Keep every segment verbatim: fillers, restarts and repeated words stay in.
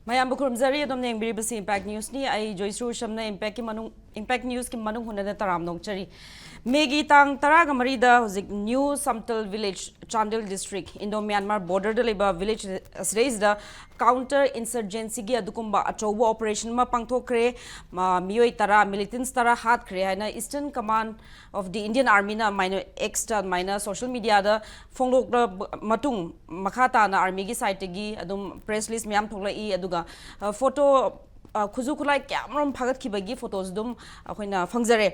ꯃꯌꯥꯝꯕꯨ ꯈꯨꯔꯨꯝꯖꯔꯤ꯫ ꯑꯗꯣꯝꯅ ꯌꯦꯡꯕꯤꯔꯤꯕꯁꯤ ꯏꯝꯄꯦꯛ ꯅ꯭ꯌꯨꯁꯅꯤ꯫ ꯑꯩ ꯖꯣꯏꯁ꯭ꯔꯨ ꯁꯝꯅ ꯏꯝꯄꯦꯛꯀꯤ ꯃꯅꯨꯡ, ꯏꯝꯄꯦꯛ ꯅ꯭ꯌꯨꯁꯀꯤ ꯃꯅꯨꯡ ꯍꯨꯟꯅꯅ ꯇꯔꯥꯝꯅ ꯑꯣꯛꯆꯔꯤ꯫ ꯃꯦꯒꯤ ꯇꯥꯡ ꯇꯔꯥꯒ ꯃꯔꯤꯗ ꯍꯧꯖꯤꯛ new Samtal village, Chandel district, Indo Myanmar ꯕꯣꯔꯗꯔꯗ ꯂꯩꯕ ꯚꯤꯂꯦꯖ ꯑꯁꯤꯗꯩꯁꯤꯗ ꯀꯥꯎꯟꯇꯔ ꯏꯟꯁꯔꯖꯦꯟꯁꯤꯒꯤ ꯑꯗꯨꯒꯨꯝꯕ ꯑꯆꯧꯕ ꯑꯣꯄꯔꯦꯁꯟ ꯑꯃ ꯄꯥꯡꯊꯣꯛꯈ꯭ꯔꯦ꯫ ꯃ-, ꯃꯤꯑꯣꯏ ꯇꯔꯥ, ꯃꯤꯂꯤꯇꯦꯟꯠꯁ ꯇꯔꯥ ꯍꯥꯠꯈ꯭ꯔꯦ ꯍꯥꯏꯅ Eastern Command of the Indian Armyꯅ ꯑꯗꯨꯃꯥꯏꯅ Xꯇ ꯑꯗꯨꯃꯥꯏꯅ ꯁꯣꯁꯤꯌꯦꯜ ꯃꯤꯗꯤꯌꯥꯗ ꯐꯣꯡꯗꯣꯛꯂꯕ ꯃꯇꯨꯡ, ꯃꯈꯥ ꯇꯥꯅ ꯑꯥꯔꯃꯤꯒꯤ ꯁꯥꯏꯠꯇꯒꯤ ꯑꯗꯨꯝ ꯄ꯭ꯔꯦꯁ ꯔꯤꯂꯤꯁ ꯃꯌꯥꯝ ꯊꯣꯛꯂꯛꯏ꯫ ꯑꯗꯨꯒ, ꯑ, ꯐꯣꯇꯣ, ꯑ, ꯈꯨꯠꯁꯨ ꯈꯨꯠꯂꯥꯏ ꯀꯌꯥꯃꯔꯨꯝ ꯐꯥꯒꯠꯈꯤꯕꯒꯤ ꯐꯣꯇꯣꯁꯨ ꯑꯗꯨꯝ ꯑꯩꯈꯣꯏꯅ ꯐꯪꯖꯔꯦ꯫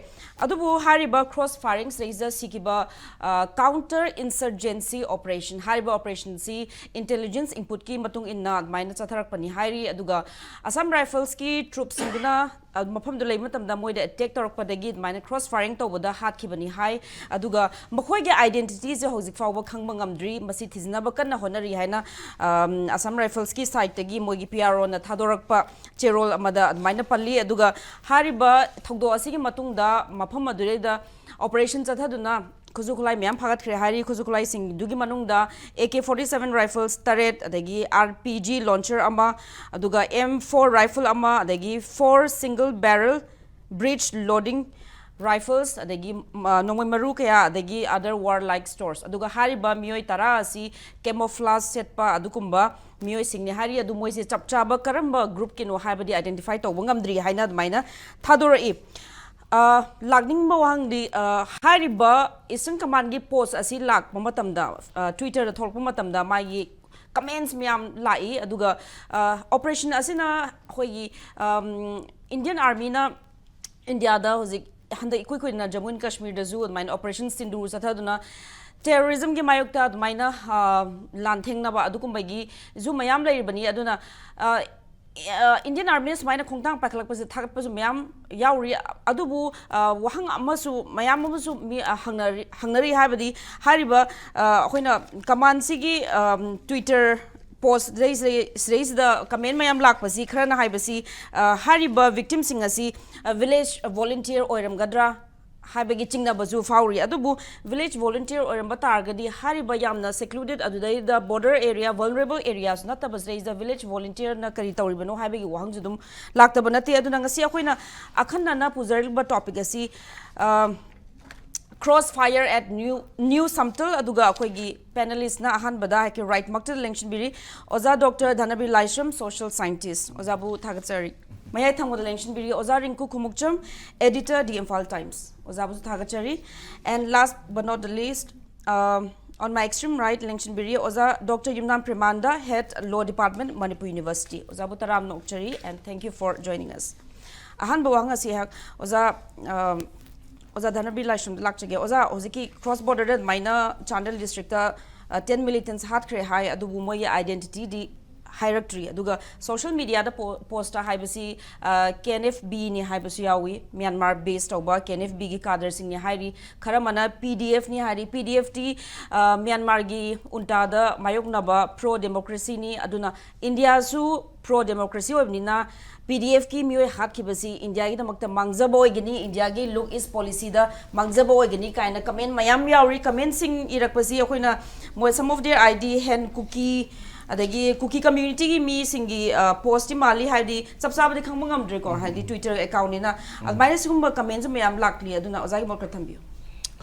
ꯑꯗꯨꯕꯨ ꯍꯥꯏꯔꯤꯕ ꯀ꯭ꯔꯣꯁ ꯐꯥꯏꯔꯤꯡꯁꯤꯗꯩꯁꯤꯗ ꯁꯤꯈꯤꯕ, ꯑ, ꯀꯥꯎꯟꯇꯔ ꯏꯟꯁꯔꯖꯦꯟꯁꯤ ꯑꯣꯄꯔꯦꯁꯟ, ꯍꯥꯏꯔꯤꯕ ꯑꯣꯄꯔꯦꯁꯟꯁꯤ ꯏꯟꯇꯦꯂꯤꯖꯦꯟꯁ ꯏꯟꯄꯨꯠꯀꯤ ꯃꯇꯨꯡ ꯏꯟꯅ ꯑꯗꯨꯃꯥꯏꯅ ꯆꯠꯊꯔꯛꯄꯅꯤ ꯍꯥꯏꯔꯤ꯫ ꯑꯗꯨꯒ ꯑꯁꯥꯝ ꯔꯥꯏꯐꯜꯁꯀꯤ ꯇ꯭ꯔꯨꯞꯁꯤꯡꯗꯨꯅ, ꯑ, ꯃꯐꯝꯗꯨ ꯂꯩꯕ ꯃꯇꯝꯗ ꯃꯣꯏꯗ ꯑꯦꯇꯦꯛ ꯇꯧꯔꯛꯄꯗꯒꯤ ꯑꯗꯨꯃꯥꯏꯅ ꯀ꯭ꯔꯣꯁ ꯐꯥꯏꯔꯤꯡ ꯇꯧꯕꯗ ꯍꯥꯠꯈꯤꯕꯅꯤ ꯍꯥꯏ꯫ ꯑꯗꯨꯒ ꯃꯈꯣꯏꯒꯤ ꯑꯥꯏꯗꯦꯟꯇꯤꯇꯤꯁꯦ ꯍꯧꯖꯤꯛ ꯐꯥꯎꯕ ꯈꯪꯕ ꯉꯝꯗ꯭ꯔꯤ꯫ ꯃꯁꯤ ꯊꯤꯖꯤꯟꯅꯕ ꯀꯟꯅ ꯍꯣꯠꯅꯔꯤ ꯍꯥꯏꯅ, ꯑꯝ, ꯑꯁꯥꯝ ꯔꯥꯏꯐꯜꯁꯀꯤ ꯁꯥꯏꯠꯇꯒꯤ ꯃꯣꯏꯒꯤ ꯄꯤ ꯑꯥꯔ ꯑꯣꯅ ꯊꯥꯗꯣꯔꯛꯄ ꯆꯦꯔꯣꯜ ꯑꯃꯗ ꯑꯗꯨꯃꯥꯏꯅ ꯄꯜꯂꯤ꯫ ꯑꯗꯨꯒ ꯍꯥꯏꯔꯤꯕ ꯊꯧꯗꯣꯛ ꯑꯁꯤꯒꯤ ꯃꯇꯨꯡꯗ ꯃꯐꯝ ꯑꯗꯨꯗꯩꯗ ꯑꯣꯄꯔꯦꯁꯟ ꯆꯠꯊꯗꯨꯅ ꯈꯨꯠꯁꯨ ꯈꯨꯠꯂꯥꯏ ꯃꯌꯥꯝ ꯐꯥꯒꯠꯈ꯭ꯔꯦ ꯍꯥꯏꯔꯤ꯫ ꯈꯨꯠꯁꯨ ꯈꯨꯠꯂꯥꯏꯁꯤꯡꯗꯨꯒꯤ ꯃꯅꯨꯡꯗ A K forty seven rifles ꯇꯔꯦꯠ, ꯑꯗꯒꯤ R P G launcher ꯑꯃ, ꯑꯗꯨꯒ M four rifle ꯑꯃ, ꯑꯗꯒꯤ four single barrel breech loading rifles, ꯑꯗꯒꯤ, ꯑ, ꯅꯣꯡꯃꯩ ꯃꯔꯨ ꯀꯌꯥ, ꯑꯗꯒꯤ other warlike stores꯫ ꯑꯗꯨꯒ ꯍꯥꯏꯔꯤꯕ ꯃꯤꯑꯣꯏ ꯇꯔꯥ ꯑꯁꯤ camouflage ꯁꯦꯠꯄ ꯑꯗꯨꯒꯨꯝꯕ ꯃꯤꯑꯣꯏꯁꯤꯡꯅꯤ ꯍꯥꯏꯔꯤ꯫ ꯑꯗꯨ ꯃꯣꯏꯁꯦ ꯆꯞ ꯆꯥꯕ ꯀꯔꯝꯕ ꯒ꯭ꯔꯨꯞꯀꯤꯅꯣ ꯍꯥꯏꯕꯗꯤ identify ꯇꯧꯕ ꯉꯝꯗ꯭ꯔꯤ ꯍꯥꯏꯅ ꯑꯗꯨꯃꯥꯏꯅ ꯊꯥꯗꯣꯔꯛꯏ꯫ ꯑ, ꯂꯥꯛꯅꯤꯡꯕ ꯋꯥꯍꯪꯗꯤ, ꯑ, ꯍꯥꯏꯔꯤꯕ Eastern Commandꯒꯤ post ꯑꯁꯤ ꯂꯥꯛꯄ ꯃꯇꯝꯗ, ꯑ, Twitterꯗ ꯊꯣꯛꯂꯛꯄ ꯃꯇꯝꯗ ꯃꯥꯒꯤ comments ꯃꯌꯥꯝ ꯂꯥꯛꯏ꯫ ꯑꯗꯨꯒ, ꯑ, operation ꯑꯁꯤꯅ ꯑꯩꯈꯣꯏꯒꯤ, ꯑꯝ, Indian Armyꯅ ꯏꯟꯗꯤꯌꯥꯗ ꯍꯧꯖꯤꯛ ꯍꯟꯗꯛ ꯏꯀꯨꯏ ꯀꯨꯏꯗꯅ ꯖꯝꯃꯨ ꯑꯦꯟ ꯀꯥꯁꯃꯤꯔꯗꯁꯨ ꯑꯗꯨꯃꯥꯏꯅ Operation Sindoor ꯆꯠꯊꯗꯨꯅ terrorismꯒꯤ ꯃꯥꯌꯣꯛꯇ ꯑꯗꯨꯃꯥꯏꯅ, ꯑ, ꯂꯥꯟꯊꯦꯡꯅꯕ ꯑꯗꯨꯒꯨꯝꯕꯒꯤꯁꯨ ꯃꯌꯥꯝ ꯂꯩꯔꯤꯕꯅꯤ꯫ ꯑꯗꯨꯅ, ꯑ, ꯑ, Indian Armyꯅ ꯁꯨꯃꯥꯏꯅ ꯈꯣꯡꯊꯥꯡ ꯄꯥꯏꯈꯠꯂꯛꯄꯁꯦ ꯊꯥꯒꯠꯄꯁꯨ ꯃꯌꯥꯝ ꯌꯥꯎꯔꯤ꯫ ꯑꯗꯨꯕꯨ, ꯑ, ꯋꯥꯍꯪ ꯑꯃꯁꯨ ꯃꯌꯥꯝ ꯑꯃꯁꯨ ꯃꯤ, ꯑ, ꯍꯪꯅꯔꯤ, ꯍꯪꯅꯔꯤ ꯍꯥꯏꯕꯗꯤ ꯍꯥꯏꯔꯤꯕ, ꯑ, ꯑꯩꯈꯣꯏꯅ commandꯁꯤꯒꯤ, ꯑꯝ, Twitter post ꯁꯤꯗꯩ-, ꯁꯤꯗꯩ-, ꯁꯤꯗꯩꯁꯤꯗ comment ꯃꯌꯥꯝ ꯂꯥꯛꯄꯁꯤ ꯈꯔꯅ ꯍꯥꯏꯕꯁꯤ, ꯑ, ꯍꯥꯏꯔꯤꯕ victimꯁꯤꯡ ꯑꯁꯤ, ꯑ, village volunteer ꯑꯣꯏꯔꯝꯒꯗ꯭ꯔꯥ? ꯍꯥꯏꯕꯒꯤ ꯆꯤꯡꯅꯕꯁꯨ ꯐꯥꯎꯔꯤ꯫ ꯑꯗꯨꯕꯨ village volunteer ꯑꯣꯏꯔꯝꯕ ꯇꯥꯔꯒꯗꯤ ꯍꯥꯏꯔꯤꯕ ꯌꯥꯝꯅ secluded, ꯑꯗꯨꯗꯩꯗ border area, vulnerable areas ꯅꯠꯇꯕꯁꯤꯗꯩꯁꯤꯗ village volunteerꯅ ꯀꯔꯤ ꯇꯧꯔꯤꯕꯅꯣ ꯍꯥꯏꯕꯒꯤ ꯋꯥꯍꯪꯁꯨ ꯑꯗꯨꯝ ꯂꯥꯛꯇꯕ ꯅꯠꯇꯦ꯫ ꯑꯗꯨꯅ ꯉꯁꯤ ꯑꯩꯈꯣꯏꯅ ꯑꯈꯟꯅꯅ ꯄꯨꯖꯔꯤꯕ topic ꯑꯁꯤ, ꯑ, Crossfire at New, New Samtal, ꯑꯗꯨꯒ ꯑꯩꯈꯣꯏꯒꯤ panelistꯅ ꯑꯍꯥꯟꯕꯗ ꯍꯥꯏꯀꯤ rightꯃꯛꯇ ꯂꯦꯡꯁꯤꯟꯕꯤꯔꯤ ꯑꯣꯖꯥ ꯗꯣꯛꯇꯔ ꯙꯅꯕꯤꯔ ꯂꯥꯏꯁ꯭ꯔꯝ, social scientist꯫ ꯑꯣꯖꯥꯕꯨ ꯊꯥꯒꯠꯆꯔꯤ꯫ ꯃꯌꯥꯏ ꯊꯪꯕꯗ ꯂꯦꯡꯁꯤꯟꯕꯤꯔꯤ ꯑꯣꯖꯥ ꯔꯤꯡꯀꯨ Khumukcham, editor, The Imphal Times꯫ ꯑꯣꯖꯥꯕꯨꯁꯨ ꯊꯥꯒꯠꯆꯔꯤ꯫ And last but not the least, um, on my extreme right, ꯂꯦꯡꯁꯤꯟꯕꯤꯔꯤ ꯑꯣꯖꯥ ꯗꯣꯛꯇꯔ ꯌꯨꯝꯅꯥꯝ ꯄ꯭ꯔꯦꯃꯥꯟꯗ, head law department, Manipur University꯫ ꯑꯣꯖꯥꯕꯨ ꯇꯔꯥꯝꯅ ꯑꯣꯛꯆꯔꯤ, and thank you for joining us꯫ ꯑꯍꯥꯟꯕ ꯋꯥꯍꯪ ꯑꯁꯤ ꯑꯩꯍꯥꯛ ꯑꯣꯖꯥ, ꯑꯝ, ꯑꯣꯖꯥ ꯙꯅꯕꯤꯔ ꯂꯥꯏꯁ꯭ꯔꯝꯗ ꯂꯥꯛꯆꯒꯦ꯫ ꯑꯣꯖꯥ, ꯍꯧꯖꯤꯛꯀꯤ cross borderꯗ ꯑꯗꯨꯃꯥꯏꯅ ꯆꯥꯟꯗꯦꯜ districtꯇ, ꯑ, ten militants ꯍꯥꯠꯈ꯭ꯔꯦ ꯍꯥꯏ, ꯑꯗꯨꯕꯨ ꯃꯣꯏꯒꯤ identityꯗꯤ ꯍꯥꯏꯔꯛꯇ꯭ꯔꯤ꯫ ꯑꯗꯨꯒ social mediaꯗ po-, post ꯍꯥꯏꯕꯁꯤ, ꯑ, KNFBꯅꯤ ꯍꯥꯏꯕꯁꯨ ꯌꯥꯎꯏ, ꯃ꯭ꯌꯥꯟꯃꯥꯔ base ꯇꯧꯕ KNFBꯒꯤ cadreꯁꯤꯡꯅꯤ ꯍꯥꯏꯔꯤ꯫ ꯈꯔ ꯑꯃꯅ PDFꯅꯤ ꯍꯥꯏꯔꯤ꯫ PDFꯇꯤ, ꯑ, ꯃ꯭ꯌꯥꯟꯃꯥꯔꯒꯤ ꯎꯟꯇꯥꯗ ꯃꯥꯌꯣꯛꯅꯕ pro democracyꯅꯤ꯫ ꯑꯗꯨꯅ ꯏꯟꯗꯤꯌꯥꯁꯨ pro democracy ꯑꯣꯏꯕꯅꯤꯅ PDFꯀꯤ ꯃꯤꯑꯣꯏ ꯍꯥꯠꯈꯤꯕꯁꯤ ꯏꯟꯗꯤꯌꯥꯒꯤꯗꯃꯛꯇ ꯃꯥꯡꯖꯕ ꯑꯣꯏꯒꯅꯤ, ꯏꯟꯗꯤꯌꯥꯒꯤ look east policyꯗ ꯃꯥꯡꯖꯕ ꯑꯣꯏꯒꯅꯤ ꯀꯥꯏꯅ comment ꯃꯌꯥꯝ ꯌꯥꯎꯔꯤ꯫ Commentꯁꯤꯡ ꯏꯔꯛꯄꯁꯤ ꯑꯩꯈꯣꯏꯅ ꯃꯣꯏ some of their ID, Han Kuki, ꯑꯗꯒꯤ ꯀꯨꯀꯤ communityꯒꯤ ꯃꯤꯁꯤꯡꯒꯤ, ꯑ, postꯇꯤ ꯃꯥꯜꯂꯤ, ꯍꯥꯏꯕꯗꯤ ꯆꯞ ꯆꯥꯕꯗꯤ ꯈꯪꯕ ꯉꯝꯗ꯭ꯔꯦꯀꯣ, ꯍꯥꯏꯗꯤ Twitter accountꯅꯤꯅ꯫ ꯑꯗꯨꯃꯥꯏꯅ ꯁꯤꯒꯨꯝꯕ commentꯁꯨ ꯃꯌꯥꯝ ꯂꯥꯛꯂꯤ, ꯑꯗꯨꯅ ꯑꯣꯖꯥꯒꯤ ꯃꯣꯠ ꯈꯔ ꯊꯝꯕꯤꯌꯨ꯫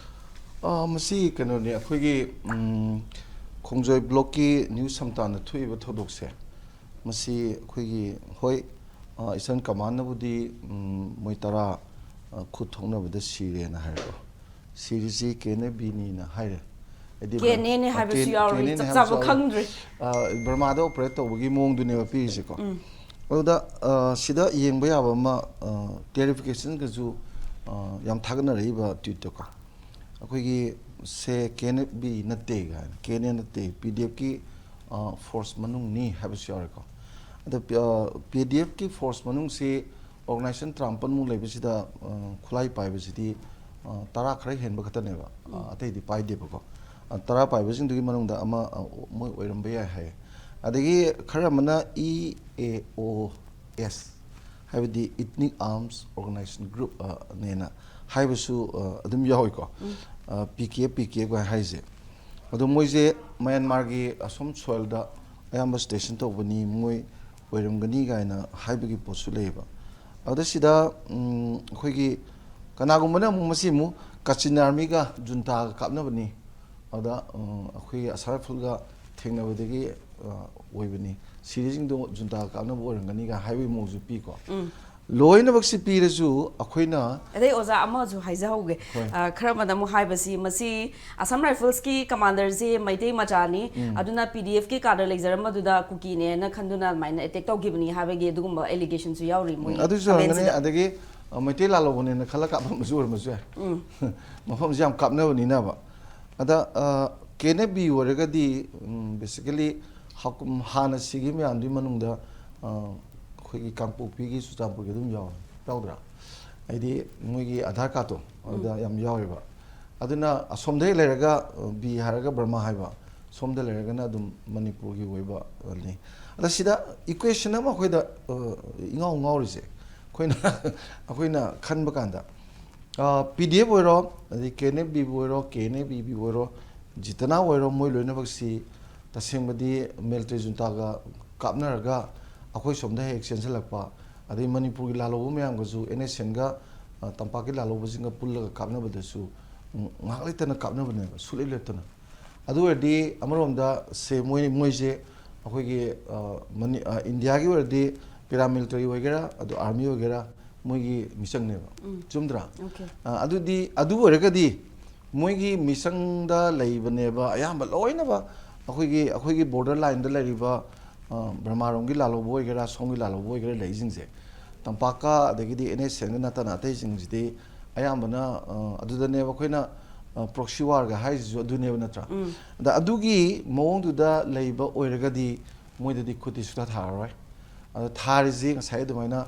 ꯑ, ꯃꯁꯤ ꯀꯩꯅꯣꯅꯤ, ꯑꯩꯈꯣꯏꯒꯤ, ꯎꯝ, ꯈꯣꯡꯖꯣꯏ blockꯀꯤ New Samtalꯗ ꯊꯣꯛꯏꯕ ꯊꯧꯗꯣꯛꯁꯦ, ꯃꯁꯤ ꯑꯩꯈꯣꯏꯒꯤ, ꯍꯣꯏ, ꯑ, Eastern Commandꯅꯕꯨꯗꯤ, ꯎꯝ, ꯃꯣꯏ ꯇꯔꯥ, ꯑ, ꯈꯨꯠ ꯊꯣꯛꯅꯕꯗ ꯁꯤꯔꯦꯅ ꯍꯥꯏꯔꯦꯀꯣ꯫ ꯁꯤꯔꯤꯁꯤ KNFBꯅꯤꯅ ꯍꯥꯏꯔꯦ꯫ ꯍꯥꯏꯗꯤ, KNAꯅꯤ ꯑ, ꯍꯥꯏꯕꯁꯨ KN ꯌꯥꯎꯔꯤ, KNAꯅꯤ ꯆꯞ ꯍꯥꯏꯕꯁꯨ ꯆꯥꯕ ꯌꯥꯎꯔꯤ꯫ ꯈꯪꯗ꯭ꯔꯤ꯫ ꯑ, ꯕꯔꯃꯥꯗ operate ꯇꯧꯕꯒꯤ ꯃꯑꯣꯡꯗꯨꯅꯦꯕ ꯄꯤꯔꯤꯁꯦꯀꯣ꯫ ꯎꯝ꯫ ꯑꯗꯨꯗ, ꯑ, ꯁꯤꯗ ꯌꯦꯡꯕ ꯌꯥꯕ ꯑꯃ, ꯑ, clarificationꯒꯁꯨ, ꯑ, ꯌꯥꯝ ꯊꯥꯒꯠꯅꯔꯛꯏꯕ tweetꯇꯀꯣ꯫ ꯑꯩꯈꯣꯏꯒꯤ ꯁꯦ KNFB ꯅꯠꯇꯦ ꯀꯥꯏꯅ, KNA ꯅꯠꯇꯦ, PDFꯀꯤ, ꯑ, force ꯃꯅꯨꯡꯅꯤ ꯍꯥꯏꯕꯁꯨ ꯌꯥꯎꯔꯦꯀꯣ꯫ ꯑꯗꯣ ꯄꯤ-, ꯑ, PDFꯀꯤ force ꯃꯅꯨꯡꯁꯤ organization ꯇꯔꯥꯃꯥꯄꯜꯃꯨꯛ ꯂꯩꯕꯁꯤꯗ, ꯑ, ꯈꯨꯠꯂꯥꯏ ꯄꯥꯏꯕꯁꯤꯗꯤ, ꯑ, ꯇꯔꯥ ꯈꯔ ꯍꯦꯟꯕ ꯈꯛꯇꯅꯦꯕ, ꯑ, ꯎꯝ꯫ ꯑꯇꯩꯗꯤ ꯄꯥꯏꯗꯦꯕꯀꯣ꯫ ꯑ, ꯇꯔꯥ ꯄꯥꯏꯕꯁꯤꯡꯗꯨꯒꯤ ꯃꯅꯨꯡꯗ ꯑꯃ, ꯑ, ꯃꯣꯏ ꯑꯣꯏꯔꯝꯕ ꯌꯥꯏ ꯍꯥꯏꯌꯦ꯫ ꯑꯗꯒꯤ ꯈꯔ ꯑꯃꯅ E A O S ꯍꯥꯏꯕꯗꯤ Ethnic Arms Organization Group, ꯑ, ꯅꯦꯅ ꯍꯥꯏꯕꯁꯨ, ꯑ, ꯑꯗꯨꯝ ꯌꯥꯎꯏꯀꯣ꯫ ꯎꯝ꯫ ꯑ, P K F, P K F ꯀꯥꯏꯅ ꯍꯥꯏꯔꯤꯁꯦ꯫ ꯑꯗꯣ ꯃꯣꯏꯁꯦ ꯃ꯭ꯌꯥꯟꯃꯥꯔꯒꯤ ꯑꯁꯣꯝ soilꯗ ꯑꯌꯥꯝꯕ station ꯇꯧꯕꯅꯤ, ꯃꯣꯏ ꯑꯣꯏꯔꯝꯒꯅꯤ ꯀꯥꯏꯅ ꯍꯥꯏꯕꯒꯤ ꯄꯣꯠꯁꯨ ꯂꯩꯌꯦꯕ꯫ ꯑꯗ ꯁꯤꯗ, ꯎꯝ, ꯑꯩꯈꯣꯏꯒꯤ ꯀꯅꯥꯒꯨꯝꯕꯅ ꯑꯃꯨꯛ ꯃꯁꯤ ꯑꯃꯨꯛ Kachin Armyꯒ juntaꯒ ꯀꯥꯞꯅꯕꯅꯤ, ꯑꯗ, ꯎꯝ, ꯑꯩꯈꯣꯏꯒꯤ Assam Riflesꯒ ꯊꯦꯡꯅꯕꯗꯒꯤ, ꯑ, ꯑꯣꯏꯕꯅꯤ, ꯁꯤꯔꯤꯁꯤꯡꯗꯣ juntaꯒ ꯀꯥꯞꯅꯕ ꯑꯣꯏꯔꯝꯒꯅꯤꯒ ꯍꯥꯏꯕꯒꯤ ꯃꯑꯣꯡꯁꯨ ꯄꯤꯀꯣ꯫ ꯎꯝ꯫ ꯂꯣꯏꯅꯃꯛꯁꯤ ꯄꯤꯔꯁꯨ ꯑꯩꯈꯣꯏꯅ ꯑꯗꯩ ꯑꯣꯖꯥ ꯑꯃꯁꯨ ꯍꯥꯏꯖꯍꯧꯒꯦ꯫ ꯍꯣꯏ꯫ ꯑ, ꯈꯔ ꯑꯃꯅ ꯑꯃꯨꯛ ꯍꯥꯏꯕꯁꯤ, ꯃꯁꯤ Assam Riflesꯀꯤ commanderꯁꯦ ꯃꯩꯇꯩ ꯃꯆꯥꯅꯤ, ꯎꯝ꯫ ꯑꯗꯨꯅ P D Fꯀꯤ cadre ꯂꯩꯖꯔꯝꯕꯗꯨꯗ ꯀꯨꯀꯤꯅꯦꯅ ꯈꯟꯗꯨꯅ ꯑꯗꯨꯃꯥꯏꯅ attack ꯇꯧꯈꯤꯕꯅꯤ ꯍꯥꯏꯕꯒꯤ ꯑꯗꯨꯒꯨꯝꯕ allegationꯁꯨ ꯌꯥꯎꯔꯤ ꯃꯣꯏ ꯎꯝ, ꯑꯗꯨꯁꯨ ꯑꯣꯏꯔꯝꯒꯅꯤ꯫ Commentꯁꯤꯗ꯫ ꯑꯗꯒꯤ, ꯑ, ꯃꯩꯇꯩ ꯂꯥꯜꯍꯧꯕꯅꯦꯅ ꯈꯜꯂ ꯀꯥꯞꯂꯝꯕꯁꯨ ꯑꯣꯏꯔꯝꯕꯁꯨ ꯌꯥꯏ꯫ ꯎꯝ꯫ ꯃꯐꯝꯁꯦ ꯌꯥꯝ ꯀꯥꯞꯅꯕꯅꯤꯅꯕ꯫ ꯑꯗ, ꯑ, K N F B ꯑꯣꯏꯔꯒꯗꯤ, ꯎꯝ, basically ꯍꯥꯀꯨꯝ-, ꯍꯥꯟꯅ ꯁꯤꯈꯤꯕ ꯃꯌꯥꯝꯗꯨꯒꯤ ꯃꯅꯨꯡꯗ, ꯑ, ꯑꯩꯈꯣꯏꯒꯤ ꯀꯥꯡꯄꯣꯛꯄꯤꯒꯤ, ꯆꯨꯔꯆꯥꯟꯄꯨꯔꯒꯤ ꯑꯗꯨꯝ ꯌꯥꯎꯔꯦ, ꯌꯥꯎꯗ꯭ꯔꯥ? ꯍꯥꯏꯗꯤ ꯃꯣꯏꯒꯤ ꯑꯙꯥꯔ ꯀꯥꯔꯠꯇꯣ ꯑꯗꯨꯗ ꯎꯝ꯫ ꯌꯥꯝ ꯌꯥꯎꯋꯦꯕ꯫ ꯑꯗꯨꯅ ꯑꯁꯣꯝꯗ ꯍꯦꯛ ꯂꯩꯔꯒ, ꯑ, B ꯍꯥꯏꯔꯒ ꯕꯔꯃꯥ ꯍꯥꯏꯕ, ꯁꯣꯝꯗ ꯂꯩꯔꯒꯅ ꯑꯗꯨꯝ ꯃꯅꯤꯄꯨꯔꯒꯤ ꯑꯣꯏꯕ, ꯑ, ꯂꯩ꯫ ꯑꯗ ꯁꯤꯗ equation ꯑꯃ ꯑꯩꯈꯣꯏꯗ, ꯑ, ꯏꯉꯥꯎ ꯉꯥꯎꯔꯤꯁꯦ, ꯑꯩꯈꯣꯏꯅ, ꯑꯩꯈꯣꯏꯅ ꯈꯟꯕ ꯀꯥꯟꯗ, ꯑ, P D F ꯑꯣꯏꯔꯣ, ꯑꯗꯩ K N F B ꯕꯨ ꯑꯣꯏꯔꯣ, K N A B ꯕꯨ ꯑꯣꯏꯔꯣ, ꯖꯤꯇꯅꯥ ꯑꯣꯏꯔꯣ, ꯃꯣꯏ ꯂꯣꯏꯅꯃꯛꯁꯤ ꯇꯁꯦꯡꯕꯗꯤ military juntaꯒ ꯀꯥꯞꯅꯔꯒ ꯑꯩꯈꯣꯏ ꯁꯣꯝꯗ ꯍꯦꯛ ꯆꯦꯟꯁꯤꯜꯂꯛꯄ, ꯑꯗꯩ ꯃꯅꯤꯄꯨꯔꯒꯤ ꯂꯥꯜꯍꯧꯕ ꯃꯌꯥꯝꯒꯁꯨ N S Cnꯒ, ꯑ, ꯇꯝꯄꯥꯛꯀꯤ ꯂꯥꯜꯍꯧꯕꯁꯤꯡꯒ ꯄꯨꯜꯂꯒ ꯀꯥꯞꯅꯕꯗꯁꯨ, ꯎꯝ, ꯉꯥꯏꯍꯥꯛ ꯂꯩꯇꯅ ꯀꯥꯞꯅꯕꯅꯦꯕ, ꯁꯨꯛꯂꯦꯞ ꯂꯦꯞꯇꯅ꯫ ꯑꯗꯨ ꯑꯣꯏꯔꯗꯤ ꯑꯃꯔꯣꯝꯗ ꯁꯦ ꯃꯣꯏ, ꯃꯣꯏꯁꯦ ꯑꯩꯈꯣꯏꯒꯤ, ꯑ, ꯃꯅꯤ-, ꯑ, ꯏꯟꯗꯤꯌꯥꯒꯤ ꯑꯣꯏꯔꯗꯤ paramilitary ꯑꯣꯏꯒꯦꯔꯥ, ꯑꯗꯨ army ꯑꯣꯏꯒꯦꯔꯥ, ꯃꯣꯏꯒꯤ ꯃꯤꯆꯪꯅꯦꯕ꯫ ꯎꯝ꯫ ꯆꯨꯝꯗ꯭ꯔꯥ? Okay꯫ ꯑ, ꯑꯗꯨꯗꯤ, ꯑꯗꯨ ꯑꯣꯏꯔꯒꯗꯤ ꯃꯣꯏꯒꯤ ꯃꯤꯆꯪꯗ ꯂꯩꯕꯅꯦꯕ ꯑꯌꯥꯝꯕ ꯂꯣꯏꯅꯃꯛ ꯑꯩꯈꯣꯏꯒꯤ, ꯑꯩꯈꯣꯏꯒꯤ border lineꯗ ꯂꯩꯔꯤꯕ, ꯑ, ꯕꯔꯃꯥꯔꯣꯝꯒꯤ ꯂꯥꯜꯍꯧꯕ ꯑꯣꯏꯒꯦꯔꯥ, ꯁꯣꯝꯒꯤ ꯂꯥꯜꯍꯧꯕ ꯑꯣꯏꯒꯦꯔꯥ ꯂꯩꯔꯤꯁꯤꯡꯁꯦ꯫ ꯇꯝꯄꯥꯛꯀ ꯑꯗꯒꯤꯗꯤ N S Cnꯒ ꯅꯠꯇꯅ ꯑꯇꯩꯁꯤꯡꯁꯤꯗꯤ ꯑꯌꯥꯝꯕꯅ, ꯑ, ꯑꯗꯨꯗꯅꯦꯕ ꯑꯩꯈꯣꯏꯅ, ꯑ, proxy warꯒ ꯍꯥꯏꯔꯤꯁꯤꯁꯨ ꯑꯗꯨꯅꯦꯕ, ꯅꯠꯇ꯭ꯔꯥ? ꯎꯝ꯫ ꯑꯗ ꯑꯗꯨꯒꯤ ꯃꯑꯣꯡꯗꯨꯗ ꯂꯩꯕ ꯑꯣꯏꯔꯒꯗꯤ ꯃꯣꯏꯗꯗꯤ ꯈꯨꯠꯇꯤ ꯁꯨꯛꯊꯥ ꯊꯥꯔꯔꯣꯏ꯫ ꯑꯗ ꯊꯥꯔꯤꯁꯤ ꯉꯁꯥꯏ ꯑꯗꯨꯃꯥꯏꯅ,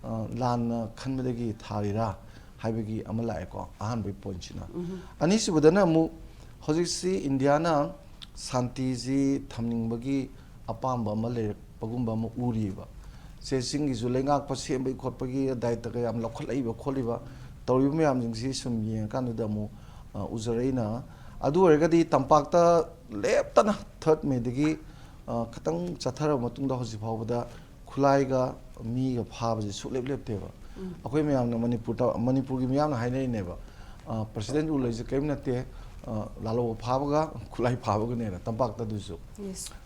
ꯑ, ꯂꯥꯟꯅ ꯈꯟꯕꯗꯒꯤ ꯊꯥꯔꯤꯔꯥ ꯍꯥꯏꯕꯒꯤ ꯑꯃ ꯂꯥꯛꯑꯦꯀꯣ, ꯑꯍꯥꯟꯕꯒꯤ pointꯁꯤꯅ꯫ ꯎꯝ꯫ ꯑꯅꯤꯁꯨꯕꯗꯅ ꯑꯃꯨꯛ ꯍꯧꯖꯤꯛꯁꯤ ꯏꯟꯗꯤꯌꯥꯅ ꯁꯥꯟꯇꯤꯁꯤ ꯊꯝꯅꯤꯡꯕꯒꯤ ꯑꯄꯥꯝꯕ ꯑꯃ ꯂꯩꯔꯛꯄꯒꯨꯝꯕ ꯑꯃ ꯎꯔꯤꯕ꯫ ꯆꯦ ꯆꯤꯡꯒꯤꯁꯨ ꯂꯩꯉꯥꯛꯄ ꯁꯦꯝꯕꯒꯤ ꯈꯣꯠꯄꯒꯤ ꯗꯥꯏꯇꯒ ꯌꯥꯝ ꯂꯧꯈꯠꯂꯛꯏꯕ ꯈꯣꯠꯂꯤꯕ ꯇꯧꯔꯤꯕ ꯃꯌꯥꯝꯁꯤꯡꯁꯤ ꯁꯨꯝ ꯌꯦꯡꯉꯀꯥꯟꯗꯨꯗ ꯑꯃꯨꯛ, ꯑ, ꯎꯖꯔꯛꯏꯅ꯫ ꯑꯗꯨ ꯑꯣꯏꯔꯒꯗꯤ ꯇꯝꯄꯥꯛꯇ ꯂꯦꯞꯇꯅ ꯊꯥꯔꯠ ꯃꯦꯗꯒꯤ, ꯑ, ꯈꯤꯇꯪ ꯆꯠꯊꯔꯕ ꯃꯇꯨꯡꯗ ꯍꯧꯖꯤꯛ ꯐꯥꯎꯕꯗ ꯈꯨꯠꯂꯥꯏꯒ ꯃꯤꯒ ꯐꯥꯕꯁꯦ ꯁꯨꯛꯂꯦꯞ ꯂꯦꯞꯇꯦꯕ꯫ ꯑꯩꯈꯣꯏ ꯃꯌꯥꯝꯅ ꯃꯅꯤꯄꯨꯔꯗ, ꯃꯅꯤꯄꯨꯔꯒꯤ ꯃꯤꯌꯥꯝꯅ ꯍꯥꯏꯅꯔꯤꯅꯦꯕ, ꯑ, ꯄ꯭ꯔꯁꯤꯗꯦꯟ ꯔꯨꯜ ꯍꯥꯏꯁꯦ ꯀꯔꯤꯝ ꯅꯠꯇꯦ, ꯑ, ꯂꯥꯂꯣꯕ ꯐꯥꯕꯒ ꯈꯨꯠꯂꯥꯏ ꯐꯥꯕꯒꯅꯦꯅ ꯇꯝꯄꯥꯛꯇ ꯑꯗꯨꯁꯨ꯫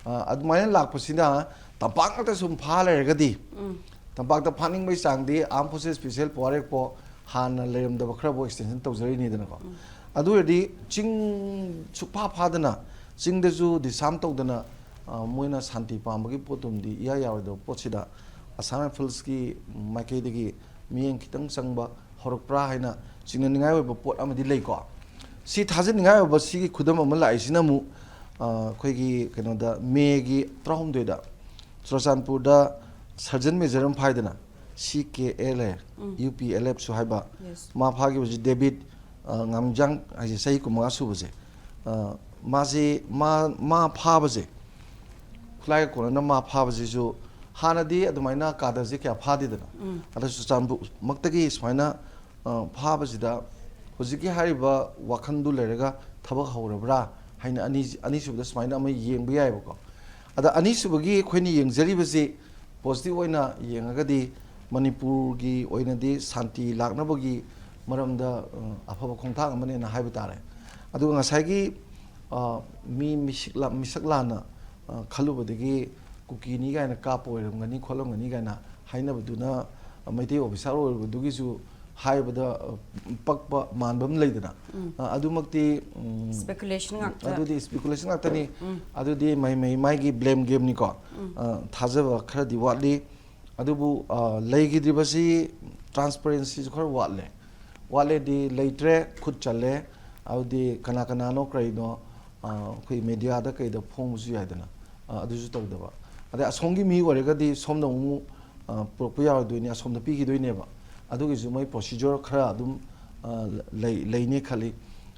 ꯑ, ꯑꯗꯨꯃꯥꯏꯅ ꯂꯥꯛꯄꯁꯤꯅ ꯇꯝꯄꯥꯛ ꯉꯥꯛꯇ ꯁꯨꯝ ꯐꯥ ꯂꯩꯔꯒꯗꯤ, ꯇꯝꯄꯥꯛꯇ ꯐꯥꯅꯤꯡꯕꯒꯤ ꯆꯥꯡꯗꯤ ꯑꯥꯔꯝ ꯐꯣꯔꯁꯦꯁ ꯁ꯭ꯄꯦꯁꯦꯜ ꯄꯋꯥꯔ ꯑꯦꯛꯄꯣ ꯍꯥꯟꯅ ꯂꯩꯔꯝꯗꯕ ꯈꯔꯕꯨ ꯑꯦꯛꯁꯇꯦꯟꯁꯟ ꯇꯧꯖꯔꯤꯅꯤꯗꯅꯀꯣ꯫ ꯑꯗꯨ ꯑꯣꯏꯔꯗꯤ ꯆꯤꯡ ꯁꯨꯛꯐꯥ ꯐꯥꯗꯅ ꯆꯤꯡꯗꯁꯨ ꯗꯤꯁꯥꯔꯝ ꯇꯧꯗꯅ, ꯑ, ꯃꯣꯏꯅ ꯁꯥꯟꯇꯤ ꯄꯥꯝꯕꯒꯤ ꯄꯣꯠꯇꯨꯝꯗꯤ ꯏꯌꯥ ꯌꯥꯔꯣꯏꯗꯕ ꯄꯣꯠꯁꯤꯗ ꯑꯁꯥꯝ ꯔꯥꯏꯐꯜꯁꯀꯤ ꯃꯥꯏꯀꯩꯗꯒꯤ ꯃꯤꯠꯌꯦꯡ ꯈꯤꯇꯪ ꯆꯪꯕ ꯍꯧꯔꯛꯄ꯭ꯔꯥ ꯍꯥꯏꯅ ꯆꯤꯡꯅꯅꯤꯡꯉꯥꯏ ꯑꯣꯏꯕ ꯄꯣꯠ ꯑꯃꯗꯤ ꯂꯩꯀꯣ꯫ ꯁꯤ ꯊꯥꯖꯅꯤꯡꯉꯥꯏ ꯑꯣꯏꯕ ꯁꯤꯒꯤ ꯈꯨꯗꯝ ꯑꯃ ꯂꯥꯛꯏꯁꯤꯅ ꯑꯃꯨꯛ, ꯑ, ꯑꯩꯈꯣꯏꯒꯤ ꯀꯩꯅꯣꯗ ꯃꯦꯒꯤ ꯇꯔꯥꯍꯨꯝꯗꯣꯏꯗ ꯆꯨꯔꯆꯥꯟꯄꯨꯔꯗ ꯁꯔꯖꯟ ꯃꯦꯖꯔ ꯑꯃ ꯐꯥꯏꯗꯅ, C K L A, U P L ꯑꯦꯐꯁꯨ ꯍꯥꯏꯕ, ꯃꯥ ꯐꯥꯈꯤꯕꯁꯤ ꯗꯦꯕꯤꯠ, ꯑ, ꯉꯥꯃꯤꯖꯥꯡ ꯍꯥꯏꯁꯦ ꯆꯍꯤ ꯀꯨꯟꯃꯉꯥ ꯁꯨꯕꯁꯦ꯫ ꯑ, ꯃꯥꯁꯤ, ꯃꯥ, ꯃꯥ ꯐꯥꯕꯁꯦ, ꯈꯨꯠꯂꯥꯏꯒ ꯀꯣꯟꯅꯅ ꯃꯥ ꯐꯥꯕꯁꯤꯁꯨ ꯍꯥꯟꯅꯗꯤ ꯑꯗꯨꯃꯥꯏꯅ ꯀꯥꯗꯔꯁꯦ ꯀꯌꯥ ꯐꯥꯗꯦꯗꯅ꯫ ꯑꯗ ꯆꯨꯔꯆꯥꯟꯄꯨꯔꯃꯛꯇꯒꯤ ꯁꯨꯃꯥꯏꯅ, ꯑ, ꯐꯥꯕꯁꯤꯗ ꯍꯧꯖꯤꯛꯀꯤ ꯍꯥꯏꯔꯤꯕ ꯋꯥꯈꯜꯗꯨ ꯂꯩꯔꯒ ꯊꯕꯛ ꯍꯧꯔꯕ꯭ꯔꯥ ꯍꯥꯏꯅ ꯑꯅꯤ-, ꯑꯅꯤꯁꯨꯕꯗ ꯁꯨꯃꯥꯏꯅ ꯑꯃ ꯌꯦꯡꯕ ꯌꯥꯏꯑꯕꯀꯣ꯫ ꯑꯗ ꯑꯅꯤꯁꯨꯕꯒꯤ ꯑꯩꯈꯣꯏꯅ ꯌꯦꯡꯖꯔꯤꯕꯁꯤ ꯄꯣꯖꯤꯇꯤꯚ ꯑꯣꯏꯅ ꯌꯦꯡꯉꯒꯗꯤ ꯃꯅꯤꯄꯨꯔꯒꯤ ꯑꯣꯏꯅꯗꯤ ꯁꯥꯟꯇꯤ ꯂꯥꯛꯅꯕꯒꯤ ꯃꯔꯝꯗ, ꯑ, ꯑꯐꯕ ꯈꯣꯡꯊꯥꯡ ꯑꯃꯅꯦꯅ ꯍꯥꯏꯕ ꯇꯥꯔꯦ꯫ ꯑꯗꯨꯒ ꯉꯁꯥꯏꯒꯤ, ꯑ, ꯃꯤ ꯃꯤꯁꯤꯛ ꯂꯥ-, ꯃꯤꯁꯛ ꯂꯥꯟꯅ, ꯑ, ꯈꯜꯂꯨꯕꯗꯒꯤ ꯀꯨꯀꯤꯅꯤ ꯀꯥꯏꯅ ꯀꯥꯞꯄ ꯑꯣꯏꯔꯝꯒꯅꯤ ꯈꯣꯠꯂꯝꯒꯅꯤ ꯀꯥꯏꯅ ꯍꯥꯏꯅꯕꯗꯨꯅ, ꯑ, ꯃꯩꯇꯩ ꯑꯣꯐꯤꯁꯥꯔ ꯑꯣꯏꯔꯨꯕꯗꯨꯒꯤꯁꯨ ꯍꯥꯏꯕꯗ, ꯑ, ꯄꯛꯄ ꯃꯥꯟꯕ ꯑꯃ ꯂꯩꯗꯅ꯫ ꯑ, ꯑꯗꯨꯃꯛꯇꯤ, ꯎꯝ, Speculation ꯉꯥꯛꯇ꯫ ꯑꯗꯨꯗꯤ speculation ꯉꯥꯛꯇꯅꯤ꯫ ꯑꯗꯨꯗꯤ ꯃꯥꯏ, ꯃꯥꯏ, ꯃꯥꯏꯒꯤ blame gameꯅꯤꯀꯣ꯫ ꯑ, ꯊꯥꯖꯕ ꯈꯔꯗꯤ ꯋꯥꯠꯂꯤ꯫ ꯑꯗꯨꯕꯨ, ꯑ, ꯂꯩꯈꯤꯗ꯭ꯔꯤꯕꯁꯤ transparencyꯁꯨ ꯈꯔ ꯋꯥꯠꯂꯦ꯫ ꯋꯥꯠꯂꯦꯗꯤ ꯂꯩꯇ꯭ꯔꯦ, ꯈꯨꯠ ꯆꯜꯂꯦ꯫ ꯑꯗꯨꯗꯤ ꯀꯅꯥ ꯀꯅꯥꯅꯣ ꯀꯔꯤꯅꯣ, ꯑ, ꯑꯩꯈꯣꯏ mediaꯗ ꯀꯩꯗ ꯐꯣꯡꯕꯁꯨ ꯌꯥꯏꯗꯅ꯫ ꯑ, ꯑꯗꯨꯁꯨ ꯇꯧꯗꯕ꯫ ꯑꯗꯩ ꯑꯁꯣꯝꯒꯤ ꯃꯤ ꯑꯣꯏꯔꯒꯗꯤ ꯁꯣꯝꯗ ꯑꯃꯨꯛ, ꯑ, ꯄꯨꯔꯛꯄ ꯌꯥꯔꯣꯏꯗꯣꯏꯅꯤ, ꯑꯁꯣꯝꯗ ꯄꯤꯈꯤꯗꯣꯏꯅꯦꯕ꯫ ꯑꯗꯨꯒꯤꯁꯨ ꯃꯣꯏ procedure ꯈꯔ ꯑꯗꯨꯝ, ꯑ, ꯂꯩ-, ꯂꯩꯅꯤ ꯈꯜꯂꯤ꯫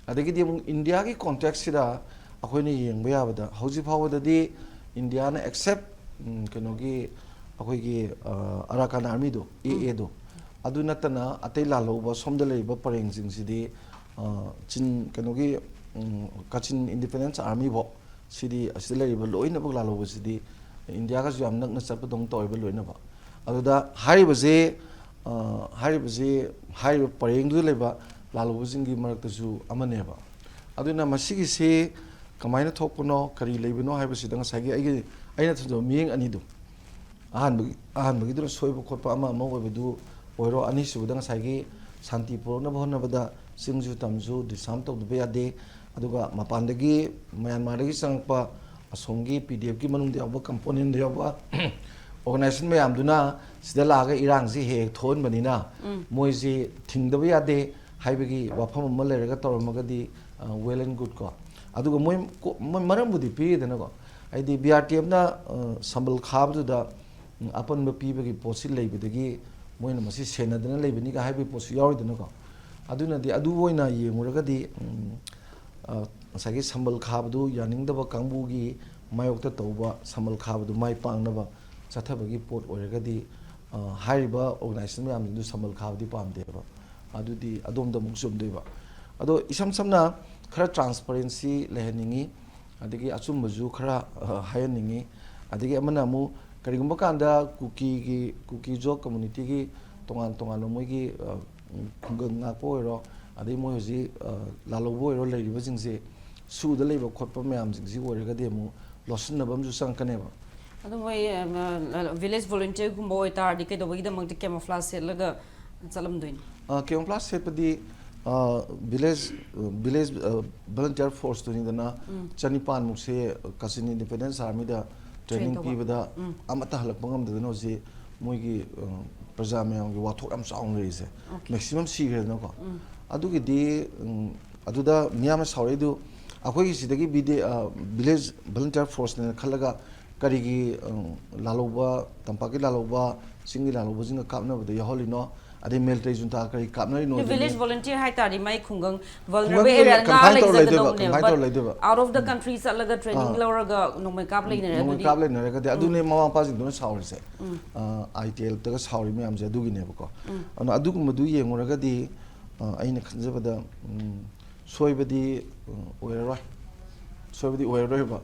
ꯑꯗꯒꯤꯗꯤ ꯑꯃꯨꯛ ꯏꯟꯗꯤꯌꯥꯒꯤ contextꯁꯤꯗ ꯑꯩꯈꯣꯏꯅ ꯌꯦꯡꯕ ꯌꯥꯕꯗ ꯍꯧꯖꯤꯛ ꯐꯥꯎꯕꯗꯗꯤ ꯏꯟꯗꯤꯌꯥꯅ except, ꯎꯝ, ꯀꯩꯅꯣꯒꯤ, ꯑꯩꯈꯣꯏꯒꯤ ꯑꯔꯥꯀꯥꯟ ꯑꯥꯔꯃꯤꯗꯣ, ꯑꯦ ꯑꯦꯗꯣ, ꯑꯗꯨ ꯅꯠꯇꯅ ꯑꯇꯩ ꯂꯥꯜꯍꯧꯕ ꯁꯣꯝꯗ ꯂꯩꯔꯤꯕ ꯄꯔꯦꯡꯁꯤꯡꯁꯤꯗꯤ, ꯑ, ꯆꯤꯟ ꯀꯩꯅꯣꯒꯤ, ꯎꯝ, ꯀꯆꯤꯟ ꯏꯟꯗꯤꯄꯦꯟꯗꯦꯟꯁ ꯑꯥꯔꯃꯤꯐꯥꯎ, ꯁꯤꯗꯤ ꯑꯁꯤꯗ ꯂꯩꯔꯤꯕ ꯂꯣꯏꯅꯃꯛ ꯂꯥꯜꯍꯧꯕꯁꯤꯗꯤ ꯏꯟꯗꯤꯌꯥꯒꯁꯨ ꯌꯥꯝ ꯅꯛꯅ ꯆꯠꯄꯗꯧꯅ ꯇꯧꯋꯦꯕ ꯂꯣꯏꯅꯃꯛ꯫ ꯑꯗꯨꯗ ꯍꯥꯏꯔꯤꯕꯁꯦ, ꯑ, ꯍꯥꯏꯔꯤꯕꯁꯦ, ꯍꯥꯏꯔꯤꯕ ꯄꯔꯦꯡꯗꯨꯗ ꯂꯩꯕ ꯂꯥꯜꯍꯧꯕꯁꯤꯡꯒꯤ ꯃꯔꯛꯇꯁꯨ ꯑꯃꯅꯦꯕ꯫ ꯑꯗꯨꯅ ꯃꯁꯤꯒꯤꯁꯤ ꯀꯃꯥꯏꯅ ꯊꯣꯛꯄꯅꯣ, ꯀꯔꯤ ꯂꯩꯕꯅꯣ ꯍꯥꯏꯕꯁꯤꯗ ꯉꯁꯥꯏꯒꯤ ꯑꯩꯒꯤ, ꯑꯩꯅ ꯊꯝꯖꯕ ꯃꯤꯠꯌꯦꯡ ꯑꯅꯤꯗꯣ, ꯑꯍꯥꯟꯕꯒꯤ, ꯑꯍꯥꯟꯕꯒꯤꯗꯨꯅ ꯁꯣꯏꯕ ꯈꯣꯠꯄ ꯑꯃ ꯑꯃ ꯑꯣꯏꯕꯗꯨ ꯑꯣꯏꯔꯣ, ꯑꯅꯤꯁꯨꯕꯗ ꯉꯁꯥꯏꯒꯤ ꯁꯥꯟꯇꯤ ꯄꯨꯔꯛꯅꯕ ꯍꯣꯠꯅꯕꯗ ꯆꯤꯡꯁꯨ ꯇꯝꯁꯨ disarm ꯇꯧꯗꯕ ꯌꯥꯗꯦ꯫ ꯑꯗꯨꯒ ꯃꯄꯥꯟꯗꯒꯤ, ꯃ꯭ꯌꯥꯟꯃꯥꯔꯗꯒꯤ ꯆꯪꯉꯛꯄ ꯑꯁꯣꯝꯒꯤ ꯄꯤ ꯗꯤ ꯑꯦꯐꯀꯤ ꯃꯅꯨꯡꯗ ꯌꯥꯎꯕ, component ꯌꯥꯎꯕ organization ꯃꯌꯥꯝꯗꯨꯅ ꯁꯤꯗ ꯂꯥꯛꯑꯒ ꯏꯔꯥꯡꯁꯤ ꯍꯦꯛ ꯍꯦꯛ ꯊꯣꯛꯍꯟꯕꯅꯤꯅ, ꯃꯣꯏꯁꯤ ꯊꯤꯡꯗꯕ ꯌꯥꯗꯦ ꯍꯥꯏꯕꯒꯤ ꯋꯥꯐꯝ ꯑꯃ ꯂꯩꯔꯒ ꯇꯧꯔꯝꯃꯒꯗꯤ, ꯑ, well and good ꯀꯣ꯫ ꯑꯗꯨꯒ ꯃꯣꯏ ꯀꯣ-, ꯃꯣꯏ ꯃꯔꯝꯕꯨꯗꯤ ꯄꯤꯔꯤꯗꯅꯀꯣ, ꯍꯥꯏꯗꯤ ꯕꯤ ꯑꯥꯔ ꯇꯤ ꯑꯦꯐꯅ, ꯑ, ꯁꯝꯕꯜ ꯈꯥꯕꯗꯨꯗ, ꯎꯝ, ꯑꯄꯟꯕ ꯄꯤꯕꯒꯤ ꯄꯣꯠꯁꯤ ꯂꯩꯕꯗꯒꯤ ꯃꯣꯏꯅ ꯃꯁꯤ ꯁꯦꯟꯅꯗꯅ ꯂꯩꯕꯅꯤꯒ ꯍꯥꯏꯕꯒꯤ ꯄꯣꯠꯁꯨ ꯌꯥꯎꯔꯤꯗꯅꯀꯣ꯫ ꯑꯗꯨꯅꯗꯤ, ꯑꯗꯨ ꯑꯣꯏꯅ ꯌꯦꯡꯉꯨꯔꯒꯗꯤ, ꯎꯝ, ꯑ, ꯉꯁꯥꯏꯒꯤ ꯁꯝꯕꯜ ꯈꯥꯕꯗꯨ ꯌꯥꯅꯤꯡꯗꯕ ꯀꯥꯡꯕꯨꯒꯤ ꯃꯥꯌꯣꯛꯇ ꯇꯧꯕ ꯁꯝꯕꯜ ꯈꯥꯕꯗꯨ ꯃꯥꯏ ꯄꯥꯛꯅꯕ ꯆꯠꯊꯕꯒꯤ ꯄꯣꯠ ꯑꯣꯏꯔꯒꯗꯤ, ꯑ, ꯍꯥꯏꯔꯤꯕ organization ꯃꯌꯥꯝꯁꯤꯡꯗꯨ ꯁꯝꯕꯜ ꯈꯥꯕꯗꯤ ꯄꯥꯝꯗꯦꯕ꯫ ꯑꯗꯨꯗꯤ ꯑꯗꯣꯝꯗ ꯑꯃꯨꯛ ꯆꯨꯝꯗꯣꯏꯕ꯫ ꯑꯗꯣ ꯏꯁꯝ ꯁꯝꯅ ꯈꯔ transparency ꯂꯩꯍꯟꯅꯤꯡꯉꯤ, ꯑꯗꯒꯤ ꯑꯆꯨꯝꯕꯁꯨ ꯈꯔ, ꯑ, ꯍꯥꯏꯍꯟꯅꯤꯡꯉꯤ꯫ ꯑꯗꯒꯤ ꯑꯃꯅ ꯑꯃꯨꯛ ꯀꯔꯤꯒꯨꯝꯕ ꯀꯥꯟꯗ ꯀꯨꯀꯤꯒꯤ, ꯀꯨꯀꯤ ꯖꯣ communityꯒꯤ ꯇꯣꯉꯥꯟ ꯇꯣꯉꯥꯟꯕ ꯃꯣꯏꯒꯤ, ꯑ, ꯈꯨꯡꯒꯪ ꯉꯥꯛꯄ ꯑꯣꯏꯔꯣ, ꯑꯗꯩ ꯃꯣꯏ ꯍꯧꯖꯤꯛ, ꯑ, ꯂꯥꯜꯍꯧꯕ ꯑꯣꯏꯔꯣ, ꯂꯩꯔꯤꯕꯁꯤꯡꯁꯦ ꯁꯨꯗ ꯂꯩꯕ ꯈꯣꯠꯄ ꯃꯌꯥꯝꯁꯤꯡꯁꯤ ꯑꯣꯏꯔꯒꯗꯤ ꯑꯃꯨꯛ ꯂꯣꯠꯁꯤꯟꯅꯕ ꯑꯃꯁꯨ ꯆꯪꯉꯛꯀꯅꯦꯕ꯫ ꯑꯗꯨ ꯃꯣꯏ, ꯑ, village volunteerꯒꯨꯝꯕ ꯑꯣꯏꯇꯥꯔꯗꯤ ꯀꯩꯗꯧꯕꯒꯤꯗꯃꯛꯇ camouflage ꯁꯦꯠꯂꯒ ꯆꯠꯂꯝꯗꯣꯏꯅꯣ? ꯑ, camouflage ꯁꯦꯠꯄꯗꯤ, ꯑ, village, village, ꯑ, volunteer forceꯇꯨꯅꯤꯗꯅ, ꯎꯝ꯫ ꯆꯅꯤꯄꯥꯟꯃꯨꯛꯁꯦ ꯀꯆꯤꯟ Independence Armyꯗ training ꯇꯧꯕ꯫ ꯄꯤꯕꯗ ꯎꯝ꯫ ꯑꯃꯠꯇ ꯍꯜꯂꯛꯄ ꯉꯝꯗꯗꯅ ꯍꯧꯖꯤꯛ ꯃꯣꯏꯒꯤ, ꯑ, ꯄ꯭ꯔꯖꯥ ꯃꯌꯥꯝꯒꯤ ꯋꯥꯊꯣꯛ ꯌꯥꯝ ꯆꯥꯎꯅ ꯂꯩꯔꯤꯁꯦ꯫ Okay꯫ Maximum ꯁꯤꯈ꯭ꯔꯦꯗꯅꯀꯣ꯫ ꯎꯝ꯫ ꯑꯗꯨꯒꯤꯗꯤ, ꯎꯝ, ꯑꯗꯨꯗ ꯃꯤꯌꯥꯝꯅ ꯁꯥꯎꯔꯛꯏꯗꯨ, ꯑꯩꯈꯣꯏꯒꯤ ꯁꯤꯗꯒꯤ ꯕꯤ ꯗꯤ, ꯑ, village volunteer forceꯅꯦꯅ ꯈꯜꯂꯒ ꯀꯔꯤꯒꯤ, ꯎꯝ, ꯂꯥꯜꯍꯧꯕ, ꯇꯝꯄꯥꯛꯀꯤ ꯂꯥꯜꯍꯧꯕ, ꯆꯤꯡꯒꯤ ꯂꯥꯜꯍꯧꯕꯁꯤꯡꯒ ꯀꯥꯞꯅꯕꯗ ꯌꯥꯎꯍꯜꯂꯤꯅꯣ? ꯑꯗꯩ ꯃꯤꯂꯤꯇꯔꯤ ꯖꯨꯟꯇꯥ ꯀꯔꯤ ꯀꯥꯞꯅꯔꯤꯅꯣ, ꯚꯤꯂꯦꯖ ꯚꯣꯂꯨꯟꯇꯤꯌꯔ ꯍꯥꯏꯇꯥꯔꯗꯤ ꯃꯥꯏ ꯈꯨꯡꯒꯪ ꯈꯨꯡꯒꯪꯒꯤ ꯚꯜꯅꯔꯦꯕꯜ ꯑꯦꯔꯤꯌꯥ ꯉꯥ ꯀꯟꯐꯥꯏꯟ ꯇꯧꯔ ꯂꯩꯗꯣꯏꯕ, ꯂꯩꯖꯒꯗꯧꯕꯅꯦꯕ꯫ ꯀꯟꯐꯥꯏꯟ ꯇꯧꯔ ꯂꯩꯗꯣꯏꯕ꯫ ꯑꯥꯎꯠ ꯑꯣꯐ ꯗ ꯀꯟꯇ꯭ꯔꯤ ꯆꯠꯂꯒ ꯇ꯭ꯔꯦꯅꯤꯡ ꯂꯧꯔꯒ ꯅꯣꯡꯃꯩ ꯀꯥꯞ ꯂꯩꯅꯔꯦ꯫ ꯅꯣꯡꯃꯩ ꯑꯗꯨꯗꯤ ꯀꯥꯞ ꯂꯩꯅꯔꯒꯗꯤ ꯑꯗꯨꯅꯦ ꯃꯃꯥ ꯃꯄꯥꯁꯤꯡꯗꯨꯅ ꯁꯥꯎꯔꯤꯁꯦ꯫ ꯑꯥꯏ ꯇꯤ ꯑꯦꯜꯇꯒ ꯁꯥꯎꯔꯤ ꯃꯌꯥꯝꯁꯦ ꯑꯗꯨꯒꯤꯅꯦꯕꯀꯣ꯫ ꯑꯗꯨꯅ ꯑꯗꯨꯒꯨꯝꯕꯗꯨ ꯌꯦꯡꯉꯨꯔꯒꯗꯤ, ꯑ, ꯑꯩꯅ ꯈꯟꯖꯕꯗ, ꯎꯝ, ꯁꯣꯏꯕꯗꯤ, ꯎꯝ, ꯑꯣꯏꯔꯔꯣꯏ꯫ ꯁꯣꯏꯕꯗꯤ ꯑꯣꯏꯔꯔꯣꯏꯕ꯫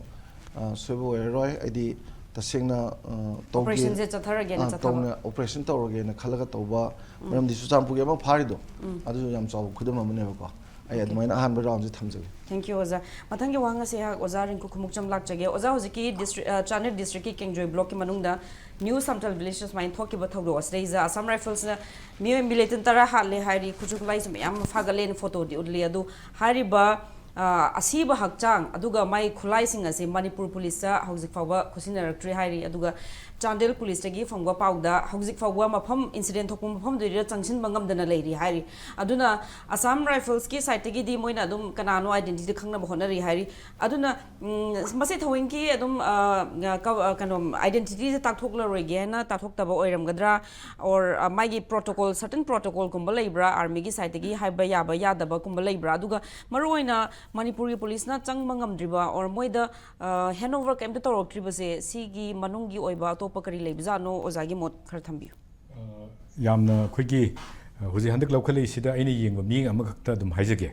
ꯑ, ꯁꯣꯏꯕ ꯑꯣꯏꯔꯔꯣꯏ꯫ ꯍꯥꯏꯗꯤ ꯇꯁꯦꯡꯅ, ꯑ, ꯇꯧꯒꯦ-, ꯑꯣꯄꯔꯦꯁꯟꯁꯦ ꯆꯠꯊꯔꯒꯦꯅ ꯑ, ꯆꯠꯊꯕ꯫ ꯇꯧꯅ-, ꯑꯣꯄꯔꯦꯁꯟ ꯇꯧꯔꯒꯦꯅ ꯈꯜꯂꯒ ꯇꯧꯕ꯫ ꯃꯔꯝꯗꯤ ꯆꯨꯔꯆꯥꯟꯄꯨꯔꯒꯤ ꯑꯃ ꯐꯥꯔꯤꯗꯣ, ꯑꯗꯨꯁꯨ ꯌꯥꯝ ꯆꯥꯎꯕ ꯈꯨꯗꯝ ꯑꯃꯅꯦꯕꯀꯣ꯫ ꯑꯩ ꯑꯗꯨꯃꯥꯏꯅ ꯑꯍꯥꯟꯕ ꯔꯥꯎꯟꯁꯦ ꯊꯝꯖꯒꯦ꯫ ꯊꯦꯡꯛ ꯌꯨ ꯑꯣꯖꯥ꯫ ꯃꯊꯪꯒꯤ ꯋꯥꯍꯪ ꯑꯁꯤ ꯑꯩꯍꯥꯛ ꯑꯣꯖꯥ ꯔꯤꯡꯀꯨ ꯈꯨꯃꯨꯛꯆꯝ ꯂꯥꯛꯆꯒꯦ꯫ ꯑꯣꯖꯥ, ꯍꯧꯖꯤꯛꯀꯤ ꯗꯤꯁꯇ꯭ꯔꯤꯛ, ꯑ, ꯆꯥꯟꯗꯦꯜ ꯗꯤꯁꯇ꯭ꯔꯤꯛꯀꯤ ꯀꯦꯡꯖꯣꯏ ꯕ꯭ꯂꯣꯛꯀꯤ ꯃꯅꯨꯡꯗ ꯅ꯭ꯌꯨ ꯁꯝꯇꯜ ꯚꯤꯂꯦꯖꯇ ꯁꯨꯃꯥꯏꯅ ꯊꯣꯛꯈꯤꯕ ꯊꯧꯗꯣꯛ ꯑꯁꯤꯗꯩꯁꯤꯗ ꯑꯁꯥꯝ ꯔꯥꯏꯐꯜꯁꯅ ꯃꯤꯑꯣꯏ ꯃꯤꯂꯤꯇꯦꯟ ꯇꯔꯥ ꯍꯥꯠꯂꯦ ꯍꯥꯏꯔꯤ, ꯈꯨꯠꯁꯨ ꯈꯨꯠꯂꯥꯏꯁꯨ ꯃꯌꯥꯝ ꯑꯃ ꯐꯥꯒꯠꯂꯦꯅ ꯐꯣꯇꯣꯗꯤ ꯎꯠꯂꯤ꯫ ꯑꯗꯨ ꯍꯥꯏꯔꯤꯕ, ꯑ, ꯑꯁꯤꯕ ꯍꯛꯆꯥꯡ ꯑꯗꯨꯒ ꯃꯥꯏ ꯈꯨꯠꯂꯥꯏꯁꯤꯡ ꯑꯁꯤ ꯃꯅꯤꯄꯨꯔ ꯄꯨꯂꯤꯁꯇ ꯍꯧꯖꯤꯛ ꯐꯥꯎꯕ ꯈꯨꯠꯁꯤꯟꯅꯔꯛꯇ꯭ꯔꯤ ꯍꯥꯏꯔꯤ꯫ ꯑꯗꯨꯒ ꯆꯥꯟꯗꯦꯜ ꯄꯨꯂꯤꯁꯇꯒꯤ ꯐꯪꯕ ꯄꯥꯎꯗ ꯍꯧꯖꯤꯛ ꯐꯥꯎꯕ ꯃꯐꯝ, ꯏꯟꯁꯤꯗꯦꯟ ꯊꯣꯛꯄ ꯃꯐꯝꯗꯨꯗ ꯆꯪꯁꯤꯟꯕ ꯉꯝꯗꯅ ꯂꯩꯔꯤ ꯍꯥꯏꯔꯤ꯫ ꯑꯗꯨꯅ ꯑꯁꯥꯝ ꯔꯥꯏꯐꯜꯁꯀꯤ ꯁꯥꯏꯠꯇꯒꯤꯗꯤ ꯃꯣꯏꯅ ꯑꯗꯨꯝ ꯀꯅꯥꯅꯣ ꯑꯥꯏꯗꯦꯟꯇꯤꯇꯤ ꯈꯪꯅꯕ ꯍꯣꯠꯅꯔꯤ ꯍꯥꯏꯔꯤ꯫ ꯑꯗꯨꯅ, ꯎꯝ, ꯃꯁꯤ ꯊꯑꯣꯏꯀꯤ ꯑꯗꯨꯝ, ꯑ, ꯀ-, ꯑ, ꯀꯩꯅꯣ, ꯑꯥꯏꯗꯦꯟꯇꯤꯇꯤꯁꯦ ꯇꯥꯛꯊꯣꯛꯂꯔꯣꯏꯒꯦ ꯍꯥꯏꯅ ꯇꯥꯛꯊꯣꯛꯇꯕ ꯑꯣꯏꯔꯝꯒꯗ꯭ꯔꯥ? Or, ꯑ, ꯃꯥꯒꯤ ꯄ꯭ꯔꯣꯇꯣꯀꯣꯜ, ꯁꯔꯇꯟ ꯄ꯭ꯔꯣꯇꯣꯀꯣꯜꯒꯨꯝꯕ ꯂꯩꯕ꯭ꯔꯥ? ꯑꯥꯔꯃꯤꯒꯤ ꯁꯥꯏꯠꯇꯒꯤ ꯍꯥꯏꯕ ꯌꯥꯕ ꯌꯥꯗꯕꯒꯨꯝꯕ ꯂꯩꯕ꯭ꯔꯥ? ꯑꯗꯨꯒ ꯃꯔꯨꯑꯣꯏꯅ ꯃꯅꯤꯄꯨꯔꯒꯤ ꯄꯨꯂꯤꯁꯅ ꯆꯪꯕ ꯉꯝꯗ꯭ꯔꯤꯕ, or ꯃꯣꯏꯗ, ꯑ, ꯍꯦꯟ ꯑꯣꯚꯔ ꯀꯩꯝꯇ ꯇꯧꯔꯛꯇ꯭ꯔꯤꯕꯁꯦ, ꯁꯤꯒꯤ ꯃꯅꯨꯡꯒꯤ ꯑꯣꯏꯕ ꯑꯇꯣꯞꯄ ꯀꯔꯤ ꯂꯩꯕꯖꯥꯠꯅꯣ? ꯑꯣꯖꯥꯒꯤ ꯃꯣꯠ ꯈꯔ ꯊꯝꯕꯤꯌꯨ꯫ ꯑ, ꯌꯥꯝꯅ ꯑꯩꯈꯣꯏꯒꯤ, ꯑ, ꯍꯧꯖꯤꯛ ꯍꯟꯗꯛ ꯂꯧꯈꯠꯂꯛꯏꯁꯤꯗ ꯑꯩꯅ ꯌꯦꯡꯕ ꯃꯤꯠꯌꯦꯡ ꯑꯃꯈꯛꯇ ꯑꯗꯨꯝ ꯍꯥꯏꯖꯒꯦ꯫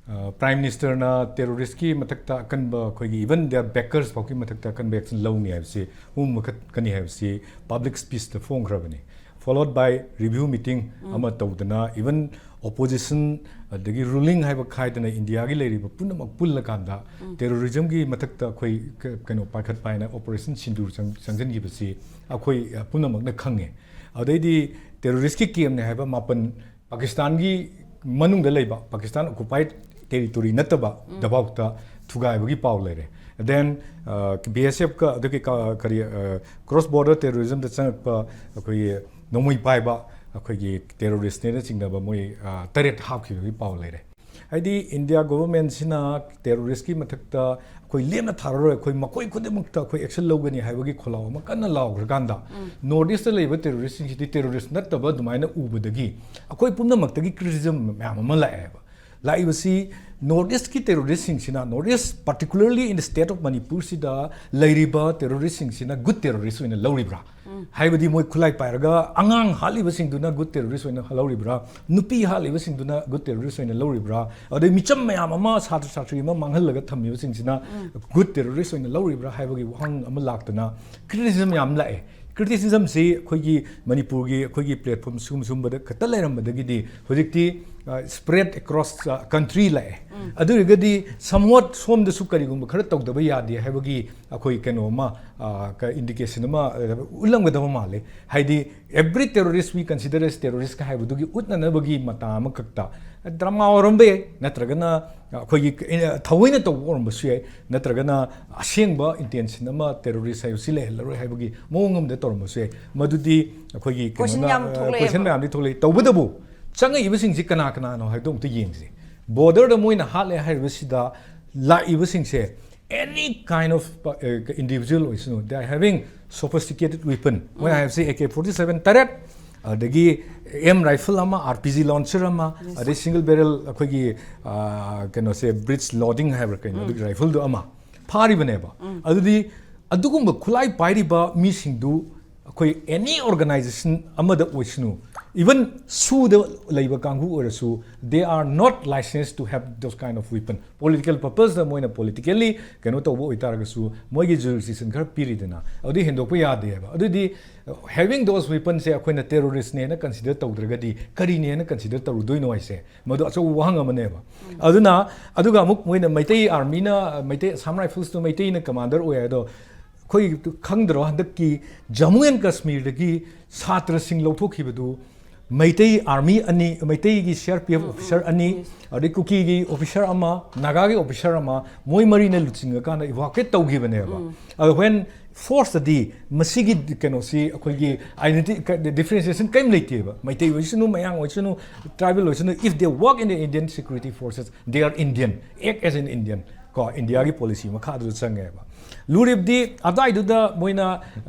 ꯑ, ꯄ꯭ꯔꯥꯏꯝ ꯃꯤꯅꯤꯁꯇꯔꯅ ꯇꯦꯔꯣꯔꯤꯁꯀꯤ ꯃꯊꯛꯇ ꯑꯀꯟꯕ, ꯑꯩꯈꯣꯏꯒꯤ ꯏꯚꯟ ꯗꯦꯌꯔ ꯕꯦꯀꯔꯁ ꯐꯥꯎꯒꯤ ꯃꯊꯛꯇ ꯑꯀꯟꯕ ꯑꯦꯛꯁꯟ ꯂꯧꯅꯤ ꯍꯥꯏꯕꯁꯤ, ꯃꯈꯨꯝ ꯃꯨꯊꯠꯀꯅꯤ ꯍꯥꯏꯕꯁꯤ public ꯁ꯭ꯄꯤꯆꯇ ꯐꯣꯡꯈ꯭ꯔꯕꯅꯤ꯫ Followed by review meeting ꯑꯃ ꯇꯧꯗꯅ, ꯏꯚꯟ ꯑꯣꯄꯣꯖꯤꯁꯟ ꯑꯗꯒꯤ ꯔꯨꯂꯤꯡ ꯍꯥꯏꯕ ꯈꯥꯏꯗꯅ ꯏꯟꯗꯤꯌꯥꯒꯤ ꯂꯩꯔꯤꯕ ꯄꯨꯝꯅꯃꯛ ꯄꯨꯜꯂꯀꯥꯟꯗ ꯇꯦꯔꯣꯔꯤꯖꯝꯒꯤ ꯃꯊꯛꯇ ꯑꯩꯈꯣꯏ ꯀ-, ꯀꯩꯅꯣ ꯄꯥꯏꯈꯠꯄ ꯍꯥꯏꯅ ꯑꯣꯄꯔꯦꯁꯟ ꯁꯤꯟꯗꯨꯔ ꯆꯪ-, ꯆꯪꯁꯤꯟꯈꯤꯕꯁꯤ ꯑꯩꯈꯣꯏ, ꯑ, ꯄꯨꯝꯅꯃꯛꯅ ꯈꯪꯉꯦ꯫ ꯑꯗꯩꯗꯤ ꯇꯦꯔꯣꯔꯤꯁꯀꯤ ꯀꯦꯝꯅꯦ ꯍꯥꯏꯕ ꯃꯥꯄꯟ ꯄꯥꯀꯤꯁꯇꯥꯟꯒꯤ ꯃꯅꯨꯡꯗ ꯂꯩꯕ, ꯄꯥꯀꯤꯁꯇꯥꯟ ꯑꯣꯀꯨꯄꯥꯏꯠ ꯇꯦꯔꯤꯇꯣꯔꯤ ꯅꯠꯇꯕ ꯗꯐꯥꯎꯇ ꯊꯨꯒꯥꯏꯕꯒꯤ ꯄꯥꯎ ꯂꯩꯔꯦ꯫ Then, ꯑ, ꯕꯤ ꯑꯦꯁ ꯑꯦꯐꯀ ꯑꯗꯒꯤ ꯀ-, ꯀꯔꯤ, ꯑ, ꯀ꯭ꯔꯣꯁ ꯕꯣꯔꯗꯔ ꯇꯦꯔꯣꯔꯤꯖꯝꯗ ꯆꯪꯉꯛꯄ ꯑꯩꯈꯣꯏꯒꯤ ꯅꯣꯡꯃꯩ ꯄꯥꯏꯕ ꯑꯩꯈꯣꯏꯒꯤ ꯇꯦꯔꯣꯔꯤꯁꯅꯦꯅ ꯆꯤꯡꯅꯕ ꯃꯣꯏ, ꯑ, ꯇꯔꯦꯠ ꯍꯥꯞꯈꯤꯕꯒꯤ ꯄꯥꯎ ꯂꯩꯔꯦ꯫ ꯍꯥꯏꯗꯤ ꯏꯟꯗꯤꯌꯥ ꯒꯣꯚꯔꯟꯃꯦꯟꯠꯁꯤꯅ ꯇꯦꯔꯣꯔꯤꯁꯀꯤ ꯃꯊꯛꯇ ꯑꯩꯈꯣꯏ ꯂꯦꯝꯅ ꯊꯥꯔꯔꯣꯏ, ꯑꯩꯈꯣꯏ ꯃꯈꯣꯏ ꯈꯨꯗꯤꯡꯃꯛꯇ ꯑꯩꯈꯣꯏ ꯑꯦꯛꯁꯟ ꯂꯧꯒꯅꯤ ꯍꯥꯏꯕꯒꯤ ꯈꯣꯜꯂꯥꯎ ꯑꯃ ꯀꯟꯅ ꯂꯥꯎꯈ꯭ꯔꯀꯥꯟꯗ, ꯅꯣꯔꯠ ꯏꯁꯇ ꯂꯩꯕ ꯇꯦꯔꯣꯔꯤꯁꯁꯤꯡꯁꯤꯗꯤ ꯇꯦꯔꯣꯔꯤꯁ ꯅꯠꯇꯕ ꯑꯗꯨꯃꯥꯏꯅ ꯎꯕꯗꯒꯤ ꯑꯩꯈꯣꯏ ꯄꯨꯝꯅꯃꯛꯇꯒꯤ ꯀ꯭ꯔꯤꯇꯤꯁꯤꯖꯝ ꯃꯌꯥꯝ ꯑꯃ ꯂꯥꯛꯑꯦꯕ꯫ ꯂꯥꯛꯏꯕꯁꯤ ꯅꯣꯔꯠ ꯏꯁꯀꯤ ꯇꯦꯔꯣꯔꯤꯁꯁꯤꯡꯁꯤꯅ, north east, particularly in the state of ꯃꯅꯤꯄꯨꯔꯁꯤꯗ ꯂꯩꯔꯤꯕ ꯇꯦꯔꯣꯔꯤꯁꯁꯤꯡꯁꯤꯅ ꯒꯨꯗ ꯇꯦꯔꯣꯔꯤꯁ ꯑꯣꯏꯅ ꯂꯧꯔꯤꯕ꯭ꯔꯥ? ꯍꯥꯏꯕꯗꯤ ꯃꯣꯏ ꯈꯨꯠꯂꯥꯏ ꯄꯥꯏꯔꯒ ꯑꯉꯥꯡ ꯍꯥꯠꯂꯤꯕꯁꯤꯡꯗꯨꯅ ꯒꯨꯗ ꯇꯦꯔꯣꯔꯤꯁ ꯑꯣꯏꯅ ꯂꯧꯔꯤꯕ꯭ꯔꯥ? ꯅꯨꯄꯤ ꯍꯥꯠꯂꯤꯕꯁꯤꯡꯗꯨꯅ ꯒꯨꯗ ꯇꯦꯔꯣꯔꯤꯁ ꯑꯣꯏꯅ ꯂꯧꯔꯤꯕ꯭ꯔꯥ? ꯑꯗꯩ ꯃꯤꯆꯝ ꯃꯌꯥꯝ ꯑꯃ, ꯁꯥꯇ꯭ꯔ ꯁꯥꯇ꯭ꯔꯤ ꯑꯃ ꯃꯥꯡꯍꯜꯂꯒ ꯊꯝꯃꯤꯕꯁꯤꯡꯁꯤꯅ ꯒꯨꯗ ꯇꯦꯔꯣꯔꯤꯁ ꯑꯣꯏꯅ ꯂꯧꯔꯤꯕ꯭ꯔꯥ ꯍꯥꯏꯕꯒꯤ ꯋꯥꯍꯪ ꯑꯃ ꯂꯥꯛꯇꯅ ꯀ꯭ꯔꯤꯇꯤꯁꯤꯖꯝ ꯌꯥꯝ ꯂꯥꯛꯑꯦ꯫ ꯀ꯭ꯔꯤꯇꯤꯁꯤꯖꯝꯁꯤ ꯑꯩꯈꯣꯏꯒꯤ ꯃꯅꯤꯄꯨꯔꯒꯤ ꯑꯩꯈꯣꯏꯒꯤ ꯄ꯭ꯂꯦꯠꯐꯣꯝ ꯁꯨꯝ ꯁꯨꯝꯕꯗ ꯈꯛꯇ ꯂꯩꯔꯝꯕꯗꯒꯤꯗꯤ ꯍꯧꯖꯤꯛꯇꯤ ꯁ꯭ꯄ꯭ꯔꯦꯗ ꯑꯦꯀ꯭ꯔꯣꯁ ꯀꯟꯇ꯭ꯔꯤ ꯂꯥꯛꯑꯦ꯫ ꯑꯗꯨ ꯑꯣꯏꯔꯒꯗꯤ ꯁꯝꯋꯥꯠ ꯁꯣꯝꯗꯁꯨ ꯀꯔꯤꯒꯨꯝꯕ ꯈꯔ ꯇꯧꯗꯕ ꯌꯥꯗꯦ ꯍꯥꯏꯕꯒꯤ ꯑꯩꯈꯣꯏ ꯀꯩꯅꯣ ꯑꯃ, ꯏꯟꯗꯤꯀꯦꯁꯟ ꯑꯃ ꯑ, ꯎꯠꯂꯝꯒꯗꯕ ꯃꯥꯜꯂꯦ꯫ ꯍꯥꯏꯗꯤ every terrorist we consider as terrorist ꯀ ꯍꯥꯏꯕꯗꯨꯒꯤ ꯎꯠꯅꯅꯕꯒꯤ ꯃꯇꯥ ꯑꯃꯈꯛꯇ ꯗ꯭ꯔꯃꯥ ꯑꯣꯏꯔꯝꯕ ꯌꯥꯏ, ꯅꯠꯇ꯭ꯔꯒꯅ ꯑꯩꯈꯣꯏꯒꯤ ꯊꯑꯣꯏꯅ ꯇꯧꯕ ꯑꯣꯏꯔꯝꯕꯁꯨ ꯌꯥꯏ, ꯅꯠꯇ꯭ꯔꯒꯅ ꯑꯁꯦꯡꯕ ꯏꯟꯇꯦꯟꯁꯟ ꯑꯃ ꯇꯦꯔꯣꯔꯤꯁ ꯍꯥꯏꯕꯁꯤ ꯂꯩꯍꯜꯂꯔꯣꯏ ꯍꯥꯏꯕꯒꯤ ꯃꯑꯣꯡ ꯑꯃꯗ ꯇꯧꯔꯝꯕꯁꯨ ꯌꯥꯏ꯫ ꯃꯗꯨꯗꯤ ꯑꯩꯈꯣꯏꯒꯤ question ꯀꯩꯅꯣꯅ, ꯌꯥꯝ ꯑ, ꯊꯣꯛꯂꯛꯑꯦꯕ꯫ Question ꯃꯌꯥꯝꯗꯤ ꯊꯣꯛꯂꯛꯏ꯫ ꯇꯧꯕꯇꯕꯨ ꯆꯪꯉꯛꯏꯕꯁꯤꯡꯁꯤ ꯀꯅꯥ ꯀꯅꯥꯅꯣ ꯍꯥꯏꯕꯗꯣ ꯑꯃꯨꯛꯇ ꯌꯦꯡꯁꯤ꯫ ꯕꯣꯔꯗꯔꯗ ꯃꯣꯏꯅ ꯍꯥꯠꯂꯦ ꯍꯥꯏꯔꯤꯕꯁꯤꯗ ꯂꯥꯛꯏꯕꯁꯤꯡꯁꯦ any kind of individual ꯑꯣꯏꯁꯅꯨ, they are having sophisticated weapon꯫ ꯃꯣꯏ ꯍꯥꯏꯕꯁꯤ A K forty seven ꯇꯔꯦꯠ, ꯑꯗꯒꯤ ꯑꯦꯝ ꯔꯥꯏꯐꯜ ꯑꯃ, ꯑꯥꯔ ꯄꯤ ꯖꯤ ꯂꯣꯟꯆꯔ ꯑꯃ, ꯑꯗꯩ ꯁꯤꯡꯒꯜ ꯕꯦꯔꯦꯜ ꯑꯩꯈꯣꯏꯒꯤ, ꯑ, ꯀꯩꯅꯣꯁꯦ, ꯕ꯭ꯔꯤꯖ ꯂꯣꯗꯤꯡ ꯍꯥꯏꯕ꯭ꯔꯥ ꯀꯩꯅꯣ, ꯑꯗꯨꯒꯤ ꯔꯥꯏꯐꯜꯗꯣ ꯑꯃ ꯐꯥꯔꯤꯕꯅꯦꯕ꯫ ꯑꯗꯨꯗꯤ ꯑꯗꯨꯒꯨꯝꯕ ꯈꯨꯠꯂꯥꯏ ꯄꯥꯏꯔꯤꯕ ꯃꯤꯁꯤꯡꯗꯨ ꯑꯩꯈꯣꯏ any organization ꯑꯃꯗ ꯑꯣꯏꯁꯅꯨ, even ꯁꯨꯗ ꯂꯩꯕ ꯀꯥꯡꯕꯨ ꯑꯣꯏꯔꯁꯨ, they are not licensed to have those kind of weapon꯫ Political purpose ꯗ ꯃꯣꯏꯅ politically ꯀꯩꯅꯣ ꯇꯧꯕ ꯑꯣꯏꯇꯥꯔꯒꯁꯨ, ꯃꯣꯏꯒꯤ jurisdiction ꯈꯔ ꯄꯤꯔꯤꯗꯅ, ꯑꯗꯨꯗꯤ ꯍꯦꯟꯗꯣꯛꯄ ꯌꯥꯗꯦꯕ꯫ ꯑꯗꯨꯗꯤ having those weapons ꯁꯦ ꯑꯩꯈꯣꯏꯅ terrorist ꯅꯦꯅ consider ꯇꯧꯗ꯭ꯔꯒꯗꯤ ꯀꯔꯤꯅꯦꯅ consider ꯇꯧꯔꯨꯗꯣꯏꯅꯣ ꯍꯥꯏꯁꯦ? ꯃꯗꯨ ꯑꯆꯧꯕ ꯋꯥꯍꯪ ꯑꯃꯅꯦꯕ꯫ ꯑꯗꯨꯅ, ꯑꯗꯨꯒ ꯑꯃꯨꯛ ꯃꯣꯏꯅ ꯃꯩꯇꯩ army ꯅ, ꯃꯩꯇꯩ Assam Rifles ꯇꯨ ꯃꯩꯇꯩꯅ commander ꯑꯣꯏ ꯍꯥꯏꯗꯣ, ꯑꯩꯈꯣꯏ ꯈꯪꯗ꯭ꯔꯣ? ꯍꯟꯗꯛꯀꯤ ꯖꯃꯨ ꯑꯦꯟ ꯀꯥꯁꯃꯤꯔꯗꯒꯤ ꯁꯥꯇ꯭ꯔꯁꯤꯡ ꯂꯧꯊꯣꯛꯈꯤꯕꯗꯨ ꯃꯩꯇꯩ army ꯑꯅꯤ, ꯃꯩꯇꯩꯒꯤ C R P F officer ꯑꯅꯤ, ꯑꯗꯩ ꯀꯨꯀꯤꯒꯤ officer ꯑꯃ, ꯅꯥꯒꯥꯒꯤ officer ꯑꯃ, ꯃꯣꯏ ꯃꯔꯤꯅ ꯂꯨꯆꯤꯡꯉꯀꯥꯟꯗ evacuate ꯇꯧꯈꯤꯕꯅꯦꯕ꯫ ꯑꯗꯣ when ꯐꯣꯔꯁꯇꯗꯤ ꯃꯁꯤꯒꯤ ꯀꯩꯅꯣꯁꯤ ꯑꯩꯈꯣꯏꯒꯤ identity differentiation ꯀꯔꯤꯝ ꯂꯩꯇꯦꯕ꯫ ꯃꯩꯇꯩ ꯑꯣꯏꯁꯅꯨ, ꯃꯌꯥꯡ ꯑꯣꯏꯁꯅꯨ, tribal ꯑꯣꯏꯁꯅꯨ, if they work in the Indian security forces, they are Indian, act as an Indian꯫ ꯀꯣ, ꯏꯟꯗꯤꯌꯥꯒꯤ ꯄꯣꯂꯤꯁꯤ ꯃꯈꯥꯗꯨꯗ ꯆꯪꯉꯦꯕ꯫ ꯂꯨꯔꯤꯕꯗꯤ ꯑꯗꯥꯏꯗꯨꯗ ꯃꯣꯏꯅ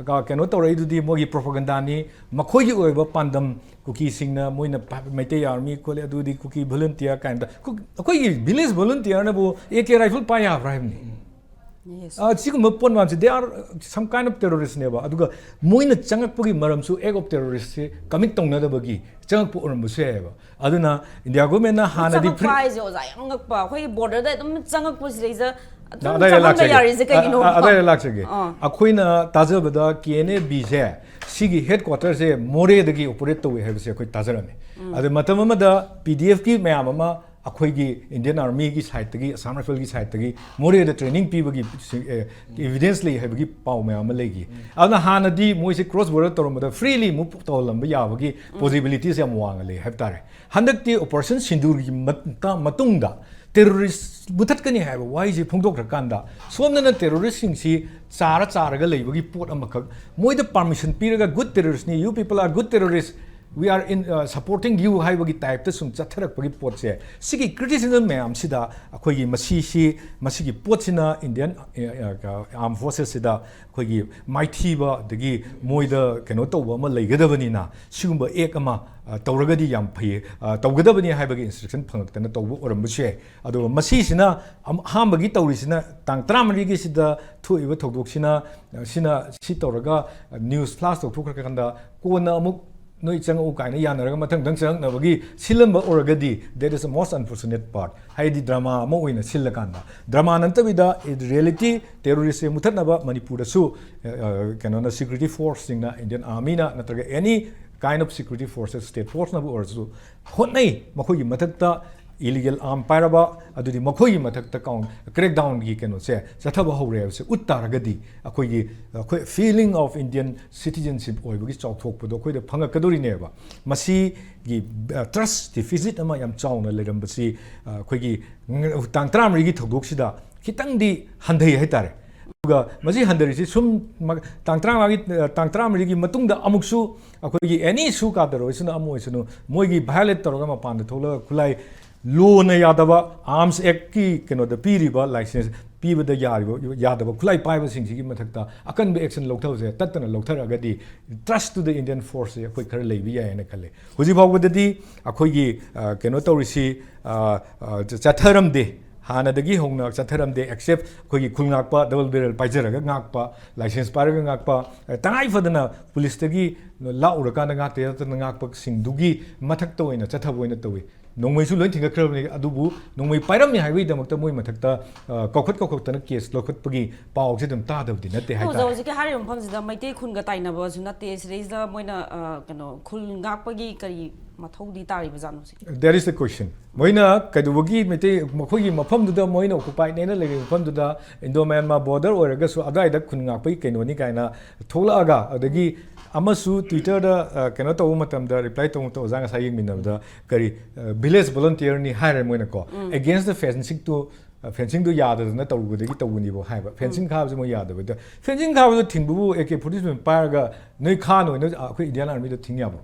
ꯀꯩꯅꯣ ꯇꯧꯔꯛꯏꯗꯨꯗꯤ ꯃꯣꯏꯒꯤ ꯄ꯭ꯔꯣꯄꯒꯟꯗꯥꯅꯤ꯫ ꯃꯈꯣꯏꯒꯤ ꯑꯣꯏꯕ ꯄꯥꯟꯗꯝ, ꯀꯨꯀꯤꯁꯤꯡꯅ ꯃꯣꯏꯅ ꯃꯩꯇꯩ ꯑꯥꯔꯃꯤ ꯈꯣꯠꯂꯦ, ꯑꯗꯨꯗꯤ ꯀꯨꯀꯤ ꯚꯣꯂꯨꯟꯇꯤꯌꯔ ꯀꯥꯏꯅ ꯀꯨ- ꯑꯩꯈꯣꯏꯒꯤ ꯚꯤꯂꯦꯖ ꯚꯣꯂꯨꯟꯇꯤꯌꯔꯅꯕꯨ ꯑꯦ ꯀꯦ ꯔꯥꯏꯐꯜ ꯄꯥꯏ ꯌꯥꯕ꯭ꯔꯥ ꯍꯥꯏꯕꯅꯤ꯫ ꯑ, ꯁꯤꯒꯨꯝꯕ ꯄꯣꯠ ꯃꯌꯥꯝꯁꯦ, they are some kind of terroristꯅꯦꯕ꯫ ꯑꯗꯨꯒ ꯃꯣꯏꯅ ꯆꯪꯉꯛꯄꯒꯤ ꯃꯔꯝꯁꯨ act of terroristꯁꯦ commit ꯇꯧꯅꯗꯕꯒꯤ ꯆꯪꯉꯛꯄ ꯑꯣꯏꯔꯝꯕꯁꯨ ꯌꯥꯏꯑꯕ꯫ ꯑꯗꯨꯅ ꯏꯟꯗꯤꯌꯥ ꯒꯣꯔꯃꯦꯟꯅ ꯍꯥꯟꯅꯗꯤ ꯆꯪꯉꯛꯄ ꯍꯥꯏꯁꯦ ꯑꯣꯖꯥ ꯌꯥꯝ ꯉꯛꯄ, ꯑꯩꯈꯣꯏꯒꯤ ꯕꯣꯔꯗꯔꯗ ꯑꯗꯨꯝ ꯆꯪꯉꯛꯄꯁꯤꯗꯩꯗ ꯑꯗꯨꯝ ꯑꯗꯥꯏꯗ ꯆꯪꯍꯟꯕ ꯂꯥꯛꯆꯒꯦ꯫ ꯌꯥꯔꯤꯁꯦ ꯀꯩꯒꯤꯅꯣ? ꯑ- ꯑ- ꯑꯗꯥꯏꯗ ꯂꯥꯛꯆꯒꯦ꯫ ꯑꯥ꯫ ꯑꯩꯈꯣꯏꯅ ꯇꯥꯖꯕꯗ ꯀꯦ ꯑꯦꯟ ꯑꯦ ꯕꯤꯁꯦ ꯁꯤꯒꯤ ꯍꯦꯗ ꯀ꯭ꯋꯥꯇꯔꯁꯦ ꯃꯣꯔꯦꯗꯒꯤ ꯑꯣꯄꯔꯦꯠ ꯇꯧꯏ ꯍꯥꯏꯕꯁꯦ ꯑꯩꯈꯣꯏ ꯇꯥꯖꯔꯝꯃꯤ꯫ ꯑꯗ ꯃꯇꯝ ꯑꯃꯗ ꯄꯤ ꯗꯤ ꯑꯦꯐꯀꯤ ꯃꯌꯥꯝ ꯑꯃ ꯑꯩꯈꯣꯏꯒꯤ ꯏꯟꯗꯤꯌꯟ ꯑꯥꯔꯃꯤꯒꯤ ꯁꯥꯏꯠꯇꯒꯤ, ꯑꯁꯥꯝ ꯔꯥꯏꯐꯜꯒꯤ ꯁꯥꯏꯠꯇꯒꯤ ꯃꯣꯔꯦꯗ ꯇ꯭ꯔꯦꯅꯤꯡ ꯄꯤꯕꯒꯤ ꯏꯚꯤꯗꯦꯟꯁ ꯂꯩ ꯍꯥꯏꯕꯒꯤ ꯄꯥꯎ ꯃꯌꯥꯝ ꯑꯃ ꯂꯩꯈꯤ꯫ ꯑꯗꯨꯅ ꯍꯥꯟꯅꯗꯤ ꯃꯣꯏꯁꯦ ꯀ꯭ꯔꯣꯁ ꯕꯣꯔꯗꯔ ꯇꯧꯔꯝꯕꯗ ꯐ꯭ꯔꯤꯂꯤ ꯃꯨꯚ ꯇꯧꯍꯜꯂꯝꯕ ꯌꯥꯕꯒꯤ ꯄꯣꯁꯤꯕꯤꯂꯤꯇꯤꯁꯦ ꯌꯥꯝ ꯋꯥꯡꯅ ꯂꯩ ꯍꯥꯏꯕ ꯇꯥꯔꯦ꯫ ꯍꯟꯗꯛꯇꯤ ꯑꯣꯄꯔꯦꯁꯟ ꯁꯤꯟꯗꯨꯔꯒꯤ ꯃꯇ- ꯃꯇꯨꯡꯗ ꯇꯦꯔꯣꯔꯤꯁ ꯃꯨꯊꯠꯀꯅꯤ ꯍꯥꯏꯕ ꯋꯥꯍꯩꯁꯤ ꯐꯣꯡꯗꯣꯛꯈ꯭ꯔꯀꯥꯟꯗ, ꯁꯣꯝꯗꯅ ꯇꯦꯔꯣꯔꯤꯁꯁꯤꯡꯁꯤ ꯆꯥꯔ ꯆꯥꯔꯒ ꯂꯩꯕꯒꯤ ꯄꯣꯠ ꯑꯃꯈꯛ, ꯃꯣꯏꯗ ꯄꯥꯔꯃꯤꯁꯟ ꯄꯤꯔꯒ "good terroristꯅꯤ, you people are good terrorists, we are in supporting you" ꯍꯥꯏꯕꯒꯤ ꯇꯥꯏꯞꯇ ꯁꯨꯝ ꯆꯠꯊꯔꯛꯄꯒꯤ ꯄꯣꯠꯁꯦ, ꯁꯤꯒꯤ ꯀ꯭ꯔꯤꯇꯤꯁꯤꯖꯝ ꯃꯌꯥꯝꯁꯤꯗ ꯑꯩꯈꯣꯏꯒꯤ ꯃꯁꯤꯁꯤ, ꯃꯁꯤꯒꯤ ꯄꯣꯠꯁꯤꯅ ꯏꯟꯗꯤꯌꯟ ꯑꯥꯔꯝ ꯐꯣꯔꯁꯦꯁꯁꯤꯗ ꯑꯩꯈꯣꯏꯒꯤ ꯃꯥꯏꯊꯤꯕ, ꯑꯗꯒꯤ ꯃꯣꯏꯗ ꯀꯩꯅꯣ ꯇꯧꯕ ꯑꯃ ꯂꯩꯒꯗꯕꯅꯤꯅ, ꯁꯤꯒꯨꯝꯕ ꯑꯦꯛ ꯑꯃ ꯑ, ꯇꯧꯔꯒꯗꯤ ꯌꯥꯝ ꯐꯩ, ꯑ, ꯇꯧꯒꯗꯕꯅꯤ ꯍꯥꯏꯕꯒꯤ ꯏꯟꯁꯇ꯭ꯔꯛꯁꯟ ꯐꯪꯉꯛꯇꯅ ꯇꯧꯕ ꯑꯣꯏꯔꯝꯕꯁꯨ ꯌꯥꯏ꯫ ꯑꯗꯨꯒ ꯃꯁꯤꯁꯤꯅ ꯑꯝ- ꯑꯍꯥꯟꯕꯒꯤ ꯇꯧꯔꯤꯁꯤꯅ ꯇꯥꯡ ꯇꯔꯥꯃꯔꯤꯒꯤꯁꯤꯗ ꯊꯣꯛꯏꯕ ꯊꯧꯗꯣꯛꯁꯤꯅ, ꯑ, ꯁꯤꯅ ꯁꯤ ꯇꯧꯔꯒ, ꯑ, ꯅ꯭ꯌꯨꯁ ꯐ꯭ꯂꯥꯁ ꯇꯧꯊꯣꯛꯈ꯭ꯔꯀꯥꯟꯗ ꯀꯣꯟꯅ ꯑꯃꯨꯛ ꯅꯣꯏ ꯆꯪꯉꯛꯎ ꯀꯥꯏꯅ ꯌꯥꯅꯔꯒ ꯃꯊꯪ ꯃꯊꯪ ꯆꯪꯉꯛꯅꯕꯒꯤ ꯁꯤꯜꯂꯝꯕ ꯑꯣꯏꯔꯒꯗꯤ, that is the most unfortunate part꯫ ꯍꯥꯏꯗꯤ ꯗ꯭ꯔꯃꯥ ꯑꯃ ꯑꯣꯏꯅ ꯁꯤꯜꯂꯀꯥꯟꯗ, ꯗ꯭ꯔꯃꯥ ꯅꯠꯇꯕꯤꯗ ꯔꯤꯌꯦꯂꯤꯇꯤ ꯇꯦꯔꯣꯔꯤꯁꯁꯦ ꯃꯨꯊꯠꯅꯕ ꯃꯅꯤꯄꯨꯔꯗꯁꯨ, ꯑ, ꯑ, ꯀꯩꯅꯣꯅ, ꯁꯦꯀ꯭ꯌꯨꯔꯤꯇꯤ ꯐꯣꯔꯁꯁꯤꯡꯅ, ꯏꯟꯗꯤꯌꯟ ꯑꯥꯔꯃꯤꯅ ꯅꯠꯇ꯭ꯔꯒ ꯑꯦꯅꯤ kind of security forces, state forceꯅꯕꯨ ꯑꯣꯏꯔꯁꯨ ꯍꯣꯠꯅꯩ꯫ ꯃꯈꯣꯏꯒꯤ ꯃꯊꯛꯇ ꯏꯂꯤꯒꯦꯜ ꯑꯥꯔꯝ ꯄꯥꯏꯔꯕ, ꯑꯗꯨꯗꯤ ꯃꯈꯣꯏꯒꯤ ꯃꯊꯛꯇ ꯀꯥꯎꯟ ꯀ꯭ꯔꯦꯛꯗꯥꯎꯟꯒꯤ ꯀꯩꯅꯣꯁꯦ ꯆꯠꯊꯕ ꯍꯧꯔꯦ ꯍꯥꯏꯕꯁꯦ ꯎꯠ ꯇꯥꯔꯒꯗꯤ, ꯑꯩꯈꯣꯏꯒꯤ, ꯑꯩꯈꯣꯏ feeling of Indian citizenship ꯑꯣꯏꯕꯒꯤ ꯆꯥꯎꯊꯣꯛꯄꯗꯣ ꯑꯩꯈꯣꯏꯗ ꯐꯪꯉꯛꯀꯗꯣꯔꯤꯅꯦꯕ꯫ ꯃꯁꯤꯒꯤ, ꯑ, ꯇ꯭ꯔꯁ ꯗꯤꯐꯤꯁꯤꯠ ꯑꯃ ꯌꯥꯝ ꯆꯥꯎꯅ ꯂꯩꯔꯝꯕꯁꯤ, ꯑ, ꯑꯩꯈꯣꯏꯒꯤ ꯇꯥꯡ ꯇꯔꯥꯃꯔꯤꯒꯤ ꯊꯧꯗꯣꯛꯁꯤꯗ ꯈꯤꯇꯪꯗꯤ ꯍꯟꯊꯩ ꯍꯥꯏꯇꯥꯔꯦ꯫ ꯑꯗꯨꯒ ꯃꯁꯤ ꯍꯟꯊꯔꯤꯁꯤ ꯁꯨꯝ ꯃ- ꯇꯥꯡ ꯇꯔꯥꯃꯉꯥꯒꯤ, ꯑ, ꯇꯥꯡ ꯇꯔꯥꯃꯔꯤꯒꯤ ꯃꯇꯨꯡꯗ ꯑꯃꯨꯛꯁꯨ ꯑꯩꯈꯣꯏꯒꯤ ꯑꯦꯅꯤ ꯁꯨ ꯀꯥꯗꯔ ꯑꯣꯏꯁꯅꯨ, ꯑꯃ ꯑꯣꯏꯁꯅꯨ, ꯃꯣꯏꯒꯤ ꯚꯥꯏꯑꯣꯂꯦꯠ ꯇꯧꯔꯒ ꯃꯄꯥꯟꯗ ꯊꯣꯛꯂꯒ ꯈꯨꯠꯂꯥꯏ ꯂꯣꯅ ꯌꯥꯗꯕ, ꯑꯥꯔꯝꯁ ꯑꯦꯛꯀꯤ ꯀꯩꯅꯣꯗ ꯄꯤꯔꯤꯕ ꯂꯥꯏꯁꯦꯟꯁ ꯄꯤꯕꯗ ꯌꯥꯔꯤꯕ, ꯌꯥꯗꯕ ꯈꯨꯠꯂꯥꯏ ꯄꯥꯏꯕꯁꯤꯡꯁꯤꯒꯤ ꯃꯊꯛꯇ ꯑꯀꯟꯕ action ꯂꯧꯊꯕꯁꯦ ꯇꯠꯇꯅ ꯂꯧꯊꯔꯒꯗꯤ, trust to the Indian force ꯁꯦ ꯑꯩꯈꯣꯏ ꯈꯔ ꯂꯩꯕ ꯌꯥꯏ ꯍꯥꯏꯅ ꯈꯜꯂꯦ꯫ ꯍꯧꯖꯤꯛ ꯐꯥꯎꯕꯗꯗꯤ ꯑꯩꯈꯣꯏꯒꯤ, ꯑ, ꯀꯩꯅꯣ ꯇꯧꯔꯤꯁꯤ, ꯑ, ꯑ, ꯆ- ꯆꯠꯊꯔꯝꯗꯦ꯫ ꯍꯥꯟꯅꯗꯒꯤ ꯍꯧꯅ ꯆꯠꯊꯔꯝꯗꯦ, except ꯑꯩꯈꯣꯏꯒꯤ ꯈꯨꯜ ꯉꯥꯛꯄ, double barrel ꯄꯥꯏꯖꯔꯒ ꯉꯥꯛꯄ, ꯂꯥꯏꯁꯦꯟꯁ ꯄꯥꯏꯔꯒ ꯉꯥꯛꯄ, ꯑ, ꯇꯉꯥꯏ ꯐꯗꯅ ꯄꯨꯂꯤꯁꯇꯒꯤ ꯂꯥꯛꯎꯔꯀꯥꯟꯗ ꯉꯥꯛꯇ ꯅꯠꯇꯅ ꯉꯥꯛꯄꯁꯤꯡꯗꯨꯒꯤ ꯃꯊꯛꯇ ꯑꯣꯏꯅ ꯆꯠꯊꯕ ꯑꯣꯏꯅ ꯇꯧꯏ꯫ ꯅꯣꯡꯃꯩꯁꯨ ꯂꯣꯏ ꯊꯤꯡꯒꯠꯈ꯭ꯔꯕꯅꯤ, ꯑꯗꯨꯕꯨ ꯅꯣꯡꯃꯩ ꯄꯥꯏꯔꯝꯃꯤ ꯍꯥꯏꯕꯒꯤꯗꯃꯛꯇ ꯃꯣꯏ ꯃꯊꯛꯇ, ꯑ, ꯀꯧꯈꯠ ꯀꯧꯈꯠꯇꯅ ꯀꯦꯁ ꯂꯧꯈꯠꯄꯒꯤ ꯄꯥꯎꯁꯦ ꯑꯗꯨꯝ ꯇꯥꯗꯕꯗꯤ ꯅꯠꯇꯦ ꯑꯣꯖꯥ, ꯍꯥꯏꯇꯥꯔꯦ꯫ ꯍꯧꯖꯤꯛꯀꯤ ꯍꯥꯏꯔꯤꯕ ꯃꯐꯝꯁꯤꯗ ꯃꯩꯇꯩ ꯈꯨꯟꯒ ꯇꯥꯏꯅꯕꯁꯨ ꯅꯠꯇꯦ, ꯁꯤꯗꯩꯁꯤꯗ ꯃꯣꯏꯅ, ꯑ, ꯀꯩꯅꯣ, ꯈꯨꯜ ꯉꯥꯛꯄꯒꯤ ꯀꯔꯤ ꯃꯊꯧꯗꯤ ꯇꯥꯔꯤꯕꯖꯥꯠꯅꯣ ꯁꯤ? That is the question. ꯃꯣꯏꯅ ꯀꯩꯗꯧꯕꯒꯤ ꯃꯩꯇꯩ, ꯃꯈꯣꯏꯒꯤ ꯃꯐꯝꯗꯨꯗ, ꯃꯣꯏꯅ occupied ꯅꯦꯅ ꯂꯩꯔꯤꯕ ꯃꯐꯝꯗꯨꯗ, ꯏꯟꯗꯣ ꯃ꯭ꯌꯥꯟꯃꯥꯔ ꯕꯣꯔꯗꯔ ꯑꯣꯏꯔꯒꯁꯨ ꯑꯗꯨꯋꯥꯏꯗ ꯈꯨꯟ ꯉꯥꯛꯄꯒꯤ ꯀꯩꯅꯣꯅꯤ ꯀꯥꯏꯅ ꯊꯣꯛꯂꯛꯑꯒ, ꯑꯗꯒꯤ ꯑꯃꯁꯨ Twitter ꯗ, ꯑ, ꯀꯩꯅꯣ ꯇꯧꯕ ꯃꯇꯝꯗ, reply ꯇꯧꯕ ꯃꯇꯝꯗ, ꯑꯣꯖꯥ ꯉꯁꯥꯏ ꯌꯦꯡꯃꯤꯟꯅꯕꯗ ꯀꯔꯤ, ꯑ, village volunteer ꯅꯤ ꯍꯥꯏꯔꯦ ꯃꯣꯏꯅꯀꯣ, against the fencing ꯗꯣ, ꯑ, fencing ꯗꯣ ꯌꯥꯗꯗꯅ ꯇꯧꯔꯨꯕꯗꯒꯤ ꯇꯧꯕꯅꯤꯕꯣ ꯍꯥꯏꯕ꯫ Fencing ꯈꯥꯕꯁꯦ ꯃꯣꯏ ꯌꯥꯗꯕꯗ, fencing ꯈꯥꯕꯗꯣ ꯊꯤꯡꯕꯕꯨ ꯑꯦ ꯀꯦ ꯐꯣꯔꯇꯤ ꯁꯚꯦꯟ ꯄꯥꯏꯔꯒ ꯅꯣꯏ ꯈꯥꯅꯣꯏꯅ ꯑꯩꯈꯣꯏ Indian Army ꯗ ꯊꯤꯡ ꯌꯥꯕ꯭ꯔꯣ?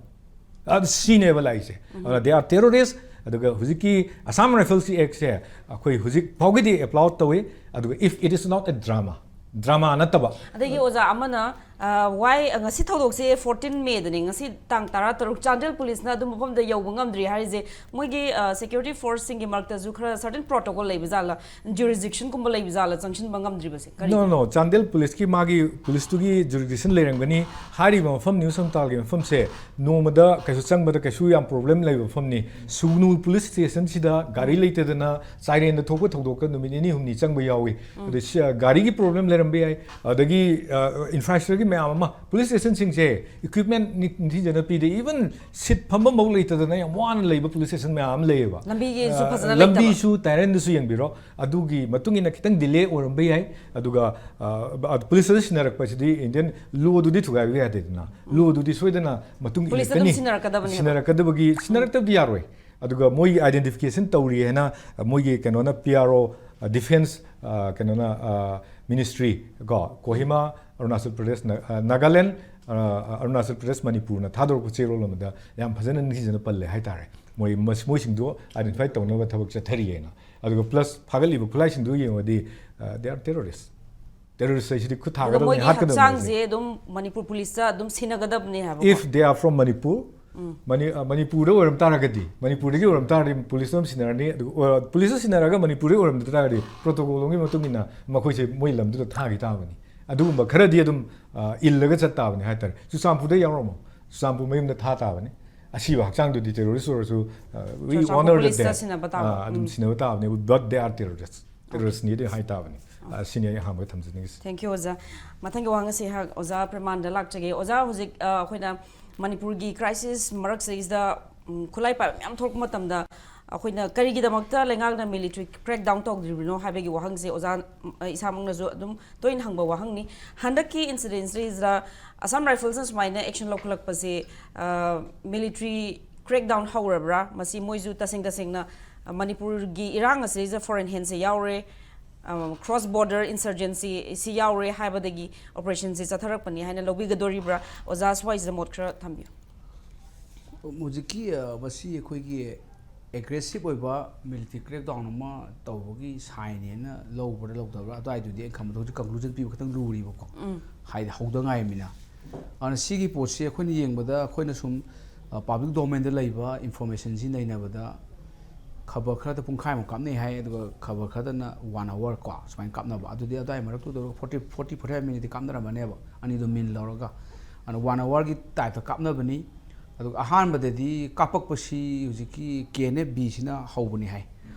ꯑꯗꯨ ꯁꯤꯅꯦꯕ ꯂꯥꯛꯏꯁꯦ꯫ ꯑꯗꯨꯅ they are terrorist꯫ ꯑꯗꯨꯒ ꯍꯧꯖꯤꯛꯀꯤ Assam Rifles ꯒꯤ act ꯁꯦ ꯑꯩꯈꯣꯏ ꯍꯧꯖꯤꯛ ꯐꯥꯎꯒꯤꯗꯤ applaud ꯇꯧꯏ꯫ ꯑꯗꯨꯒ if it is not a drama, drama ꯅꯠꯇꯕ꯫ ꯑꯗꯒꯤ ꯑꯣꯖꯥ ꯑꯃꯅ, ꯑ, why, ꯑ, ꯉꯁꯤ ꯊꯧꯗꯣꯛꯁꯦ fourteen May ꯗꯅꯤ, ꯉꯁꯤ ꯇꯥꯡ ꯇꯔꯥꯇꯔꯨꯛ, ꯆꯥꯟꯗꯦꯜ ꯄꯨꯂꯤꯁꯅ ꯑꯗꯨ ꯃꯐꯝꯗ ꯌꯧꯕ ꯉꯝꯗ꯭ꯔꯤ ꯍꯥꯏꯔꯤꯁꯦ, ꯃꯣꯏꯒꯤ, ꯑ, security force ꯁꯤꯡꯒꯤ ꯃꯔꯛꯇꯁꯨ ꯈꯔ certain protocol ꯂꯩꯕ ꯖꯥꯠꯂ, jurisdiction ꯀꯨꯝꯕ ꯂꯩꯕ ꯖꯥꯠꯂ ꯆꯪꯁꯤꯟꯕ ꯉꯝꯗ꯭ꯔꯤꯕꯁꯦ? ꯀꯔꯤ? No, no, ꯆꯥꯟꯗꯦꯜ ꯄꯨꯂꯤꯁꯀꯤ ꯃꯥꯒꯤ ꯄꯨꯂꯤꯁꯇꯨꯒꯤ jurisdiction ꯂꯩꯔꯝꯒꯅꯤ꯫ ꯍꯥꯏꯔꯤꯕ ꯃꯐꯝ, ꯅ꯭ꯌꯨ ꯁꯝꯇꯥꯜꯒꯤ ꯃꯐꯝꯁꯦ, ꯅꯣꯡꯃꯗ ꯀꯩꯁꯨ ꯆꯪꯕꯗ ꯀꯩꯁꯨ ꯌꯥꯝ problem ꯂꯩꯕ ꯃꯐꯝꯅꯤ꯫ ꯁꯨꯒꯅꯨ ꯄꯨꯂꯤꯁ ꯁ꯭ꯇꯦꯁꯟꯁꯤꯗ ꯒꯥꯔꯤ ꯂꯩꯇꯗꯅ ꯆꯥꯏꯔꯦꯟꯗ ꯊꯣꯛꯄ ꯊꯧꯗꯣꯛꯇ ꯅꯨꯃꯤꯠ ꯅꯤꯅꯤ ꯍꯨꯝꯅꯤ ꯆꯪꯕ ꯌꯥꯎꯏ꯫ ꯑꯗꯩ ꯁꯤ, ꯒꯥꯔꯤꯒꯤ problem ꯂꯩꯔꯝꯕ ꯌꯥꯏ, ꯑꯗꯒꯤ, ꯑ, infrastructure ꯒꯤ ꯃꯌꯥꯝ ꯑꯃ, ꯄꯨꯂꯤꯁ ꯁ꯭ꯇꯦꯁꯟꯁꯤꯡꯁꯦ equipment ꯅꯤ-, ꯅꯤꯡꯊꯤꯖꯅ ꯄꯤꯗꯦ, even seat ꯐꯝꯐꯝꯐꯧ ꯂꯩꯇꯗꯅ ꯌꯥꯝ ꯋꯥꯅ ꯂꯩꯕ ꯄꯨꯂꯤꯁ ꯁ꯭ꯇꯦꯁꯟ ꯃꯌꯥꯝ ꯑꯃ ꯂꯩꯌꯦꯕ꯫ ꯂꯝꯕꯤꯒꯤꯁꯨ ꯑ, ꯐꯖꯅ ꯂꯩꯇꯕ꯫ ꯂꯝꯕꯤꯁꯨ ꯇꯥꯏꯔꯦꯟꯗꯁꯨ ꯌꯦꯡꯕꯤꯔꯣ, ꯑꯗꯨꯒꯤ ꯃꯇꯨꯡ ꯏꯟꯅ ꯈꯤꯇꯪ delay ꯑꯣꯏꯔꯝꯕ ꯌꯥꯏ꯫ ꯑꯗꯨꯒ, ꯑ, ꯑ, ꯄꯨꯂꯤꯁꯇ ꯁꯤꯟꯅꯔꯛꯄꯁꯤꯗꯤ Indian law ꯗꯨꯗꯤ ꯊꯨꯒꯥꯏꯕ ꯌꯥꯗꯦꯗꯅ, law ꯗꯨꯗꯤ ꯁꯣꯏꯗꯅ ꯃꯇꯨꯡ ꯄꯨꯂꯤꯁꯇ ꯑꯗꯨꯝ ꯏꯜꯂꯛꯀꯅꯤ꯫ ꯁꯤꯟꯅꯔꯛꯀꯗꯕꯅꯦꯕ꯫ ꯁꯤꯟꯅꯔꯛꯀꯗꯕꯒꯤ, ꯁꯤꯟꯅꯔꯛꯇꯕꯗꯤ ꯌꯥꯔꯣꯏ꯫ ꯑꯗꯨꯒ ꯃꯣꯏꯒꯤ identification ꯇꯧꯔꯤ ꯍꯥꯏꯅ ꯃꯣꯏꯒꯤ ꯀꯩꯅꯣꯅ, P R O, ꯑ, defense, ꯑ, ꯀꯩꯅꯣꯅ, ꯑ, ꯃꯤꯅꯤꯁꯇ꯭ꯔꯤ ꯀꯣ, ꯀꯣꯍꯤꯃꯥ, ꯑꯔꯨꯅꯥꯆꯜ ꯄ꯭ꯔꯗꯦꯁ, ꯅ-, ꯑ, ꯅꯥꯒꯥꯂꯦꯟ, ꯑ, ꯑꯔꯨꯅꯥꯆꯜ ꯄ꯭ꯔꯗꯦꯁ, ꯃꯅꯤꯄꯨꯔꯅ ꯊꯥꯗꯣꯔꯛꯄ ꯆꯦꯔꯣꯜ ꯑꯃꯗ ꯌꯥꯝ ꯐꯖꯅ ꯅꯤꯡꯊꯤꯖꯅ ꯄꯜꯂꯦ ꯍꯥꯏꯇꯥꯔꯦ꯫ ꯃꯣꯏ ꯃꯁ-, ꯃꯣꯏꯁꯤꯡꯗꯣ identify ꯇꯧꯅꯕ ꯊꯕꯛ ꯆꯠꯊꯔꯤ ꯍꯥꯏꯅ꯫ ꯑꯗꯨꯒ plus ꯐꯥꯒꯠꯂꯤꯕ ꯈꯨꯠꯂꯥꯏꯁꯤꯡꯗꯨ ꯌꯦꯡꯉꯨꯔꯗꯤ, ꯑ, they are terrorists꯫ Terrorist ꯍꯥꯏꯁꯤꯗꯤ ꯈꯨꯠ ꯑꯗꯨꯒ ꯊꯥꯒꯗꯕꯅꯤ, ꯃꯣꯏꯒꯤ ꯍꯥꯠꯀꯗꯕꯅꯤ ꯍꯥꯏꯁꯦ꯫ ꯍꯛꯆꯥꯡꯁꯦ ꯑꯗꯨꯝ ꯃꯅꯤꯄꯨꯔ ꯄꯨꯂꯤꯁꯇ ꯑꯗꯨꯝ ꯁꯤꯟꯅꯒꯗꯕꯅꯦ ꯍꯥꯏꯕꯀꯣ꯫ If they are from Manipur, ꯃꯅꯤ-, ꯑ, ꯃꯅꯤꯄꯨꯔꯗ ꯑꯣꯏꯔꯝ ꯇꯥꯔꯒꯗꯤ, ꯃꯅꯤꯄꯨꯔꯗꯒꯤ ꯑꯣꯏꯔꯝ ꯇꯥꯔꯗꯤ ꯄꯨꯂꯤꯁ ꯑꯗꯨꯝ ꯁꯤꯟꯅꯔꯅꯤ꯫ ꯑꯗꯨꯒ, ꯑ, ꯄꯨꯂꯤꯁꯇ ꯁꯤꯟꯅꯔꯒ ꯃꯅꯤꯄꯨꯔꯗꯒꯤ ꯑꯣꯏꯔꯝ ꯇꯥꯔꯒꯗꯤ protocol ꯂꯣꯝꯒꯤ ꯃꯇꯨꯡ ꯏꯟꯅ ꯃꯈꯣꯏꯁꯦ ꯃꯣꯏ ꯂꯝꯗꯨꯗ ꯊꯥꯈꯤ ꯇꯥꯕꯅꯤ꯫ ꯑꯗꯨꯒꯨꯝꯕ ꯈꯔꯗꯤ ꯑꯗꯨꯝ, ꯑ, ꯏꯜꯂꯒ ꯆꯠ ꯇꯥꯕꯅꯤ ꯍꯥꯏꯇꯥꯔꯦ꯫ ꯆꯨꯔꯆꯥꯟꯄꯨꯔꯗ ꯌꯥꯎꯔꯝꯃꯣ, ꯆꯨꯔꯆꯥꯟꯄꯨꯔ ꯃꯌꯨꯝꯗ ꯊꯥ ꯇꯥꯕꯅꯤ꯫ ꯑꯁꯤꯕ ꯍꯛꯆꯥꯡꯗꯨꯗꯤ terrorist ꯑꯣꯏꯔꯁꯨ, ꯑ, we Churachandpur honor the ꯄꯨꯂꯤꯁꯇ dead꯫ ꯁꯤꯟꯅꯕ ꯇꯥꯕ꯫ ꯑ, ꯑꯗꯨꯝ ꯎꯝ꯫ ꯁꯤꯟꯅꯕ ꯇꯥꯕꯅꯤ, but they are terrorists꯫ Terroristꯅꯤ ꯑꯗꯨ ꯍꯥꯏ ꯇꯥꯕꯅꯤ꯫ ꯑ, ꯁꯤꯅꯤ ꯑꯩ ꯑꯍꯥꯟꯕ ꯊꯝꯖꯅꯤꯡꯉꯤꯁꯦ꯫ Thank you, ꯑꯣꯖꯥ꯫ ꯃꯊꯪꯒꯤ ꯋꯥꯍꯪ ꯑꯁꯤ ꯑꯩꯍꯥꯛ ꯑꯣꯖꯥ ꯄ꯭ꯔꯃꯥꯟꯗ ꯂꯥꯛꯆꯒꯦ꯫ ꯑꯣꯖꯥ, ꯍꯧꯖꯤꯛ, ꯑ, ꯑꯩꯈꯣꯏꯅ ꯃꯅꯤꯄꯨꯔꯒꯤ crisis ꯃꯔꯛꯁꯤꯗꯩꯁꯤꯗ, ꯎꯝ, ꯈꯨꯠꯂꯥꯏ ꯄꯥꯏꯕ ꯃꯌꯥꯝ ꯊꯣꯛꯂꯛꯄ ꯃꯇꯝꯗ ꯑꯩꯈꯣꯏꯅ ꯀꯔꯤꯒꯤꯗꯃꯛꯇ ꯂꯩꯉꯥꯛꯅ military crackdown ꯇꯧꯗ꯭ꯔꯤꯕꯅꯣ ꯍꯥꯏꯕꯒꯤ ꯋꯥꯍꯪꯁꯦ ꯑꯣꯖꯥ, ꯎꯝ, ꯑ, ꯏꯁꯥꯃꯛꯅꯁꯨ ꯑꯗꯨꯝ ꯇꯣꯏꯅ ꯍꯪꯕ ꯋꯥꯍꯪꯅꯤ꯫ ꯍꯟꯗꯛꯀꯤ incidentsꯁꯤꯗ Assam Riflesꯅ ꯁꯨꯃꯥꯏꯅ action ꯂꯧꯈꯠꯂꯛꯄꯁꯦ, ꯑ, military crackdown ꯍꯧꯔꯕ꯭ꯔꯥ? ꯃꯁꯤ ꯃꯣꯏꯁꯨ ꯇꯁꯦꯡ ꯇꯁꯦꯡꯅ, ꯑ, ꯃꯅꯤꯄꯨꯔꯒꯤ ꯏꯔꯥꯡ ꯑꯁꯤꯗꯩꯁꯤꯗ foreign handꯁꯦ ꯌꯥꯎꯔꯦ, ꯑ, cross border insurgency ꯁꯤ ꯌꯥꯎꯔꯦ ꯍꯥꯏꯕꯗꯒꯤ operationꯁꯦ ꯆꯠꯊꯔꯛꯄꯅꯤ ꯍꯥꯏꯅ ꯂꯧꯕꯤꯒꯗꯣꯔꯤꯕ꯭ꯔꯥ? ꯑꯣꯖꯥ, ꯁ꯭ꯋꯥꯏꯁꯤꯗ ꯃꯣꯠ ꯈꯔ ꯊꯝꯕꯤꯌꯨ꯫ ꯍꯧꯖꯤꯛꯀꯤ, ꯑ, ꯃꯁꯤ ꯑꯩꯈꯣꯏꯒꯤ aggressive ꯑꯣꯏꯕ military crackdown ꯑꯃ ꯇꯧꯕꯒꯤ signꯅꯦꯅ ꯂꯧꯕ꯭ꯔꯥ ꯂꯧꯗꯕ꯭ꯔꯥ ꯑꯗꯨꯋꯥꯏꯗꯨꯗꯤ ꯑꯩ ꯈꯪꯕꯗ ꯍꯧꯖꯤꯛ conclusion ꯄꯤꯕ ꯈꯤꯇꯪ ꯂꯨꯔꯤꯕꯀꯣ꯫ ꯍꯥꯏꯗꯤ ꯍꯧꯗ ꯉꯥꯏꯔꯤꯃꯤꯅ꯫ ꯑꯗꯨꯅ ꯁꯤꯒꯤ ꯄꯣꯠꯁꯤ ꯑꯩꯈꯣꯏꯅ ꯌꯦꯡꯕꯗ ꯑꯩꯈꯣꯏꯅ ꯁꯨꯝ, ꯑ, public domainꯗ ꯂꯩꯕ informationꯁꯤ ꯅꯩꯅꯕꯗ ꯈꯕꯔ ꯈꯔꯗ ꯄꯨꯡꯈꯥꯏꯃꯨꯛ ꯀꯥꯞꯅꯩ ꯍꯥꯏ, ꯑꯗꯨꯒ ꯈꯕꯔ ꯈꯔꯗꯅ one hour ꯀꯣ ꯁꯨꯃꯥꯏꯅ ꯀꯥꯞꯅꯕ꯫ ꯑꯗꯨꯗꯤ ꯑꯗꯨꯋꯥꯏ ꯃꯔꯛꯇꯨꯗ forty, forty, forty-five minuteꯇꯤ ꯀꯥꯞꯅꯔꯝꯃꯅꯦꯕ, ꯑꯅꯤꯗꯣ mean ꯂꯧꯔꯒ꯫ ꯑꯗꯨꯅ one hourꯒꯤ typeꯇ ꯀꯥꯞꯅꯕꯅꯤ꯫ ꯑꯗꯨꯒ ꯑꯍꯥꯟꯕꯗꯗꯤ ꯀꯥꯞꯄꯛꯄꯁꯤ ꯍꯧꯖꯤꯛꯀꯤ K N F Bꯁꯤꯅ ꯍꯧꯕꯅꯤ ꯍꯥꯏ꯫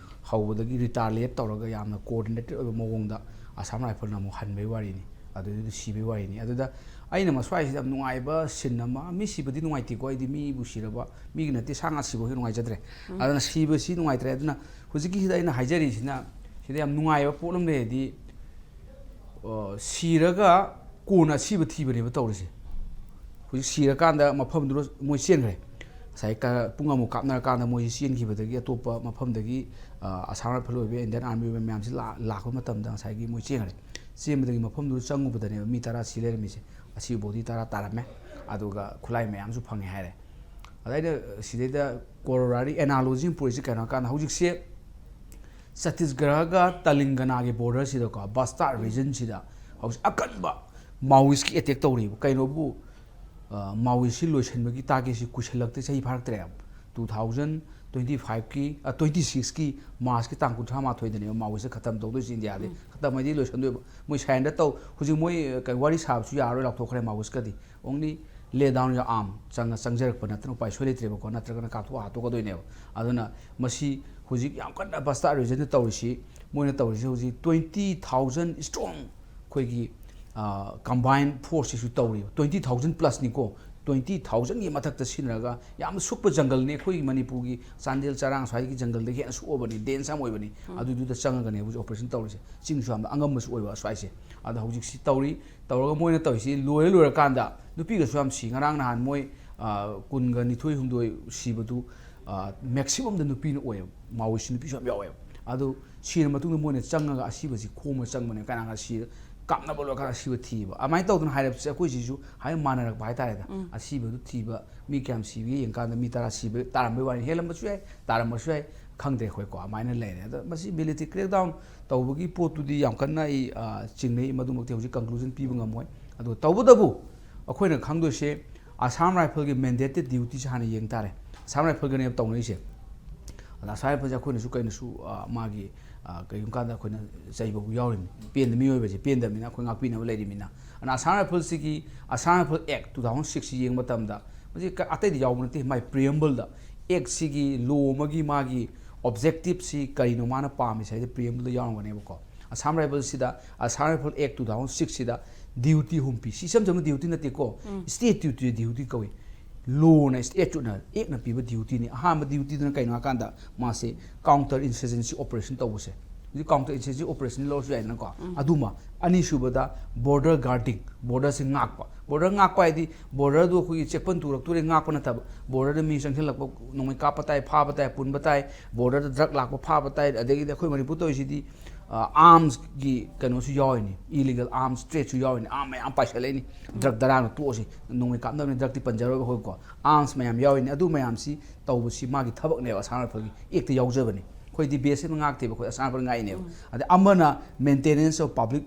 ꯍꯧꯕꯗꯒꯤ retaliate ꯇꯧꯔꯒ ꯌꯥꯝꯅ coordinated ꯑꯣꯏꯕ ꯃꯑꯣꯡꯗ Assam Riflesꯅ ꯑꯃꯨꯛ ꯍꯟꯕꯩ ꯋꯥꯔꯤꯅꯤ꯫ ꯑꯗꯨꯗꯤ ꯁꯤꯕꯩ ꯋꯥꯔꯤꯅꯤ꯫ ꯑꯗꯨꯗ ꯑꯩꯅ ꯃꯁ꯭ꯋꯥꯏꯁꯤꯗ ꯌꯥꯝ ꯅꯨꯡꯉꯥꯏꯕ scene ꯑꯃ, ꯃꯤ ꯁꯤꯕꯗꯤ ꯅꯨꯡꯉꯥꯏꯇꯦꯀꯣ, ꯑꯩꯗꯤ ꯃꯤꯕꯨ ꯁꯤꯔꯕ, ꯃꯤꯒꯤ ꯅꯠꯇꯦ, ꯁꯥ ꯉꯥ ꯁꯤꯕ ꯍꯧꯖꯤꯛ ꯅꯨꯡꯉꯥꯏꯖꯗ꯭ꯔꯦ꯫ ꯑꯗꯨꯅ ꯁꯤꯕꯁꯤ ꯅꯨꯡꯉꯥꯏꯇ꯭ꯔꯦ꯫ ꯑꯗꯨꯅ ꯍꯧꯖꯤꯛꯀꯤꯁꯤꯗ ꯑꯩꯅ ꯍꯥꯏꯖꯔꯤꯁꯤꯅ, ꯁꯤꯗ ꯌꯥꯝ ꯅꯨꯡꯉꯥꯏꯕ ꯄꯣꯠ ꯑꯃ ꯂꯩꯔꯗꯤ, ꯑ, ꯁꯤꯔꯒ ꯀꯣꯟꯅ ꯑꯁꯤꯕ ꯊꯤꯕꯅꯦꯕ ꯇꯧꯔꯤꯁꯦ꯫ ꯍꯧꯖꯤꯛ ꯁꯤꯔꯀꯥꯟꯗ ꯃꯐꯝꯗꯨꯗ ꯃꯣꯏ ꯆꯦꯟꯈ꯭ꯔꯦ꯫ ꯉꯁꯥꯏ ꯄꯨꯡ ꯑꯃꯨꯛ ꯀꯥꯞꯅꯔꯀꯥꯟꯗ ꯃꯣꯏꯁꯤ ꯆꯦꯟꯈꯤꯕꯗꯒꯤ ꯑꯇꯣꯞꯄ ꯃꯐꯝꯗꯒꯤ ꯑꯁꯥꯝ ꯔꯥꯏꯐꯜ ꯑꯣꯏꯕ, ꯏꯟꯗꯤꯌꯟ ꯑꯥꯔꯃꯤ ꯑꯣꯏꯕ ꯃꯌꯥꯝꯁꯤ ꯂꯥꯛꯄ ꯃꯇꯝꯗ ꯉꯁꯥꯏꯒꯤ ꯃꯣꯏ ꯆꯦꯟꯈ꯭ꯔꯦ꯫ ꯆꯦꯟꯕꯗꯒꯤ ꯃꯐꯝꯗꯨꯗ ꯆꯪꯉꯨꯕꯗꯅꯦꯕ ꯃꯤ ꯇꯔꯥ ꯁꯤ ꯂꯩꯔꯝꯃꯤꯁꯦ꯫ ꯑꯁꯤꯕ ꯕꯣꯗꯤ ꯇꯔꯥ ꯇꯥꯔꯝꯃꯦ꯫ ꯑꯗꯨꯒ ꯈꯨꯠꯂꯥꯏ ꯃꯌꯥꯝꯁꯨ ꯐꯪꯉꯦ ꯍꯥꯏꯔꯦ꯫ ꯑꯗ ꯑꯩꯅ ꯁꯤꯗꯩꯗ ꯀꯣꯔꯣꯅꯥꯔꯤ ꯑꯦꯅꯥꯂꯣꯖꯤ ꯑꯃ ꯄꯨꯔꯛꯏꯁꯦ ꯀꯩꯅꯣ ꯍꯥꯏ ꯀꯥꯟꯗ, ꯍꯧꯖꯤꯛꯁꯦ ꯁꯠꯇꯤꯁꯒꯔꯒ ꯇꯂꯤꯡꯒꯅꯥꯒꯤ ꯕꯣꯔꯗꯔꯁꯤꯗꯀꯣ, ꯕꯁꯇꯥꯔ ꯔꯤꯖꯟꯁꯤꯗ ꯍꯧꯖꯤꯛ ꯑꯀꯟꯕ ꯃꯥꯋꯤꯁꯀꯤ ꯑꯦꯇꯦꯛ ꯇꯧꯔꯤꯕ꯫ ꯀꯩꯅꯣꯕꯨ, ꯃꯥꯋꯤꯁꯁꯤ ꯂꯣꯏꯁꯤꯟꯕꯒꯤ ꯇꯥꯔꯒꯦꯠꯁꯤ ꯀꯨꯏꯁꯜꯂꯛꯇ꯭ꯔꯦ, ꯆꯍꯤ ꯐꯥꯔꯛꯇ꯭ꯔꯦ꯫ ꯇꯨ ꯊꯥꯎꯖꯟ ꯇ꯭ꯋꯦꯟꯇꯤ ꯐꯥꯏꯚꯀꯤ, ꯇ꯭ꯋꯦꯟꯇꯤ ꯁꯤꯛꯁꯀꯤ ꯃꯥꯔꯁꯀꯤ ꯇꯥꯡ ꯀꯨꯟꯊ꯭ꯔꯥ ꯃꯥꯊꯣꯏꯗꯅꯦꯕ ꯃꯥꯋꯤꯁꯁꯦ ꯈꯇꯝ ꯇꯧꯗꯣꯏꯁꯦ ꯏꯟꯗꯤꯌꯥꯗꯤ꯫ ꯈꯇꯝ ꯍꯥꯏꯗꯤ ꯂꯣꯏꯁꯟꯗꯣꯏꯕ꯫ ꯃꯣꯏ ꯁꯔꯦꯟꯗꯔ ꯇꯧ, ꯍꯧꯖꯤꯛ ꯃꯣꯏ ꯀꯩ ꯋꯥꯔꯤ ꯁꯥꯕꯁꯨ ꯌꯥꯔꯔꯣꯏ, ꯂꯥꯎꯊꯣꯛꯈ꯭ꯔꯦ ꯃꯥꯋꯤꯁꯀꯗꯤ꯫ Only lay down your arm, ꯆꯪꯉ ꯆꯪꯖꯔꯛꯄ ꯅꯠꯇꯅ ꯎꯄꯥꯏ ꯁꯣꯏ ꯂꯩꯇ꯭ꯔꯦꯕꯀꯣ, ꯅꯠꯇ꯭ꯔꯒꯅ ꯀꯥꯞꯊꯣꯛꯑ ꯍꯥꯠꯇꯣꯛꯀꯗꯣꯏꯅꯦꯕ꯫ ꯑꯗꯨꯅ ꯃꯁꯤ ꯍꯧꯖꯤꯛ ꯌꯥꯝ ꯀꯟꯅ ꯕꯁꯇꯥꯔ ꯔꯤꯖꯟꯅ ꯇꯧꯔꯤꯁꯤ, ꯃꯣꯏꯅ ꯇꯧꯔꯤꯁꯤ ꯍꯧꯖꯤꯛ ꯇ꯭ꯋꯦꯟꯇꯤ ꯊꯥꯎꯖꯟ ꯁ꯭ꯇ꯭ꯔꯣꯡ ꯑꯩꯈꯣꯏꯒꯤ ꯀꯝꯕꯥꯏꯟ ꯐꯣꯔꯁꯁꯤꯁꯨ ꯇꯧꯔꯤꯕ꯫ ꯇ꯭ꯋꯦꯟꯇꯤ ꯊꯥꯎꯖꯟ ꯄ꯭ꯂꯁꯅꯤꯀꯣ, ꯇ꯭ꯋꯦꯟꯇꯤ ꯊꯥꯎꯖꯟꯒꯤ ꯃꯊꯛꯇ ꯁꯤꯖꯤꯟꯅꯔꯒ ꯌꯥꯝꯅ ꯁꯨꯛꯄ ꯖꯪꯒꯜꯅꯤ꯫ ꯑꯩꯈꯣꯏꯒꯤ ꯃꯅꯤꯄꯨꯔꯒꯤ ꯆꯥꯟꯗꯦꯜ ꯆꯔꯥꯡ ꯁ꯭ꯋꯥꯏꯒꯤ ꯖꯪꯒꯜꯗꯒꯤ ꯍꯦꯟꯅ ꯁꯨꯛꯑꯕꯅꯤ, ꯗꯦꯟꯁ ꯌꯥꯝ ꯑꯣꯏꯕꯅꯤ꯫ ꯑꯗꯨꯗꯨꯗ ꯆꯪꯉꯒꯅꯦ ꯍꯧꯖꯤꯛ ꯑꯣꯄꯔꯦꯁꯟ ꯇꯧꯔꯤꯁꯦ꯫ ꯆꯤꯡꯁꯨ ꯌꯥꯝꯅ ꯑꯉꯝꯕꯁꯨ ꯑꯣꯏꯕ ꯁ꯭ꯋꯥꯏꯁꯦ꯫ ꯑꯗꯣ ꯍꯧꯖꯤꯛꯁꯤ ꯇꯧꯔꯤ꯫ ꯇꯧꯔꯒ ꯃꯣꯏꯅ ꯇꯧꯔꯤꯁꯤ ꯂꯣꯏꯔ ꯂꯣꯏꯔꯀꯥꯟꯗ ꯅꯨꯄꯤꯒꯁꯨ ꯌꯥꯝ ꯁꯤ꯫ ꯉꯔꯥꯡ ꯅꯍꯥꯟ ꯃꯣꯏ ꯀꯨꯟꯒ ꯅꯤꯊꯣꯏ ꯍꯨꯝꯗꯣꯏ ꯁꯤꯕꯗꯨ ꯃꯦꯛꯁꯤꯃꯝꯗ ꯅꯨꯄꯤꯅ ꯑꯣꯏꯌꯦꯕ꯫ ꯃꯥꯋꯤꯁ ꯅꯨꯄꯤꯁꯨ ꯌꯥꯝ ꯌꯥꯎꯋꯦꯕ꯫ ꯑꯗꯨ ꯁꯤꯔ ꯃꯇꯨꯡꯗ ꯃꯣꯏꯅ ꯆꯪꯉꯒ ꯑꯁꯤꯕꯁꯤ ꯈꯣꯝꯃ ꯆꯪꯕꯅꯦ꯫ ꯀꯅꯥ ꯀꯅꯥ ꯁꯤ, ꯀꯥꯞꯅꯕ ꯂꯣꯏꯔꯀꯥꯟꯗ ꯑꯁꯤꯕ ꯊꯤꯕ꯫ ꯑꯗꯨꯃꯥꯏꯅ ꯇꯧꯗꯅ ꯍꯥꯏꯔꯛꯄꯁꯦ ꯑꯩꯈꯣꯏ ꯁꯤꯁꯨ ꯍꯥꯏ ꯃꯥꯟꯅꯔꯛꯄ ꯍꯥꯏꯇꯥꯔꯦꯗ꯫ ꯑꯁꯤꯕꯗꯨ ꯊꯤꯕ, ꯃꯤ ꯀꯌꯥꯝ ꯁꯤꯕꯒꯦ ꯌꯦꯡꯀꯥꯟꯗ ꯃꯤ ꯇꯔꯥ ꯁꯤꯕ ꯇꯥꯔꯝꯕꯩ ꯋꯥꯅꯤ, ꯍꯦꯜꯂꯝꯕꯁꯨ ꯌꯥꯏ, ꯇꯥꯔꯝꯕꯁꯨ ꯌꯥꯏ, ꯈꯪꯗ꯭ꯔꯦ ꯑꯩꯈꯣꯏꯀꯣ꯫ ꯑꯗꯨꯃꯥꯏꯅ ꯂꯩꯔꯦ꯫ ꯑꯗꯣ ꯃꯁꯤ ꯃꯤꯂꯤꯇꯔꯤ ꯀ꯭ꯔꯦꯛꯗꯥꯎꯟ ꯇꯧꯕꯒꯤ ꯄꯣꯠꯇꯨꯗꯤ ꯌꯥꯝ ꯀꯟꯅ ꯑꯩ ꯆꯤꯡꯅꯩ, ꯃꯗꯨꯃꯛꯇꯤ ꯍꯧꯖꯤꯛ ꯀꯟꯀ꯭ꯂꯨꯖꯟ ꯄꯤꯕ ꯉꯝꯃꯣꯏ꯫ ꯑꯗꯣ ꯇꯧꯕꯇꯕꯨ ꯑꯩꯈꯣꯏꯅ ꯈꯪꯗꯣꯏꯁꯦ ꯑꯁꯥꯝ ꯔꯥꯏꯐꯜꯒꯤ ꯃꯦꯟꯗꯦꯇꯦꯠ ꯗ꯭ꯌꯨꯇꯤꯁꯦ ꯍꯥꯟꯅ ꯌꯦꯡ ꯇꯥꯔꯦ꯫ ꯑꯁꯥꯝ ꯔꯥꯏꯐꯜꯒꯅꯦꯕ ꯇꯧꯅꯔꯤꯁꯦ꯫ ꯑꯗ ꯑꯁꯥꯝ ꯔꯥꯏꯐꯜꯁꯦ ꯑꯩꯈꯣꯏꯅꯁꯨ ꯀꯩꯅꯣꯁꯨ ꯃꯥꯒꯤ ꯀꯩꯒꯨꯝꯕ ꯀꯥꯟꯗ ꯑꯩꯈꯣꯏꯅ ꯆꯩꯕꯕꯨ ꯌꯥꯎꯔꯤꯕꯅꯤ꯫ ꯄꯦꯟꯗ, ꯃꯤꯑꯣꯏꯕꯁꯦ ꯄꯦꯟꯗꯕꯅꯤꯅ ꯑꯩꯈꯣꯏ ꯉꯥꯛꯄꯤꯅꯕ ꯂꯩꯔꯤꯕꯅꯤꯅ꯫ ꯑꯗꯨꯅ ꯑꯁꯥꯝ ꯔꯥꯏꯐꯜꯁꯤꯒꯤ, ꯑꯁꯥꯝ ꯔꯥꯏꯐꯜ ꯑꯦꯛ ꯇꯨ ꯊꯥꯎꯖꯟ ꯁꯤꯛꯁꯁꯤ ꯌꯦꯡꯕ ꯃꯇꯝꯗ ꯃꯁꯤ ꯑꯇꯩꯗ ꯌꯥꯎꯕ ꯅꯠꯇꯦ, ꯃꯥꯏ ꯄ꯭ꯔꯤꯌꯦꯝꯕꯜꯗ ꯑꯦꯛꯁꯤꯒꯤ ꯂꯣ ꯑꯃꯒꯤ ꯃꯥꯒꯤ ꯑꯣꯕꯖꯦꯛꯇꯤꯞꯁꯤ ꯀꯔꯤꯅꯣ ꯃꯥꯅ ꯄꯥꯝꯃꯤꯁꯦ ꯍꯥꯏꯗꯤ ꯄ꯭ꯔꯤꯌꯦꯝꯕꯜꯗ ꯌꯥꯎꯔꯝꯒꯅꯦꯕꯀꯣ꯫ ꯑꯁꯥꯝ ꯔꯥꯏꯐꯜꯁꯤꯗ, ꯑꯁꯥꯝ ꯔꯥꯏꯐꯜ ꯑꯦꯛ ꯇꯨ ꯊꯥꯎꯖꯟ ꯁꯤꯛꯁꯁꯤꯗ ꯗ꯭ꯌꯨꯇꯤ ꯑꯍꯨꯝ ꯄꯤ꯫ ꯁꯤ ꯏꯆꯝ ꯆꯝꯕ ꯗ꯭ꯌꯨꯇꯤ ꯅꯠꯇꯦꯀꯣ꯫ ꯁ꯭ꯇꯦꯠ ꯗ꯭ꯌꯨꯇꯤ, ꯗ꯭ꯌꯨꯇꯤ ꯀꯧꯏ꯫ ꯂꯣꯅ, ꯁ꯭ꯇꯦꯆꯨꯠꯅ, ꯑꯦꯛꯅ ꯄꯤꯕ ꯗ꯭ꯌꯨꯇꯤꯅꯤ꯫ ꯑꯍꯥꯟꯕ ꯗ꯭ꯌꯨꯇꯤꯗꯨꯅ ꯀꯩꯅꯣ ꯍꯥꯏꯀꯥꯟꯗ ꯃꯥꯁꯦ ꯀꯥꯎꯟꯇꯔ ꯏꯟꯁꯔꯖꯦꯟꯁꯤ ꯑꯣꯄꯔꯦꯁꯟ ꯇꯧꯕꯁꯦ꯫ ꯍꯧꯖꯤꯛ counter insurgency operation ꯂꯧꯔꯁꯨ ꯌꯥꯏꯗꯅꯀꯣ꯫ ꯑꯗꯨꯃ, ꯑꯅꯤꯁꯨꯕꯗ border guarding, borderꯁꯤ ꯉꯥꯛꯄ꯫ Border ꯉꯥꯛꯄ ꯍꯥꯏꯗꯤ borderꯗꯨ ꯑꯩꯈꯣꯏꯒꯤ ꯆꯦꯛꯄꯟ ꯇꯨꯔꯛꯇꯣꯔꯦ ꯉꯥꯛꯄ ꯅꯠꯇꯕ, borderꯗ ꯃꯤ ꯆꯪꯁꯤꯜꯂꯛꯄ, ꯅꯣꯡꯃꯩ ꯀꯥꯞꯄ ꯇꯥꯏ, ꯐꯥꯕ ꯇꯥꯏ, ꯄꯨꯟꯕ ꯇꯥꯏ, borderꯗ drug ꯂꯥꯛꯄ ꯐꯥꯕ ꯇꯥꯏ, ꯑꯗꯒꯤꯗꯤ ꯑꯩꯈꯣꯏ ꯃꯅꯤꯄꯨꯔ ꯇꯧꯔꯤꯁꯤꯗꯤ ꯑꯥꯔꯝꯁꯀꯤ ꯀꯩꯅꯣꯁꯨ ꯌꯥꯎꯔꯤꯅꯤ, illegal arms tradeꯁꯨ ꯌꯥꯎꯔꯤꯅꯤ, arms ꯃꯌꯥꯝ ꯄꯥꯏꯁꯜꯂꯛꯏꯅꯤ꯫ Drug ꯗꯔꯥꯅ ꯇꯣꯛꯑꯁꯤ, ꯅꯣꯡꯃꯩ ꯀꯥꯞꯅꯕꯅꯤ, drugꯇꯤ ꯄꯟꯖꯔꯣꯏꯕ ꯑꯩꯈꯣꯏꯀꯣ꯫ Arms ꯃꯌꯥꯝ ꯌꯥꯎꯔꯤꯅꯤ, ꯑꯗꯨ ꯃꯌꯥꯝꯁꯤ ꯇꯧꯕꯁꯤ ꯃꯥꯒꯤ ꯊꯕꯛꯅꯦꯕ ꯑꯁꯥꯝ ꯔꯥꯏꯐꯜꯒꯤ, ꯑꯦꯛꯇ ꯌꯥꯎꯖꯕꯅꯤ꯫ ꯑꯩꯈꯣꯏꯗꯤ ꯕꯤ ꯑꯦꯁ ꯑꯦꯐꯅ ꯉꯥꯛꯇꯦꯕ, ꯑꯩꯈꯣꯏ ꯑꯁꯥꯝ ꯔꯥꯏꯐꯜ ꯉꯥꯛꯏꯅꯦꯕ꯫ ꯑꯗꯩ ꯑꯃꯅ maintenance of public,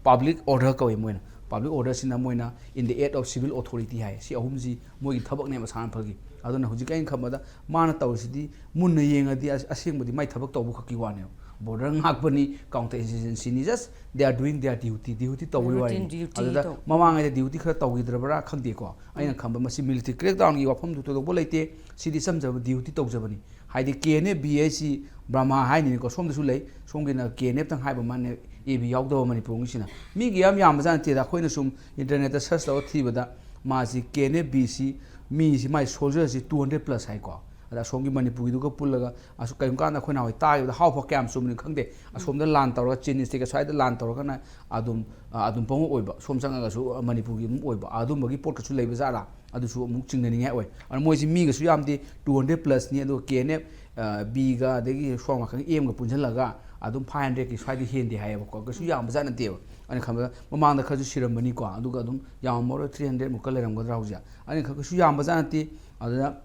public order ꯀꯧꯏ ꯃꯣꯏꯅ꯫ Public orderꯁꯤꯅ ꯃꯣꯏꯅ in the aid of civil authority ꯍꯥꯏ꯫ ꯁꯤ ꯑꯍꯨꯝꯁꯤ ꯃꯣꯏꯒꯤ ꯊꯕꯛꯅꯦꯕ ꯑꯁꯥꯝ ꯔꯥꯏꯐꯜꯒꯤ꯫ ꯑꯗꯨꯅ ꯍꯧꯖꯤꯛ ꯑꯩꯅ ꯈꯟꯕꯗ ꯃꯥꯅ ꯇꯧꯔꯤꯁꯤꯗꯤ ꯃꯨꯟꯅ ꯌꯦꯡꯉꯗꯤ ꯑꯁ-, ꯑꯁꯦꯡꯕꯗꯤ ꯃꯥꯏ ꯊꯕꯛ ꯇꯧꯕ ꯈꯛꯀꯤ ꯋꯥꯅꯦꯕ꯫ Border ꯉꯥꯛꯄꯅꯤ, counter insurgencyꯅꯤ, just they are doing their duty, duty ꯇꯧꯕꯒꯤ ꯋꯥꯔꯤꯅꯤ꯫ Routine duty ꯑꯗꯨꯗ ꯇꯧ-, ꯃꯃꯥꯡꯉꯩꯗ duty ꯈꯔ ꯇꯧꯈꯤꯗ꯭ꯔꯕ꯭ꯔꯥ ꯈꯪꯗꯦꯀꯣ꯫ ꯑꯩꯅ ꯈꯟꯕ ꯃꯁꯤ military crackdownꯒꯤ ꯋꯥꯐꯝꯗꯨ ꯊꯣꯏꯗꯣꯛꯄ ꯂꯩꯇꯦ꯫ ꯁꯤꯗꯤ ꯏꯆꯝ ꯆꯝꯕ duty ꯇꯧꯖꯕꯅꯤ꯫ ꯍꯥꯏꯗꯤ ꯀꯦ ꯑꯦꯟ ꯑꯦꯐ ꯕꯤ ꯍꯥꯏꯁꯤ ꯕ꯭ꯔꯍꯃ ꯍꯥꯏꯅꯤꯅꯦꯀꯣ, ꯁꯣꯝꯗꯁꯨ ꯂꯩ, ꯁꯣꯝꯒꯤꯅ ꯀꯦ ꯑꯦꯟ ꯑꯦꯐꯇꯪ ꯍꯥꯏꯕ ꯃꯥꯅꯦ, ꯑꯦ ꯕꯤ ꯌꯥꯎꯗꯕ ꯃꯅꯤꯄꯨꯔꯒꯤꯁꯤꯅ꯫ ꯃꯤꯒꯤ ꯌꯥꯝ ꯌꯥꯝꯕꯖꯥꯠ ꯅꯠꯇꯦꯗ, ꯑꯩꯈꯣꯏꯅ ꯁꯨꯝ internetꯇ search ꯇꯧꯔ ꯊꯤꯕꯗ ꯃꯥꯁꯤ ꯀꯦ ꯑꯦꯟ ꯑꯦꯐ ꯕꯤꯁꯤ ꯃꯤꯁꯤ ꯃꯥꯏ soldierꯁꯤ two hundred plus ꯍꯥꯏꯀꯣ꯫ ꯑꯗ ꯑꯁꯣꯝꯒꯤ ꯃꯅꯤꯄꯨꯔꯒꯤꯗꯨꯒ ꯄꯨꯜꯂꯒ ꯑꯁꯨ-, ꯀꯔꯤꯒꯨꯝꯕ ꯀꯥꯟꯗ ꯑꯩꯈꯣꯏ ꯅꯍꯥꯟꯋꯥꯏ ꯇꯥꯈꯤꯕꯗ ꯍꯥꯎ ꯐꯥꯎ ꯀꯌꯥꯝ ꯆꯨꯝꯕꯅꯣ ꯈꯪꯗꯦ, ꯑꯁꯣꯝꯗ ꯂꯥꯟ ꯇꯧꯔꯒ ꯆꯤꯟ stateꯀ ꯁ꯭ꯋꯥꯏꯗ ꯂꯥꯟ ꯇꯧꯔꯒꯅ ꯑꯗꯨꯝ, ꯑ, ꯑꯗꯨꯝ ꯄꯪꯑꯣꯏ ꯑꯣꯏꯕ, ꯁꯣꯝ ꯆꯪꯉꯒꯁꯨ ꯃꯅꯤꯄꯨꯔꯒꯤ ꯑꯗꯨꯝ ꯑꯣꯏꯕ, ꯑꯗꯨꯝꯕꯒꯤ ꯄꯣꯠꯀꯁꯨ ꯂꯩꯕ ꯖꯥꯠꯂꯥ? ꯑꯗꯨꯁꯨ ꯑꯃꯨꯛ ꯆꯤꯡꯅꯅꯤꯡꯉꯥꯏ ꯑꯣꯏ꯫ ꯑꯗꯨꯅ ꯃꯣꯏꯁꯤ ꯃꯤꯒꯁꯨ ꯌꯥꯝꯗꯦ, two hundred plusꯅꯤ, ꯑꯗꯨꯒ ꯀꯦ ꯑꯦꯟ ꯑꯦꯐ, ꯑ, ꯕꯤꯒ ꯑꯗꯒꯤ ꯁꯣꯝ ꯅꯥꯀꯟ ꯑꯦꯝꯒ ꯄꯨꯟꯁꯤꯜꯂꯒ ꯑꯗꯨꯝ five hundredꯀꯤ ꯁ꯭ꯋꯥꯏꯗ ꯍꯦꯟꯗꯦ ꯍꯥꯏꯌꯦꯕꯀꯣ, ꯀꯩꯁꯨ ꯌꯥꯝꯕ ꯖꯥꯠ ꯅꯠꯇꯦꯕ꯫ ꯑꯩꯅ ꯈꯟꯕꯗ ꯃꯃꯥꯡꯗ ꯈꯔꯁꯨ ꯁꯤꯔꯝꯕꯅꯤꯀꯣ, ꯑꯗꯨꯒ ꯑꯗꯨꯝ ꯌꯥꯝꯃꯔꯣꯏ, three hundred ꯃꯨꯛꯀ ꯂꯩꯔꯝꯒꯗ꯭ꯔꯥ ꯍꯧꯖꯤꯛ, ꯑꯩꯅ ꯈꯟꯕ ꯀꯩꯁꯨ ꯌꯥꯝꯕ ꯖꯥꯠ ꯅꯠꯇꯦ꯫ ꯑꯗꯨꯅ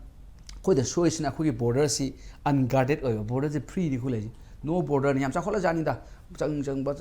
ꯑꯩꯈꯣꯏꯗ ꯁꯣꯏꯔꯤꯁꯤꯅ ꯑꯩꯈꯣꯏꯒꯤ borderꯁꯤ unguarded ꯑꯣꯏꯕ, borderꯁꯤ freeꯅꯤ ꯑꯩꯈꯣꯏ ꯂꯩꯔꯤꯁꯤ, no borderꯅꯤ꯫ ꯌꯥꯝ ꯆꯥꯎꯈꯠꯂꯖꯥꯠꯅꯤꯗ, ꯆꯪ ꯆꯪꯕ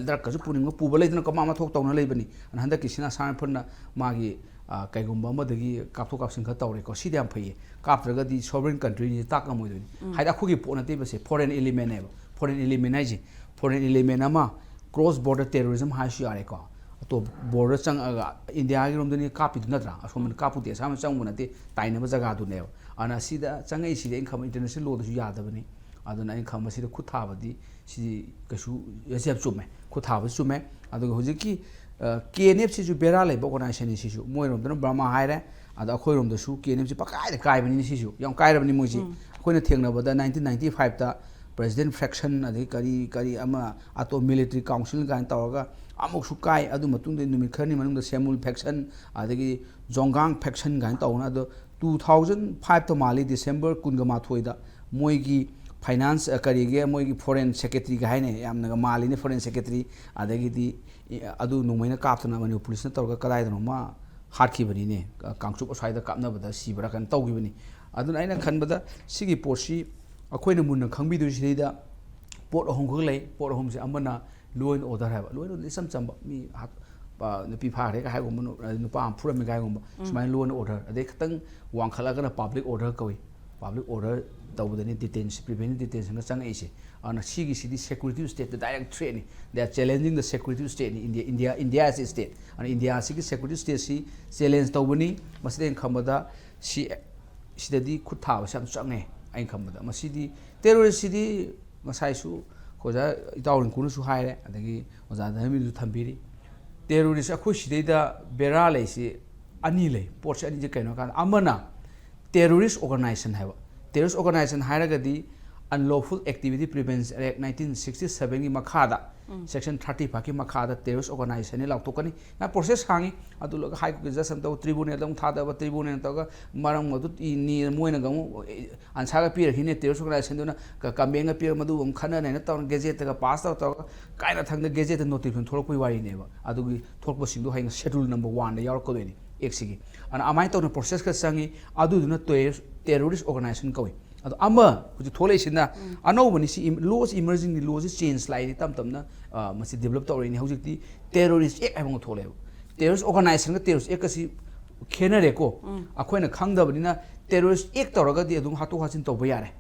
drugꯀꯁꯨ ꯄꯨꯅꯤꯡꯕ ꯄꯨꯕ ꯂꯩꯗꯅꯀꯣ, ꯃꯥ ꯃꯊꯧ ꯇꯧꯅ ꯂꯩꯕꯅꯤ꯫ ꯑꯗꯨꯅ ꯍꯟꯗꯛꯀꯤꯁꯤꯅ ꯑꯁꯥꯝ ꯔꯥꯏꯐꯜꯅ ꯃꯥꯒꯤ, ꯑ, ꯀꯩꯒꯨꯝꯕ ꯑꯃꯗꯒꯤ ꯀꯥꯞꯊꯣꯛ ꯀꯥꯞꯁꯤꯟ ꯈꯔ ꯇꯧꯔꯦꯀꯣ, ꯁꯤꯗꯤ ꯌꯥꯝ ꯐꯩꯌꯦ꯫ ꯀꯥꯞꯇ꯭ꯔꯒꯗꯤ sovereign countryꯅꯤ ꯇꯥꯛ ꯉꯝꯃꯣꯏꯗꯣꯏꯅꯤ꯫ ꯍꯥꯏꯗꯤ ꯑꯩꯈꯣꯏꯒꯤ ꯄꯣꯠ ꯅꯠꯇꯦꯕ ꯁꯦ, foreign elementꯅꯦꯕ꯫ Foreign element ꯍꯥꯏꯁꯦ, foreign element ꯑꯃ cross border terrorism ꯍꯥꯏꯔꯁꯨ ꯌꯥꯔꯦꯀꯣ꯫ ꯑꯇꯣꯞꯄ border ꯆꯪꯉꯒ ꯏꯟꯗꯤꯌꯥꯒꯤ ꯔꯣꯝꯗꯅꯤ ꯀꯥꯞꯄꯤꯗꯨ ꯅꯠꯇ꯭ꯔꯥ? ꯑꯁꯣꯝꯗ ꯀꯥꯞꯄꯨꯗꯦ, ꯑꯁꯥꯝꯗ ꯆꯪꯕ ꯅꯠꯇꯦ, ꯇꯥꯏꯅꯕ ꯖꯒꯥꯗꯨꯅꯦꯕ꯫ ꯑꯗꯨꯅ ꯁꯤꯗ ꯆꯪꯉꯛꯏꯁꯤꯗꯤ ꯑꯩꯅ ꯈꯪꯕ international lawꯗꯁꯨ ꯌꯥꯗꯕꯅꯤ꯫ ꯑꯗꯨꯅ ꯑꯩꯅ ꯈꯪꯕ ꯁꯤꯗ ꯈꯨꯠ ꯊꯥꯕꯗꯤ ꯁꯤꯗꯤ ꯀꯩꯁꯨ, ꯌꯥꯝ ꯆꯨꯝꯃꯦ, ꯈꯨꯠ ꯊꯥꯕꯁꯨ ꯆꯨꯝꯃꯦ꯫ ꯑꯗꯨꯒ ꯍꯧꯖꯤꯛꯀꯤ, ꯑ, ꯀꯦ ꯑꯦꯟ ꯑꯦꯐꯁꯤꯁꯨ ꯕꯦꯔꯥ ꯂꯩꯕ organizationꯅꯤ ꯁꯤꯁꯨ꯫ ꯃꯣꯏꯔꯣꯝꯗꯅ ꯕꯔꯃꯥ ꯍꯥꯏꯔꯦ, ꯑꯗ ꯑꯩꯈꯣꯏꯔꯣꯝꯗꯁꯨ ꯀꯦ ꯑꯦꯟ ꯑꯦꯐꯁꯤ ꯄꯀꯥꯏꯗ ꯀꯥꯏꯕꯅꯤꯅꯦ ꯁꯤꯁꯨ꯫ ꯌꯥꯝ ꯀꯥꯏꯔꯕꯅꯤ ꯃꯣꯏꯁꯤ꯫ ꯑꯩꯈꯣꯏꯅ ꯊꯦꯡꯅꯕꯗ nineteen ninety fiveꯇ President faction, ꯑꯗꯒꯤ ꯀꯔꯤ ꯀꯔꯤ ꯑꯃ ꯑꯇꯣꯞ military council ꯀꯥꯏꯅ ꯇꯧꯔꯒ ꯑꯃꯨꯛꯁꯨ ꯀꯥꯏ꯫ ꯑꯗꯨ ꯃꯇꯨꯡꯗ ꯅꯨꯃꯤꯠ ꯈꯔꯅꯤ ꯃꯅꯨꯡꯗ ꯁꯦꯃꯨꯜ faction, ꯑꯗꯒꯤ ꯖꯣꯡꯒꯥꯡ faction ꯀꯥꯏꯅ ꯇꯧꯅ꯫ ꯑꯗꯣ two thousand five ꯇ ꯃꯥꯜꯂꯤ, December ꯀꯨꯟꯒ ꯃꯥꯊꯣꯏꯗ ꯃꯣꯏꯒꯤ finance, ꯑ, ꯀꯔꯤꯒꯤ ꯃꯣꯏꯒꯤ foreign secretary ꯒ ꯍꯥꯏꯅ ꯌꯥꯝꯅꯒ ꯃꯥꯜꯂꯤꯅꯦ, foreign secretary꯫ ꯑꯗꯒꯤꯗꯤ, ꯑꯦ, ꯑꯗꯨ ꯅꯣꯡꯃꯩꯅ ꯀꯥꯞꯇꯅ ꯃꯅꯤꯄꯨꯔ police ꯅ ꯇꯧꯔꯒ ꯀꯗꯥꯏꯗꯅꯣꯃ ꯍꯥꯠꯈꯤꯕꯅꯤꯅꯦ, ꯀ-, ꯀꯥꯡꯆꯨꯞ ꯑꯁ꯭ꯋꯥꯏꯗ ꯀꯥꯞꯅꯕꯗ ꯁꯤꯕ꯭ꯔꯥ ꯀꯩꯅꯣ ꯇꯧꯈꯤꯕꯅꯤ꯫ ꯑꯗꯨꯅ ꯑꯩꯅ ꯈꯟꯕꯗ ꯁꯤꯒꯤ ꯄꯣꯠꯁꯤ ꯑꯩꯈꯣꯏꯅ ꯃꯨꯟꯅ ꯈꯪꯕꯤꯗꯣꯏꯁꯤꯗꯩꯗ ꯄꯣꯠ ꯑꯍꯨꯝ ꯈꯛ ꯂꯩ꯫ ꯄꯣꯠ ꯑꯍꯨꯝꯁꯦ ꯑꯃꯅ law and order ꯍꯥꯏꯕ, law and order ꯏꯆꯝ ꯆꯝꯕ, ꯃꯤ ꯍꯥꯠ-, ꯄ-, ꯅꯨꯄꯤ ꯐꯥꯈ꯭ꯔꯦꯒ ꯍꯥꯏꯒꯨꯝꯕ, ꯅꯨ-, ꯅꯨꯄꯥ ꯑꯃ ꯐꯨꯔꯝꯃꯦꯒ ꯍꯥꯏꯒꯨꯝꯕ, ꯁꯨꯃꯥꯏꯅ law and order꯫ ꯑꯗꯩ ꯈꯤꯇꯪ ꯋꯥꯡꯈꯠꯂꯒꯅ public order ꯀꯧꯏ꯫ Public order ꯇꯧꯕꯗꯅꯤ detention, preventive detention ꯒ ꯆꯪꯉꯛꯏꯁꯦ꯫ ꯑꯗꯨꯅ ꯁꯤꯒꯤꯁꯤꯗꯤ security state ꯇ direct threat ꯅꯤ꯫ They are challenging the security state ꯅꯤ꯫ India, India, India as a state꯫ ꯑꯗꯨꯅ India ꯁꯤꯒꯤ security state ꯁꯤ challenge ꯇꯧꯕꯅꯤ꯫ ꯃꯁꯤꯗ ꯑꯩꯅ ꯈꯪꯕꯗ ꯁꯤ, ꯁꯤꯗꯗꯤ ꯈꯨꯠ ꯊꯥꯕꯁꯦ ꯌꯥꯝ ꯆꯪꯉꯦ꯫ ꯑꯩꯅ ꯈꯪꯕꯗ ꯃꯁꯤꯗꯤ terrorist ꯁꯤꯗꯤ ꯉꯁꯥꯏꯁꯨ ꯑꯣꯖꯥ ꯏꯇꯥꯎ ꯔꯤꯡꯀꯨꯅꯁꯨ ꯍꯥꯏꯔꯦ, ꯑꯗꯒꯤ ꯑꯣꯖꯥ ꯙꯔꯃꯦꯟꯗꯨꯁꯨ ꯊꯝꯕꯤꯔꯤ꯫ Terrorist ꯑꯩꯈꯣꯏ ꯁꯤꯗꯩꯗ ꯕꯦꯔꯥ ꯂꯩꯁꯤ ꯑꯅꯤ ꯂꯩ꯫ ꯄꯣꯠꯁꯦ ꯑꯅꯤꯁꯦ ꯀꯩꯅꯣ ꯍꯥꯏ ꯀꯥꯟꯗ, ꯑꯃꯅ terrorist organization ꯍꯥꯏꯕ꯫ Terrorist organization ꯍꯥꯏꯔꯒꯗꯤ Unlawful Activity Prevention Act nineteen sixty seven ꯒꯤ ꯃꯈꯥꯗ, section thirty five ꯀꯤ ꯃꯈꯥꯗ terrorist organization ꯅꯤ ꯂꯥꯎꯊꯣꯛꯀꯅꯤ꯫ ꯅ process ꯁꯥꯡꯉꯤ꯫ ꯑꯗꯨ ꯂꯣꯏꯔꯒ High Court ꯒꯤ judge ꯑꯃ ꯇꯧ, tribunal ꯗ ꯑꯃꯨꯛ ꯊꯥꯗꯕ, tribunal ꯇꯧꯔꯒ ꯃꯔꯝ ꯑꯗꯨ ꯏ-, ꯅꯤ-, ꯃꯣꯏꯅꯒ ꯑꯃꯨꯛ answer ꯒ ꯄꯤꯔꯛꯈꯤꯅꯦ꯫ Terrorist organization ꯗꯨꯅ ꯀ-, complaint ꯒ ꯄꯤꯔꯒ ꯃꯗꯨ ꯑꯃꯨꯛ ꯈꯟꯅ ꯅꯩꯅ ꯇꯧꯔꯒ gazette ꯇꯒ pass ꯇꯧꯔ ꯇꯧꯔꯒ ꯀꯥꯏꯅ ꯊꯪꯗ gazette ꯇ notification ꯊꯣꯛꯂꯛꯄꯒꯤ ꯋꯥꯔꯤꯅꯦꯕ꯫ ꯑꯗꯨꯒꯤ ꯊꯣꯛꯂꯛꯄꯁꯤꯡꯗꯣ ꯍꯌꯦꯡ schedule number one ꯗ ꯌꯥꯎꯔꯛꯀꯗꯣꯏꯅꯤ, act ꯁꯤꯒꯤ꯫ ꯑꯗꯨꯅ ꯑꯗꯨꯃꯥꯏꯅ ꯇꯧꯅ process ꯈꯔ ꯆꯪꯉꯤ꯫ ꯑꯗꯨꯗꯨꯅ terrorist, terrorist organization ꯀꯧꯏ꯫ ꯑꯗꯣ ꯑꯃ ꯍꯧꯖꯤꯛ ꯊꯣꯛꯂꯛꯏꯁꯤꯅ ꯑꯅꯧꯕꯅꯤ꯫ ꯁꯤ ꯏꯝ-, law ꯁꯤ emerging ꯅꯤ, law ꯁꯤ change ꯂꯥꯛꯏꯅꯤ, ꯇꯞ ꯇꯞꯅ, ꯑ, ꯃꯁꯤ develop ꯇꯧꯔꯛꯏꯅꯤ꯫ ꯍꯧꯖꯤꯛꯇꯤ terrorist act ꯍꯥꯏꯕ ꯑꯃ ꯊꯣꯛꯂꯛꯑꯦꯕ꯫ Terrorist organization ꯒ terrorist act ꯀꯁꯤ ꯈꯦꯠꯅꯔꯦꯀꯣ꯫ ꯑꯩꯈꯣꯏꯅ ꯈꯪꯗꯕꯅꯤꯅ terrorist act ꯇꯧꯔꯒꯗꯤ ꯑꯗꯨꯝ ꯍꯥꯠꯇꯣꯛ ꯍꯥꯠꯆꯤꯟ ꯇꯧꯕ ꯌꯥꯔꯦ꯫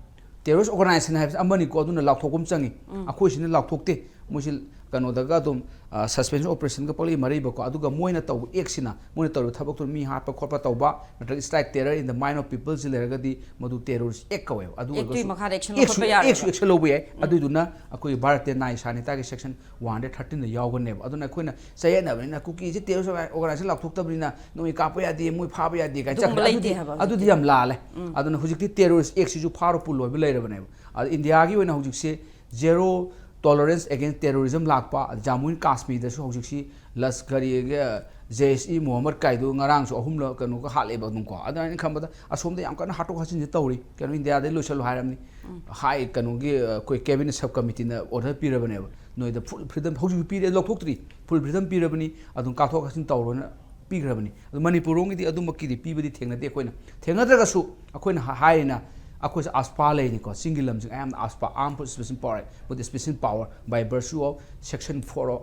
Terrorist organization ꯍꯥꯏꯕꯁꯤ ꯑꯃꯅꯤꯀꯣ, ꯑꯗꯨꯅ ꯂꯥꯎꯊꯣꯛꯄ ꯑꯃ ꯆꯪꯉꯤ꯫ ꯑꯩꯈꯣꯏꯁꯤꯅ ꯂꯥꯎꯊꯣꯛꯇꯦ꯫ ꯃꯣꯏꯁꯤ ꯀꯩꯅꯣꯗꯒ ꯑꯗꯨꯝ ꯁꯁꯄꯦꯟꯁꯟ ꯑꯣꯄꯔꯦꯁꯟꯒ ꯄꯛꯂꯤ ꯃꯔꯩꯕꯀꯣ꯫ ꯑꯗꯨꯒ ꯃꯣꯏꯅ ꯇꯧꯕ ꯑꯦꯛꯁꯤꯅ, ꯃꯣꯏꯅ ꯇꯧꯔꯤꯕ ꯊꯕꯛꯇꯨꯅ ꯃꯤ ꯍꯥꯠꯄ ꯈꯣꯠꯄ ꯇꯧꯕ, ꯅꯠꯇ꯭ꯔꯒ strike terror in the mind of people ꯁꯤ ꯂꯩꯔꯒꯗꯤ ꯃꯗꯨ terrorist act ꯀꯧꯋꯦꯕ꯫ ꯑꯗꯨ ꯑꯦꯛꯇꯨꯒꯤ ꯑꯣꯏꯔꯒꯁꯨ ꯃꯈꯥꯗ action ꯑꯦꯛꯁꯨ ꯂꯧꯈꯠꯄ ꯌꯥꯔꯦꯕ꯫ ꯑꯦꯛꯁꯨ action ꯂꯧꯕ ꯌꯥꯏ꯫ ꯑꯗꯨꯏꯗꯨꯅ ꯑꯩꯈꯣꯏꯒꯤ ꯚꯥꯔꯠꯇ ꯅꯥꯏ ꯁꯥꯅꯤꯇꯥꯒꯤ section one hundred thirteen ꯗ ꯌꯥꯎꯒꯅꯦꯕ꯫ ꯑꯗꯨꯅ ꯑꯩꯈꯣꯏꯅ ꯆꯌꯦꯠꯅꯕꯅꯤꯅ ꯀꯨꯀꯤꯁꯦ terrorist organization ꯂꯥꯎꯊꯣꯛꯇꯕꯅꯤꯅ ꯅꯣꯏ ꯀꯥꯞꯄ ꯌꯥꯗꯦ, ꯃꯣꯏ ꯐꯥꯕ ꯌꯥꯗꯦ ꯀꯥꯏꯅ ꯑꯗꯨꯒꯨꯝꯕ ꯆꯠꯈ꯭ꯔꯦ꯫ ꯂꯩꯇꯦ ꯑꯗꯨꯗꯤ, ꯍꯥꯏꯕ ꯑꯗꯨꯗꯤ ꯍꯧꯖꯤꯛꯇꯤ꯫ ꯌꯥꯝ ꯂꯥꯜꯂꯦ꯫ ꯑꯗꯨꯅ ꯍꯧꯖꯤꯛꯇꯤ terrorist act ꯁꯤꯁꯨ ꯐꯥꯔꯣ ꯄꯨꯜꯂꯣ ꯍꯥꯏꯕ ꯂꯩꯔꯕꯅꯦꯕ꯫ ꯑꯗ ꯏꯟꯗꯤꯌꯥꯒꯤ ꯑꯣꯏꯅ ꯍꯧꯖꯤꯛꯁꯦ zero tolerance against terrorism ꯂꯥꯛꯄ, ꯖꯥꯃꯨ ꯑꯦꯟ ꯀꯥꯁꯃꯤꯔꯗꯁꯨ ꯍꯧꯖꯤꯛꯁꯤ ꯂꯁꯀꯔꯤꯒ ꯖꯦ ꯏꯁ ꯏ ꯃꯣꯍꯝꯃꯗ ꯀꯥꯏꯗꯣ ꯉꯔꯥꯡꯁꯨ ꯑꯍꯨꯝꯂꯛ ꯀꯩꯅꯣꯒ ꯍꯥꯠꯂꯦꯕ ꯑꯗꯨꯝꯀꯣ꯫ ꯑꯗꯨꯅ ꯑꯩꯅ ꯈꯟꯕꯗ ꯑꯁꯣꯝꯗ ꯌꯥꯝ ꯀꯟꯅ ꯍꯥꯠꯇꯣꯛ ꯍꯥꯠꯆꯤꯟꯁꯦ ꯇꯧꯔꯤ꯫ ꯀꯩꯅꯣ, ꯏꯟꯗꯤꯌꯥꯗꯩ ꯂꯣꯏꯁꯜꯂꯨ ꯍꯥꯏꯔꯕꯅꯤ꯫ ꯍꯥꯏ ꯀꯩꯅꯣꯒꯤ, ꯑꯩꯈꯣꯏ cabinet sub committeeꯅ order ꯄꯤꯔꯕꯅꯦꯕ, ꯅꯣꯏꯗ full freedom, ꯍꯧꯖꯤꯛꯁꯨ ꯄꯤꯔꯦ, ꯂꯧꯊꯣꯛꯇ꯭ꯔꯤ, full freedom ꯄꯤꯔꯕꯅꯤ, ꯑꯗꯨꯝ ꯀꯥꯞꯊꯣꯛ ꯀꯥꯞꯁꯤꯟ ꯇꯧꯔꯣꯅ ꯄꯤꯈ꯭ꯔꯕꯅꯤ꯫ ꯑꯗꯨ ꯃꯅꯤꯄꯨꯔ ꯔꯣꯝꯒꯤꯗꯤ ꯑꯗꯨꯃꯛꯀꯤꯗꯤ ꯄꯤꯕꯗꯤ ꯊꯦꯡꯅꯗꯦ ꯑꯩꯈꯣꯏꯅ꯫ ꯊꯦꯡꯅꯗ꯭ꯔꯒꯁꯨ ꯑꯩꯈꯣꯏꯅ ꯍꯥ-, ꯍꯥꯏꯔꯤꯅ ꯑꯩꯈꯣꯏꯁꯦ AFSPA ꯂꯩꯔꯤꯀꯣ, ꯆꯤꯡꯒꯤ ꯂꯝꯁꯤꯡ ꯑꯌꯥꯝꯕꯅ AFSPA, Armed Forces Special Power, with special power by virtue of section four of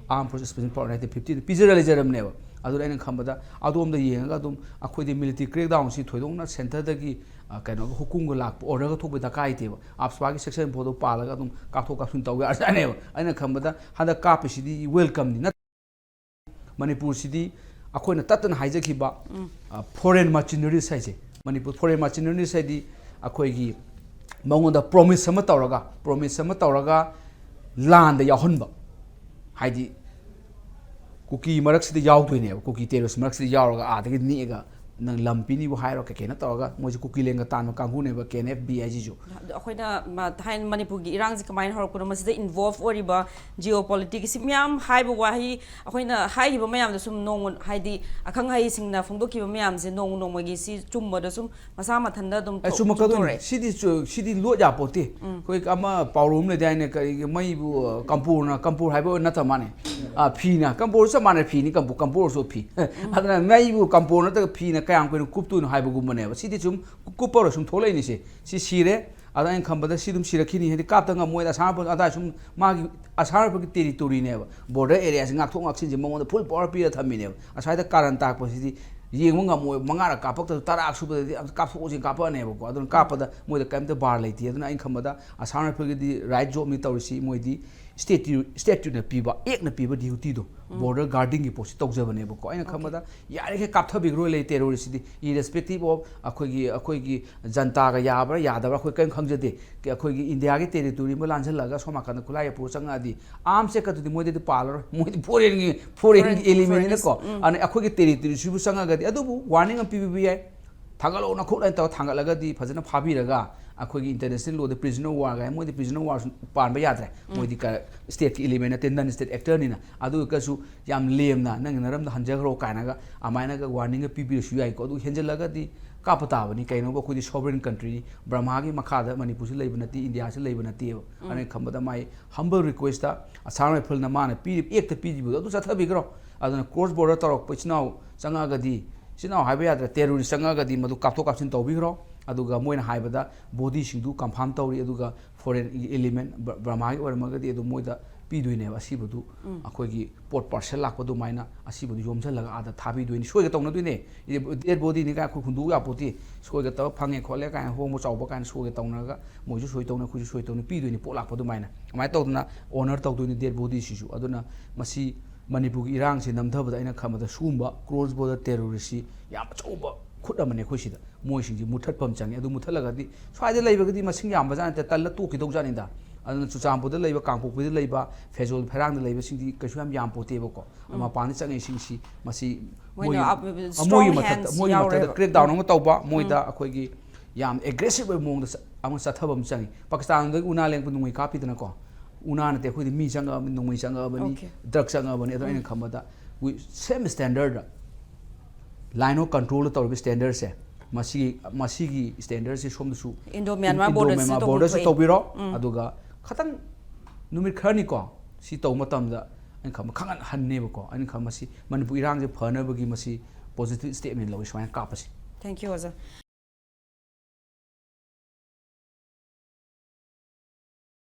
Armed Forces Special Power nineteen fifty ꯗ ꯄꯤꯖꯔ ꯂꯩꯖꯔꯕꯅꯦꯕ꯫ ꯑꯗꯨꯅ ꯑꯩꯅ ꯈꯟꯕꯗ ꯑꯗꯣꯝꯗ ꯌꯦꯡꯉꯒ ꯑꯗꯨꯝ ꯑꯩꯈꯣꯏꯗꯤ military crackdown ꯁꯤ ꯊꯣꯏꯗꯣꯛꯅ centreꯗꯒꯤ, ꯑ, ꯀꯩꯅꯣꯒ ꯍꯨꯀꯨꯝꯒ ꯂꯥꯛꯄ, orderꯒ ꯊꯣꯛꯄꯒꯤ ꯗꯔꯀꯥꯔ ꯂꯩꯇꯦꯕ꯫ AFSPAꯒꯤ section fourꯗꯣ ꯄꯥꯜꯂꯒ ꯑꯗꯨꯝ ꯀꯥꯞꯊꯣꯛ ꯀꯥꯞꯁꯤꯟ ꯇꯧꯕ ꯌꯥꯔꯖꯥꯠꯅꯦꯕ꯫ ꯑꯩꯅ ꯈꯟꯕꯗ ꯍꯟꯗꯛ ꯀꯥꯞꯄꯤꯁꯤꯗꯤ welcomeꯅꯤ꯫ ꯅꯠ-, ꯃꯅꯤꯄꯨꯔꯁꯤꯗꯤ ꯑꯩꯈꯣꯏꯅ ꯇꯠꯇꯅ ꯍꯥꯏꯖꯈꯤꯕ, ꯑ, foreign mercenaries ꯍꯥꯏꯁꯦ, ꯃꯅꯤꯄꯨꯔ foreign mercenaries ꯍꯥꯏꯗꯤ ꯑꯩꯈꯣꯏꯒꯤ ꯃꯉꯣꯟꯗ promise ꯑꯃ ꯇꯧꯔꯒ, promise ꯑꯃ ꯇꯧꯔꯒ ꯂꯥꯟꯗ ꯌꯥꯎꯍꯟꯕ, ꯍꯥꯏꯗꯤ ꯀꯨꯀꯤ ꯃꯔꯛꯁꯤꯗ ꯌꯥꯎꯗꯣꯏꯅꯦꯕ, ꯀꯨꯀꯤ terrorist ꯃꯔꯛꯁꯤꯗ ꯌꯥꯎꯔꯒ ꯑꯥꯗꯒꯤ ꯅꯦꯛꯑꯒ ꯅꯪ ꯂꯝ ꯄꯤꯅꯤꯕꯨ ꯍꯥꯏꯔꯣ, ꯀꯩ ꯀꯩꯅꯣ ꯇꯧꯔꯒ, ꯃꯣꯏꯁꯦ ꯀꯨꯀꯤꯂꯦꯟꯒ ꯇꯥꯟꯕ ꯀꯥꯡꯕꯨꯅꯦꯕ K N F B ꯍꯥꯏꯁꯤꯁꯨ꯫ ꯑꯗꯣ ꯑꯩꯈꯣꯏꯅ ꯃ-, ꯊꯥꯏꯅ ꯃꯅꯤꯄꯨꯔꯒꯤ ꯏꯔꯥꯡꯁꯦ ꯀꯃꯥꯏꯅ ꯍꯧꯔꯛꯄꯅꯣ, ꯃꯁꯤꯗ involve ꯑꯣꯏꯔꯤꯕ geopolitics ꯁꯤ ꯃꯌꯥꯝ ꯍꯥꯏꯕ ꯋꯥꯍꯩ ꯑꯩꯈꯣꯏꯅ ꯍꯥꯏꯈꯤꯕ ꯃꯌꯥꯝꯗꯣ ꯁꯨꯝ ꯅꯣꯡꯃ, ꯍꯥꯏꯗꯤ ꯑꯈꯪ ꯑꯍꯩꯁꯤꯡꯅ ꯐꯣꯡꯗꯣꯛꯈꯤꯕ ꯃꯌꯥꯝꯁꯦ ꯅꯣꯡꯃ ꯅꯣꯡꯃꯒꯤ ꯁꯤ ꯆꯨꯝꯕꯗ ꯁꯨꯝ ꯃꯁꯥ ꯃꯊꯟꯇ ꯑꯗꯨꯝ ꯑꯦ, ꯊꯣꯛ-, ꯆꯨꯝꯃꯛꯀꯗꯣꯏꯅꯤ꯫ ꯆꯨꯝꯊꯣꯔꯛꯑꯦ꯫ ꯁꯤꯗꯤ ꯆꯨ-, ꯁꯤꯗꯤ ꯂꯣꯠ ꯌꯥꯄꯣꯠꯇꯦ꯫ ꯑꯩꯈꯣꯏ ꯑꯃ ꯄꯥꯎꯔꯧ ꯑꯃ ꯂꯩꯗꯥꯏꯅꯦ, ꯀꯔꯤꯒꯤ ꯃꯩꯕꯨ, ꯑ, ꯀꯝꯄꯣꯔꯅ, ꯀꯝꯄꯣꯔ ꯍꯥꯏꯕ ꯑꯣꯏ ꯅꯠꯇ ꯃꯥꯅꯦ꯫ ꯑ, ꯐꯤꯅ, ꯀꯝꯄꯣꯔ ꯆꯞ ꯃꯥꯟꯅꯩ, ꯐꯤꯅꯤ, ꯀꯝꯄꯣꯔ, ꯀꯝꯄꯣꯔꯁꯨ ꯐꯤ꯫ ꯑꯗꯨꯅ ꯃꯩꯕꯨ ꯀꯝꯄꯣꯔ ꯅꯠꯇ꯭ꯔꯒ ꯐꯤꯅ ꯀꯌꯥꯝ ꯀꯨꯏꯅ ꯀꯨꯞꯇꯣꯏꯅꯣ ꯍꯥꯏꯕꯒꯨꯝꯕꯅꯦꯕ꯫ ꯁꯤꯗꯤ ꯁꯨꯝ ꯀꯨꯞꯄꯔꯣꯏ, ꯁꯨꯝ ꯊꯣꯛꯂꯛꯏꯅꯤꯁꯦ꯫ ꯁꯤ ꯁꯤꯔꯦ, ꯑꯗ ꯑꯩꯅ ꯈꯟꯕꯗ ꯁꯤ ꯑꯗꯨꯝ ꯁꯤꯔꯛꯈꯤꯅꯤ, ꯍꯥꯏꯗꯤ ꯀꯥꯞꯇ ꯉꯝꯃꯣꯏꯗ꯫ ꯑꯁꯥꯔꯄ ꯑꯗꯥꯏ ꯁꯨꯝ ꯃꯥꯒꯤ ꯑꯁꯥꯔꯄꯒꯤ territoryꯅꯦꯕ, border areaꯁꯤ ꯉꯥꯛꯊꯣꯛ ꯉꯥꯛꯁꯤꯟꯁꯦ ꯃꯉꯣꯟꯗ full power ꯄꯤꯔ ꯊꯝꯃꯤꯅꯦꯕ꯫ ꯑꯁ꯭ꯋꯥꯏꯗ ꯀꯥꯔꯟ ꯇꯥꯛꯄꯁꯤꯗꯤ ꯌꯦꯡꯕ ꯉꯝꯃꯣꯏ, ꯃꯉꯥꯔꯛ ꯀꯥꯞꯄꯛꯇ꯭ꯔꯁꯨ ꯇꯔꯥ ꯁꯨꯕꯗꯗꯤ ꯑꯝꯇ ꯀꯥꯞꯊꯣꯛꯑꯁꯤ ꯀꯥꯞꯄꯛꯑꯅꯦꯕꯀꯣ꯫ ꯑꯗꯨꯅ ꯀꯥꯞꯄꯗ ꯃꯣꯏꯗ ꯀꯔꯤꯝꯇ ꯕꯥꯔ ꯂꯩꯇꯦ꯫ ꯑꯗꯨꯅ ꯑꯩꯅ ꯈꯟꯕꯗ ꯑꯁꯥꯝ ꯔꯥꯏꯐꯜꯒꯤꯗꯤ ꯔꯥꯏꯠ ꯖꯣꯕꯅꯤ ꯇꯧꯔꯤꯁꯤ꯫ ꯃꯣꯏꯗꯤ ꯁ꯭ꯇꯦꯠꯇꯤ ꯁ꯭ꯇꯦꯠꯇꯨꯅ ꯄꯤꯕ, ꯑꯦꯛꯅ ꯄꯤꯕ ꯗ꯭ꯌꯨꯇꯤꯗꯣ, ꯕꯣꯔꯗꯔ ꯒꯥꯔꯗꯤꯡꯒꯤ ꯄꯣꯠꯁꯤ ꯇꯧꯖꯕꯅꯦꯕꯀꯣ꯫ ꯑꯩꯅ ꯈꯟꯕꯗ ꯌꯥꯔꯤꯈꯩ ꯀꯥꯞꯊꯕꯤꯈ꯭ꯔꯣꯏ ꯂꯩ ꯇꯦꯔꯣꯔꯤꯁꯁꯤꯗꯤ, ꯏꯔꯦꯁꯄꯦꯛꯇꯤꯞ ꯑꯣꯐ ꯑꯩꯈꯣꯏꯒꯤ ꯑꯩꯈꯣꯏꯒꯤ ꯖꯟꯇꯥꯒ ꯌꯥꯕ꯭ꯔꯥ ꯌꯥꯗꯕ꯭ꯔꯥ ꯑꯩꯈꯣꯏ ꯀꯔꯤꯝ ꯈꯪꯖꯗꯦ꯫ ꯑꯩꯈꯣꯏꯒꯤ ꯏꯟꯗꯤꯌꯥꯒꯤ ꯇꯦꯔꯤꯇꯣꯔꯤ ꯑꯃ ꯂꯥꯟꯁꯤꯜꯂꯒ ꯁꯣꯝ ꯅꯥꯀꯟꯗ ꯈꯨꯠꯂꯥꯏ ꯄꯨꯔ ꯆꯪꯉꯛꯑꯗꯤ, ꯑꯥꯔꯝꯁ ꯑꯦꯛꯀꯗꯨꯗꯤ ꯃꯣꯏꯗꯗꯤ ꯄꯥꯜꯂꯔꯣꯏ, ꯃꯣꯏꯗꯤ ꯐꯣꯔꯦꯟꯒꯤ ꯐꯣꯔꯦꯟꯒꯤ ꯐꯣꯔꯦꯟ ꯑꯦꯂꯤꯃꯦꯟꯅꯤꯅꯀꯣ꯫ ꯎꯝ꯫ ꯑꯗꯨꯅ ꯑꯩꯈꯣꯏꯒꯤ ꯇꯦꯔꯤꯇꯣꯔꯤꯁꯤꯕꯨ ꯆꯪꯉꯒꯗꯤ, ꯑꯗꯨꯕꯨ ꯋꯥꯔꯅꯤꯡ ꯑꯃ ꯄꯤꯕꯤꯕ ꯌꯥꯏ꯫ ꯊꯥꯡꯒꯠꯂꯛꯑꯣ ꯅꯈꯨꯠ ꯍꯥꯏꯅ ꯇꯧꯔ ꯊꯥꯡꯒꯠꯂꯒꯗꯤ ꯐꯖꯅ ꯐꯥꯕꯤꯔꯒ, ꯑꯩꯈꯣꯏꯒꯤ ꯏꯟꯇꯔꯅꯦꯁꯅꯦꯜ ꯂꯣꯗ ꯄ꯭ꯔꯤꯖꯅꯔ ꯋꯥꯔꯒ ꯍꯥꯏ, ꯃꯣꯏꯗꯤ ꯄ꯭ꯔꯤꯖꯅꯔ ꯋꯥꯔꯁꯨ ꯄꯥꯟꯕ ꯌꯥꯗ꯭ꯔꯦ꯫ ꯎꯝ꯫ ꯃꯣꯏꯗꯤ ꯁ꯭ꯇꯦꯠꯀꯤ ꯑꯦꯂꯤꯃꯦꯟ ꯅꯠꯇꯦ, ꯅꯟ ꯁ꯭ꯇꯦꯠ ꯑꯦꯛꯇꯔꯅꯤꯅ꯫ ꯑꯗꯨ ꯑꯣꯏꯔꯒꯁꯨ ꯌꯥꯝ ꯂꯦꯝꯅ ꯅꯪꯒꯤ ꯅꯔꯝꯗ ꯍꯟꯖꯈ꯭ꯔꯣ ꯀꯥꯏꯅꯒ ꯑꯗꯨꯃꯥꯏꯅꯒ ꯋꯥꯔꯅꯤꯡꯒ ꯄꯤꯕꯤꯔꯁꯨ ꯌꯥꯏꯀꯣ꯫ ꯑꯗꯨ ꯍꯦꯟꯖꯜꯂꯒꯗꯤ ꯀꯥꯞꯄ ꯇꯥꯕꯅꯤ꯫ ꯀꯩꯅꯣꯕ, ꯑꯩꯈꯣꯏꯗꯤ ꯁꯣꯚꯔꯦꯟ ꯀꯟꯇ꯭ꯔꯤꯅꯤ, ꯕ꯭ꯔꯍꯃꯥꯒꯤ ꯃꯈꯥꯗ ꯃꯅꯤꯄꯨꯔꯁꯤ ꯂꯩꯕ ꯅꯠꯇꯦ, ꯏꯟꯗꯤꯌꯥꯁꯤ ꯂꯩꯕ ꯅꯠꯇꯦꯕ꯫ ꯎꯝ꯫ ꯑꯗꯨꯅ ꯈꯟꯕꯗ ꯃꯥꯏ ꯍꯝꯕꯜ ꯔꯤꯀ꯭ꯋꯦꯁꯇ ꯑꯁꯥꯝ ꯔꯥꯏꯐꯜꯅ ꯃꯥꯅ ꯄꯤꯔꯤꯕ, ꯑꯦꯛꯇ ꯄꯤꯔꯤꯕꯗꯣ ꯑꯗꯨ ꯆꯠꯊꯕꯤꯈ꯭ꯔꯣ꯫ ꯑꯗꯨꯅ ꯀ꯭ꯔꯣꯁ ꯕꯣꯔꯗꯔ ꯇꯧꯔꯛꯄ ꯏꯆꯤꯟ ꯏꯅꯥꯎ ꯆꯪꯉꯛꯑꯒꯗꯤ, ꯏꯆꯤꯟ ꯏꯅꯥꯎ ꯍꯥꯏꯕ ꯌꯥꯗ꯭ꯔꯦ, ꯇꯦꯔꯣꯔꯤꯁ ꯆꯪꯉꯛꯑꯒꯗꯤ ꯃꯗꯨ ꯀꯥꯞꯊꯣꯛ ꯀꯥꯞꯁꯤꯟ ꯇꯧꯕꯤꯈ꯭ꯔꯣ꯫ ꯑꯗꯨꯒ ꯃꯣꯏꯅ ꯍꯥꯏꯕꯗ ꯕꯣꯗꯤꯁꯤꯡꯗꯨ ꯀꯟꯐꯥꯔꯝ ꯇꯧꯔꯤ, ꯑꯗꯨꯒ ꯐꯣꯔꯦꯟꯒꯤ ꯑꯦꯂꯤꯃꯦꯟ ꯕ꯭ꯔ-, ꯕ꯭ꯔꯍꯃꯥꯒꯤ ꯑꯣꯏꯔꯝꯃꯒꯗꯤ ꯑꯗꯨꯝ ꯃꯣꯏꯗ ꯄꯤꯗꯣꯏꯅꯦꯕ ꯑꯁꯤꯕꯗꯨ꯫ ꯎꯝ꯫ ꯑꯩꯈꯣꯏꯒꯤ ꯄꯣꯠ ꯄꯥꯔꯁꯦꯜ ꯂꯥꯛꯄ ꯑꯗꯨꯃꯥꯏꯅ ꯑꯁꯤꯕꯗꯨ ꯌꯣꯝꯁꯤꯜꯂꯒ ꯑꯥꯗ ꯊꯥꯕꯤꯗꯣꯏꯅꯤ꯫ ꯁꯣꯏꯒ ꯇꯧꯅꯗꯣꯏꯅꯦ꯫ ꯗꯦꯗ ꯕꯣꯗꯤꯅꯤ ꯀꯥꯏꯅ ꯑꯩꯈꯣꯏ ꯍꯨꯟꯗꯣꯛ ꯌꯥꯄꯣꯠꯇꯦ꯫ ꯁꯣꯏꯒ ꯇꯧꯔ ꯐꯪꯉꯦ ꯈꯣꯠꯂꯦ ꯀꯥꯏꯅ ꯍꯣꯡꯕ ꯆꯥꯎꯕ ꯀꯥꯏꯅ ꯁꯣꯏꯒ ꯇꯧꯅꯔꯒ ꯃꯣꯏꯁꯨ ꯁꯣꯏ ꯇꯧꯅ, ꯑꯩꯈꯣꯏꯁꯨ ꯁꯣꯏ ꯇꯧꯅ ꯄꯤꯗꯣꯏꯅꯤ ꯄꯣꯠ ꯂꯥꯛꯄ ꯑꯗꯨꯃꯥꯏꯅ꯫ ꯑꯗꯨꯃꯥꯏꯅ ꯇꯧꯗꯅ ꯑꯣꯅꯔ ꯇꯧꯗꯣꯏꯅꯤ ꯗꯦꯗ ꯕꯣꯗꯤꯁꯤꯁꯨ꯫ ꯑꯗꯨꯅ ꯃꯁꯤ ꯃꯅꯤꯄꯨꯔꯒꯤ ꯏꯔꯥꯡꯁꯤ ꯅꯝꯊꯕꯗ ꯑꯩꯅ ꯈꯟꯕꯗ ꯁꯤꯒꯨꯝꯕ ꯀ꯭ꯔꯣꯁ ꯕꯣꯔꯗꯔ ꯇꯦꯔꯣꯔꯤꯁꯁꯤ ꯌꯥꯝ ꯑꯆꯧꯕ ꯈꯨꯠ ꯑꯃꯅꯤ ꯑꯩꯈꯣꯏ ꯁꯤꯗ꯫ ꯃꯣꯏꯁꯤꯡꯁꯤ ꯃꯨꯠꯊꯠꯐꯝ ꯆꯪꯉꯤ꯫ ꯑꯗꯨ ꯃꯨꯠꯊꯠꯂꯒꯗꯤ ꯁ꯭ꯋꯥꯏꯗ ꯂꯩꯕꯒꯗꯤ ꯃꯁꯤꯡ ꯌꯥꯝꯕꯖꯥꯠ ꯅꯠꯇꯦ, ꯇꯜꯂ ꯇꯣꯛꯈꯤꯗꯧꯖꯥꯠꯅꯤꯗ꯫ ꯑꯗꯨꯅ ꯆꯨꯔꯆꯥꯟꯄꯨꯔꯗ ꯂꯩꯕ, ꯀꯥꯡꯄꯣꯛꯄꯤꯗ ꯂꯩꯕ, ꯐꯦꯖꯣꯜ ꯐꯩꯔꯥꯡꯗ ꯂꯩꯕꯁꯤꯡꯗꯤ ꯀꯩꯁꯨ ꯌꯥꯝ ꯌꯥꯝꯄꯣꯠꯇꯦꯕꯀꯣ꯫ ꯎꯝ꯫ ꯃꯄꯥꯟꯗ ꯆꯪꯉꯛꯏꯁꯤꯡꯁꯤ ꯃꯁꯤ ꯃꯣꯏꯅ ꯃꯣꯏꯒꯤ, ꯑꯞ-, ꯃꯣꯏꯒꯤ strong ꯃꯊꯛꯇ, hands ꯃꯣꯏꯒꯤ ꯃꯊꯛꯇ ꯌꯥꯎꯔꯦꯕ꯫ Crackdown ꯑꯃ ꯇꯧꯕ, ꯃꯣꯏꯗ ꯎꯝ꯫ ꯑꯩꯈꯣꯏꯒꯤ ꯌꯥꯝ aggressive ꯑꯣꯏꯕ ꯃꯑꯣꯡꯗ ꯆ-, ꯑꯃ ꯆꯠꯊꯕ ꯑꯃ ꯆꯪꯉꯤ꯫ ꯄꯥꯀꯤꯁꯇꯥꯟꯗꯒꯤ ꯎꯅꯥ ꯂꯦꯡꯕ ꯅꯣꯡꯃꯩ ꯀꯥꯞꯄꯤꯗꯅꯀꯣ꯫ ꯎꯅꯥ ꯅꯠꯇꯦ, ꯑꯩꯈꯣꯏꯗꯤ ꯃꯤ ꯆꯪꯉꯛꯑꯕꯅꯤ, ꯅꯣꯡꯃꯩ ꯆꯪꯉꯛꯑꯕꯅꯤ, okay꯫ Drug ꯆꯪꯉꯛꯑꯕꯅꯤ꯫ ꯑꯗꯣ ꯑꯩꯅ ꯎꯝ꯫ ꯈꯟꯕꯗ we same standard, line of control ꯇꯧꯔꯤꯕ standardꯁꯦ, ꯃꯁꯤꯒꯤ, ꯃꯁꯤꯒꯤ standardꯁꯦ ꯁꯣꯝꯗꯁꯨ Indo Myanmar Indo borderꯁꯤꯗ Myanmar borderꯁꯨ ꯇꯧꯕꯤꯔꯣ꯫ ꯎꯝ꯫ ꯑꯗꯨꯒ ꯈꯇꯪ ꯅꯨꯃꯤꯠ ꯈꯔꯅꯤꯀꯣ ꯁꯤ ꯇꯧꯕ ꯃꯇꯝꯗ ꯑꯩꯅ ꯈꯟꯕ ꯈꯪꯍꯟꯍꯟꯅꯦꯕꯀꯣ꯫ ꯑꯩꯅ ꯈꯟꯕ ꯃꯁꯤ ꯃꯅꯤꯄꯨꯔ ꯏꯔꯥꯡꯁꯦ ꯐꯅꯕꯒꯤ ꯃꯁꯤ positive stepꯅꯦ ꯂꯧꯔꯤ ꯁꯨꯃꯥꯏꯅ ꯀꯥꯞꯄꯁꯦ꯫ Thank you, ꯑꯣꯖꯥ꯫